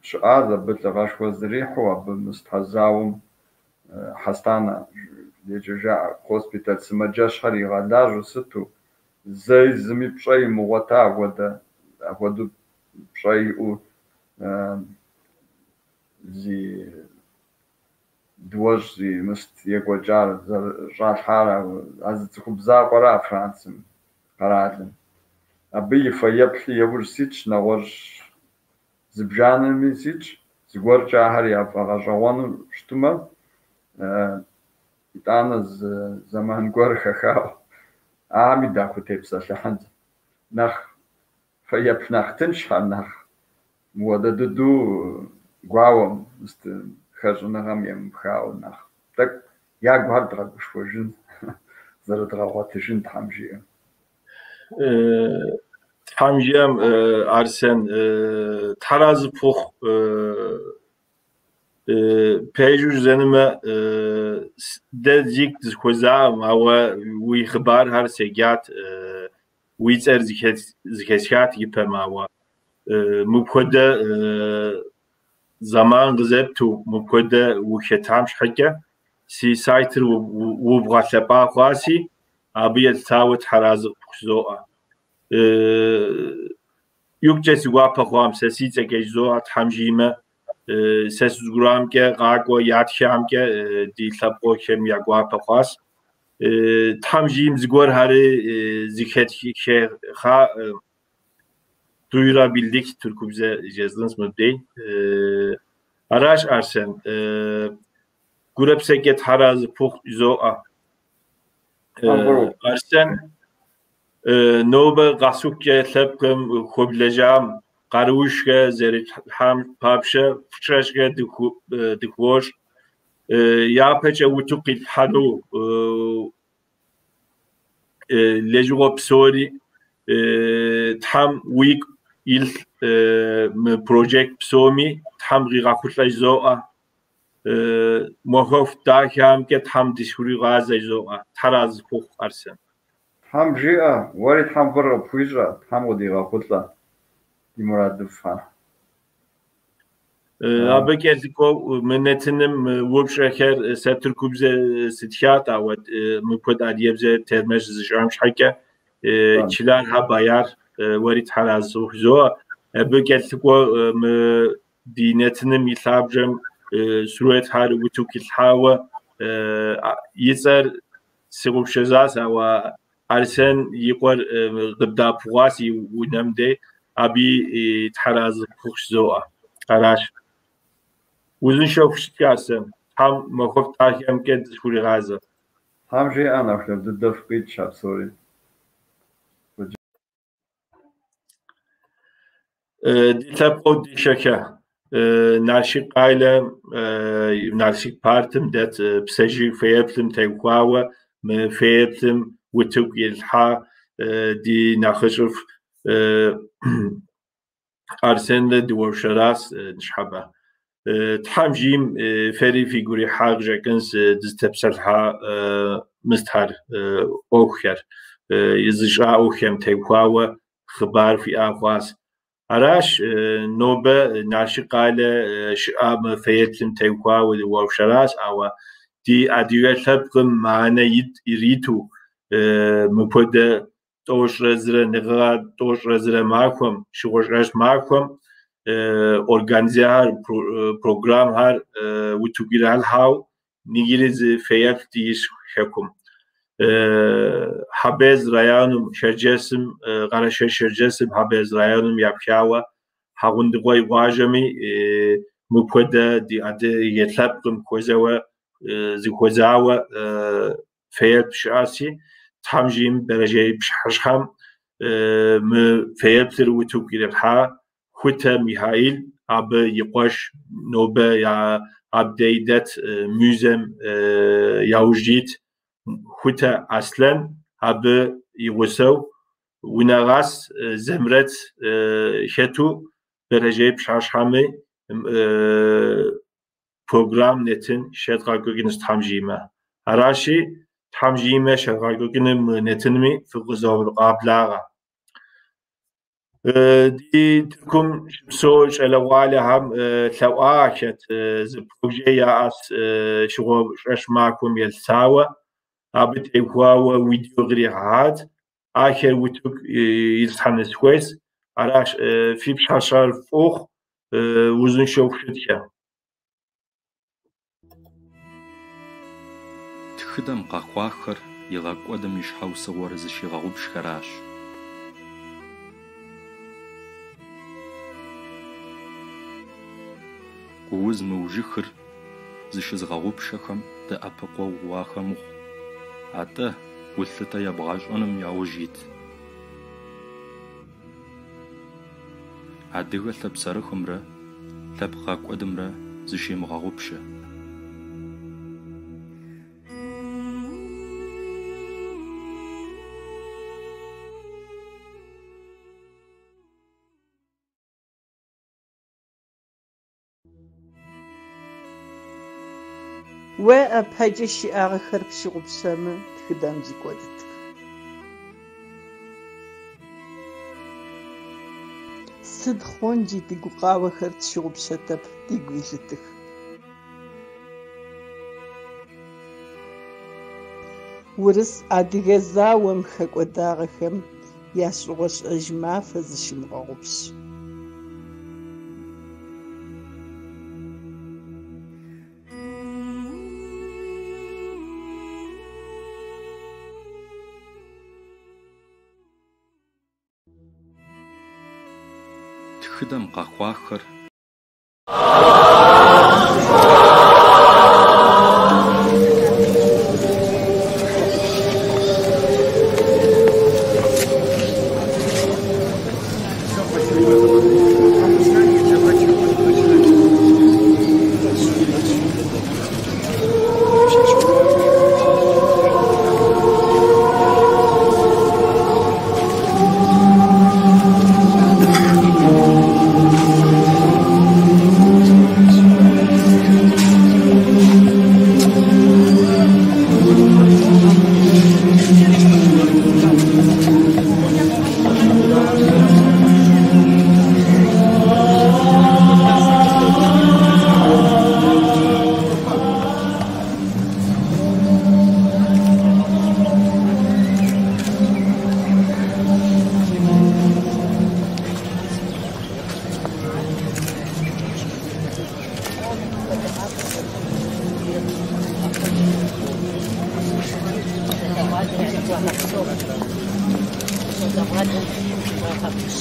щыӏащ, абы лӏыгъэшхуэ зэрихьэу, абы Мыстхьэ зауэм Хьэстанэ лекӏэ жаӏэ госпиталь сымаджэщхэр игъэлажьэу сыту, зэи зыми пщӏэ имыгъуэта апхуэдэ, апхуэдэу пщӏэ иӏэу зи дыуэщӏ зи мыст екӏуэкӏар зэрыщӏалъхьар а зы цӏыхубз закъуэра Францым, къэралым. Абы и фэеплъи яужь ситщ, нэгъуэщӏ зыбжанэми ситщ, зыгуэркӏэ ахэр яфӏэгъэщӏэгъуэну щытмэ, итӏанэ зы зэман гуэр хэхауэ ахэми дахутепсэлъыхьынт. Нэхъ фэеплъ нэхъ тыншхэр, нэхъ мыуэдэ дыдэу гуауэм, мыст хэщӏыныгъэм емыпхауэ нэхъ тӏэкӏу ягухэр дгъэгушхуэжын, зэрыдгъэгъуэтыжын Тхьэм жиӏэм. Тхьэм жиӏэм, Арсен, Тхьэразы пхухъу. Пэжу жызӏэнумэ, дэ зикӏ дызэхуэзакъым, ауэ уи хъыбархэр седжат, уи цӏэр зэхэсхат ипэм, ауэ мыпхуэдэ зэман къызэпту, мыпхуэдэ ухэтам щхьэкӏэ си сайтыр убгъэлъэпӏа хъуаси, абы елъытауэ Тхьэразы къыпхузоӏэ. Икъукӏэ си гуапэ хъуам, сэ си цӏэкӏэ жызоӏэ, Тхьэм жиӏэмэ, сэ сызыгурыӏуамкӏэ, къакӏуэ ятхамкӏэ ди лъэпкъыхэм я гуапэ хъуащ. Тхьэм жиӏэм зыгуэрхэри зыхэтха duyurabildik Türkçe жезлынс мыбдей. Аращ, Арсен. Гурэ псэкӏэ Тхьэразы пхухъу жызоӏэ. Арсен, нобэ къэсыхукӏэ лъэпкъым хуэблэжьам, къаруушхуэ зэрилъхьам папщӏэ фӏыщӏэшхуэ дыхуощӏ. Япэкӏэ утыку къилъхьэну лэжьыгъэ псори Тхьэм уигу илъ мы проект псоми Тхьэм къигъэхъулӏэ жызоӏэ. Махуэфӏ дахэмкӏэ Тхьэм дысхуригъазэ жызоӏэ. Тхьэр арэзы къыпхухъу, Арсен. Тхьэм жиӏэ, уэри Тхьэм фӏыр къыпхуищӏэ, Тхьэм къыдигъэхъулӏэ ди мурадыфӏхэр. Абы кӏэлъыкӏуэу мы нэтыным упщӏэхэр сэ тыркубзэ сытхат, ауэ мыпхуэдэ адыгэбзэ термэщ зыщӏам щхьэкӏэ Чылархэ Баяр уэри Тхьэр арэзы ухъу жызоӏэ. Абы кӏэлъыкӏуэу мы ди нэтыным и лъабжьэм сурэтхэр утыку илъхьауэ и цӏэр сыгъупщэжащ, ауэ Арсен и къуэр къыбдэӏэпыкъуащ и унэм дей, абы Тхьэр арэзы къыпхухъу жызоӏэ. Аращ. Узыншэу фыщыткӏэ, Арсен. Тхьэм махуэфӏ дахэмкӏэ дысхуригъазэ. Тхьэм жиӏэ, нэху дыдэ фыкъикӏ а псори. Ди лъэпкъыу дишэхэ Налшык къалэ, Налшык партым дэт Псэ жыг фэеплъым теухуауэ мы фэеплъым утыку илъхьа ди нэхъыжьыфӏ Арсенрэ дыуэршэращ ныщхьэбэ. Тхьэм жиӏэм фэри фигу ирихьа къыщӏэкӏынщ дызытепсэлъыхьа мыстхэр ӏуэхухэр, зыщӏа ӏуэхухэм теухуауэ хъыбар фиӏа хъуащ. Аращ нобэ Налшык къалэ щыӏа мы фэеплъым теухуауэ дыуэршэращ, ауэ ди адыгэ лъэпкъым мыхьэнэ ириту мыпхуэдэ 91 ныгъэ 91 махуэм, щыгъуэ-щӏэжь махуэм организехэр, программхэр утыку иралъхьау иджыри зы фэеплъ диӏэщ хэкум. Хьэбэз районым, Шэрджэсым, Къэрэшей-Шэрджэсым, Хьэбэз районым япхауэ Хьэгъундыкъуей къуажэми мыпхуэдэ ди адыгэ лъэпкъым хуэзэуэ зыхуэзауэ фэеплъ щыӏэщи, Тхьэм жиӏэм бэрэжьей пщыхьэщхьэм мы фэеплъыр утыку ирилъхьа Хутэ Михаил, абы и къуэш нобэ абдей дэт музейм яужь ит Хутэ Аслъэн, абы и гъусэу Унэгъас Зэмрэт хэту бэрэжьей пщыхьэщхьэми программ нэтын щедгъэкӏуэкӏынущ Тхьэм жиӏэмэ. Аращи, Тхьэм жиӏэмэ щедгъэкӏуэкӏыну мы нэтынми фыкъызогъэблагъэ. Ди Тыркум щыпсэу щӏалэгъуалэхэм лъэӏуахэт зы proje яӏэщ щыгъуэ-щӏэжь махуэм елъытауэ, абы теухуауэ видео къригъэхьат. Ахэр утыку илъхьэну сыхуейщ. Аращ, фи пщыхьэщхьэр фӏы ухъу, узыншэу фыщытхэ. Тхыдэм къэхъуахэр игъэкӏуэдым и щхьэусыгъуэр зыщигъэгъупщхэращ. Гууз мыужьыхыр зыщызыгъэгъупщэхэм дэӏэпыкъуэгъу уахэмыхъу, атӏэ гулъытэ ебгъэщӏыным яужь ит. Адыгэ лъапсэрыхымрэ лъэпкъ гъэкӏуэдымрэ зыщемыгъэгъупщэ. Уэ ӏэпэкӏэ щыӏагъэхэр пщыгъупщэмэ, тхыдэм зикӏуэдытых. Сыд хъункӏи ди гукъаохэр тщыгъупщэтэп, дигу илъытых. Урыс-адыгэ заом хэкӏодагъэхэм яшӏыгъо-шӏэжь мафэ зыщымыгъэгъупш. Тхыдэм къэхъуахэр Щӏалэгъуалэм уагъэӏущ.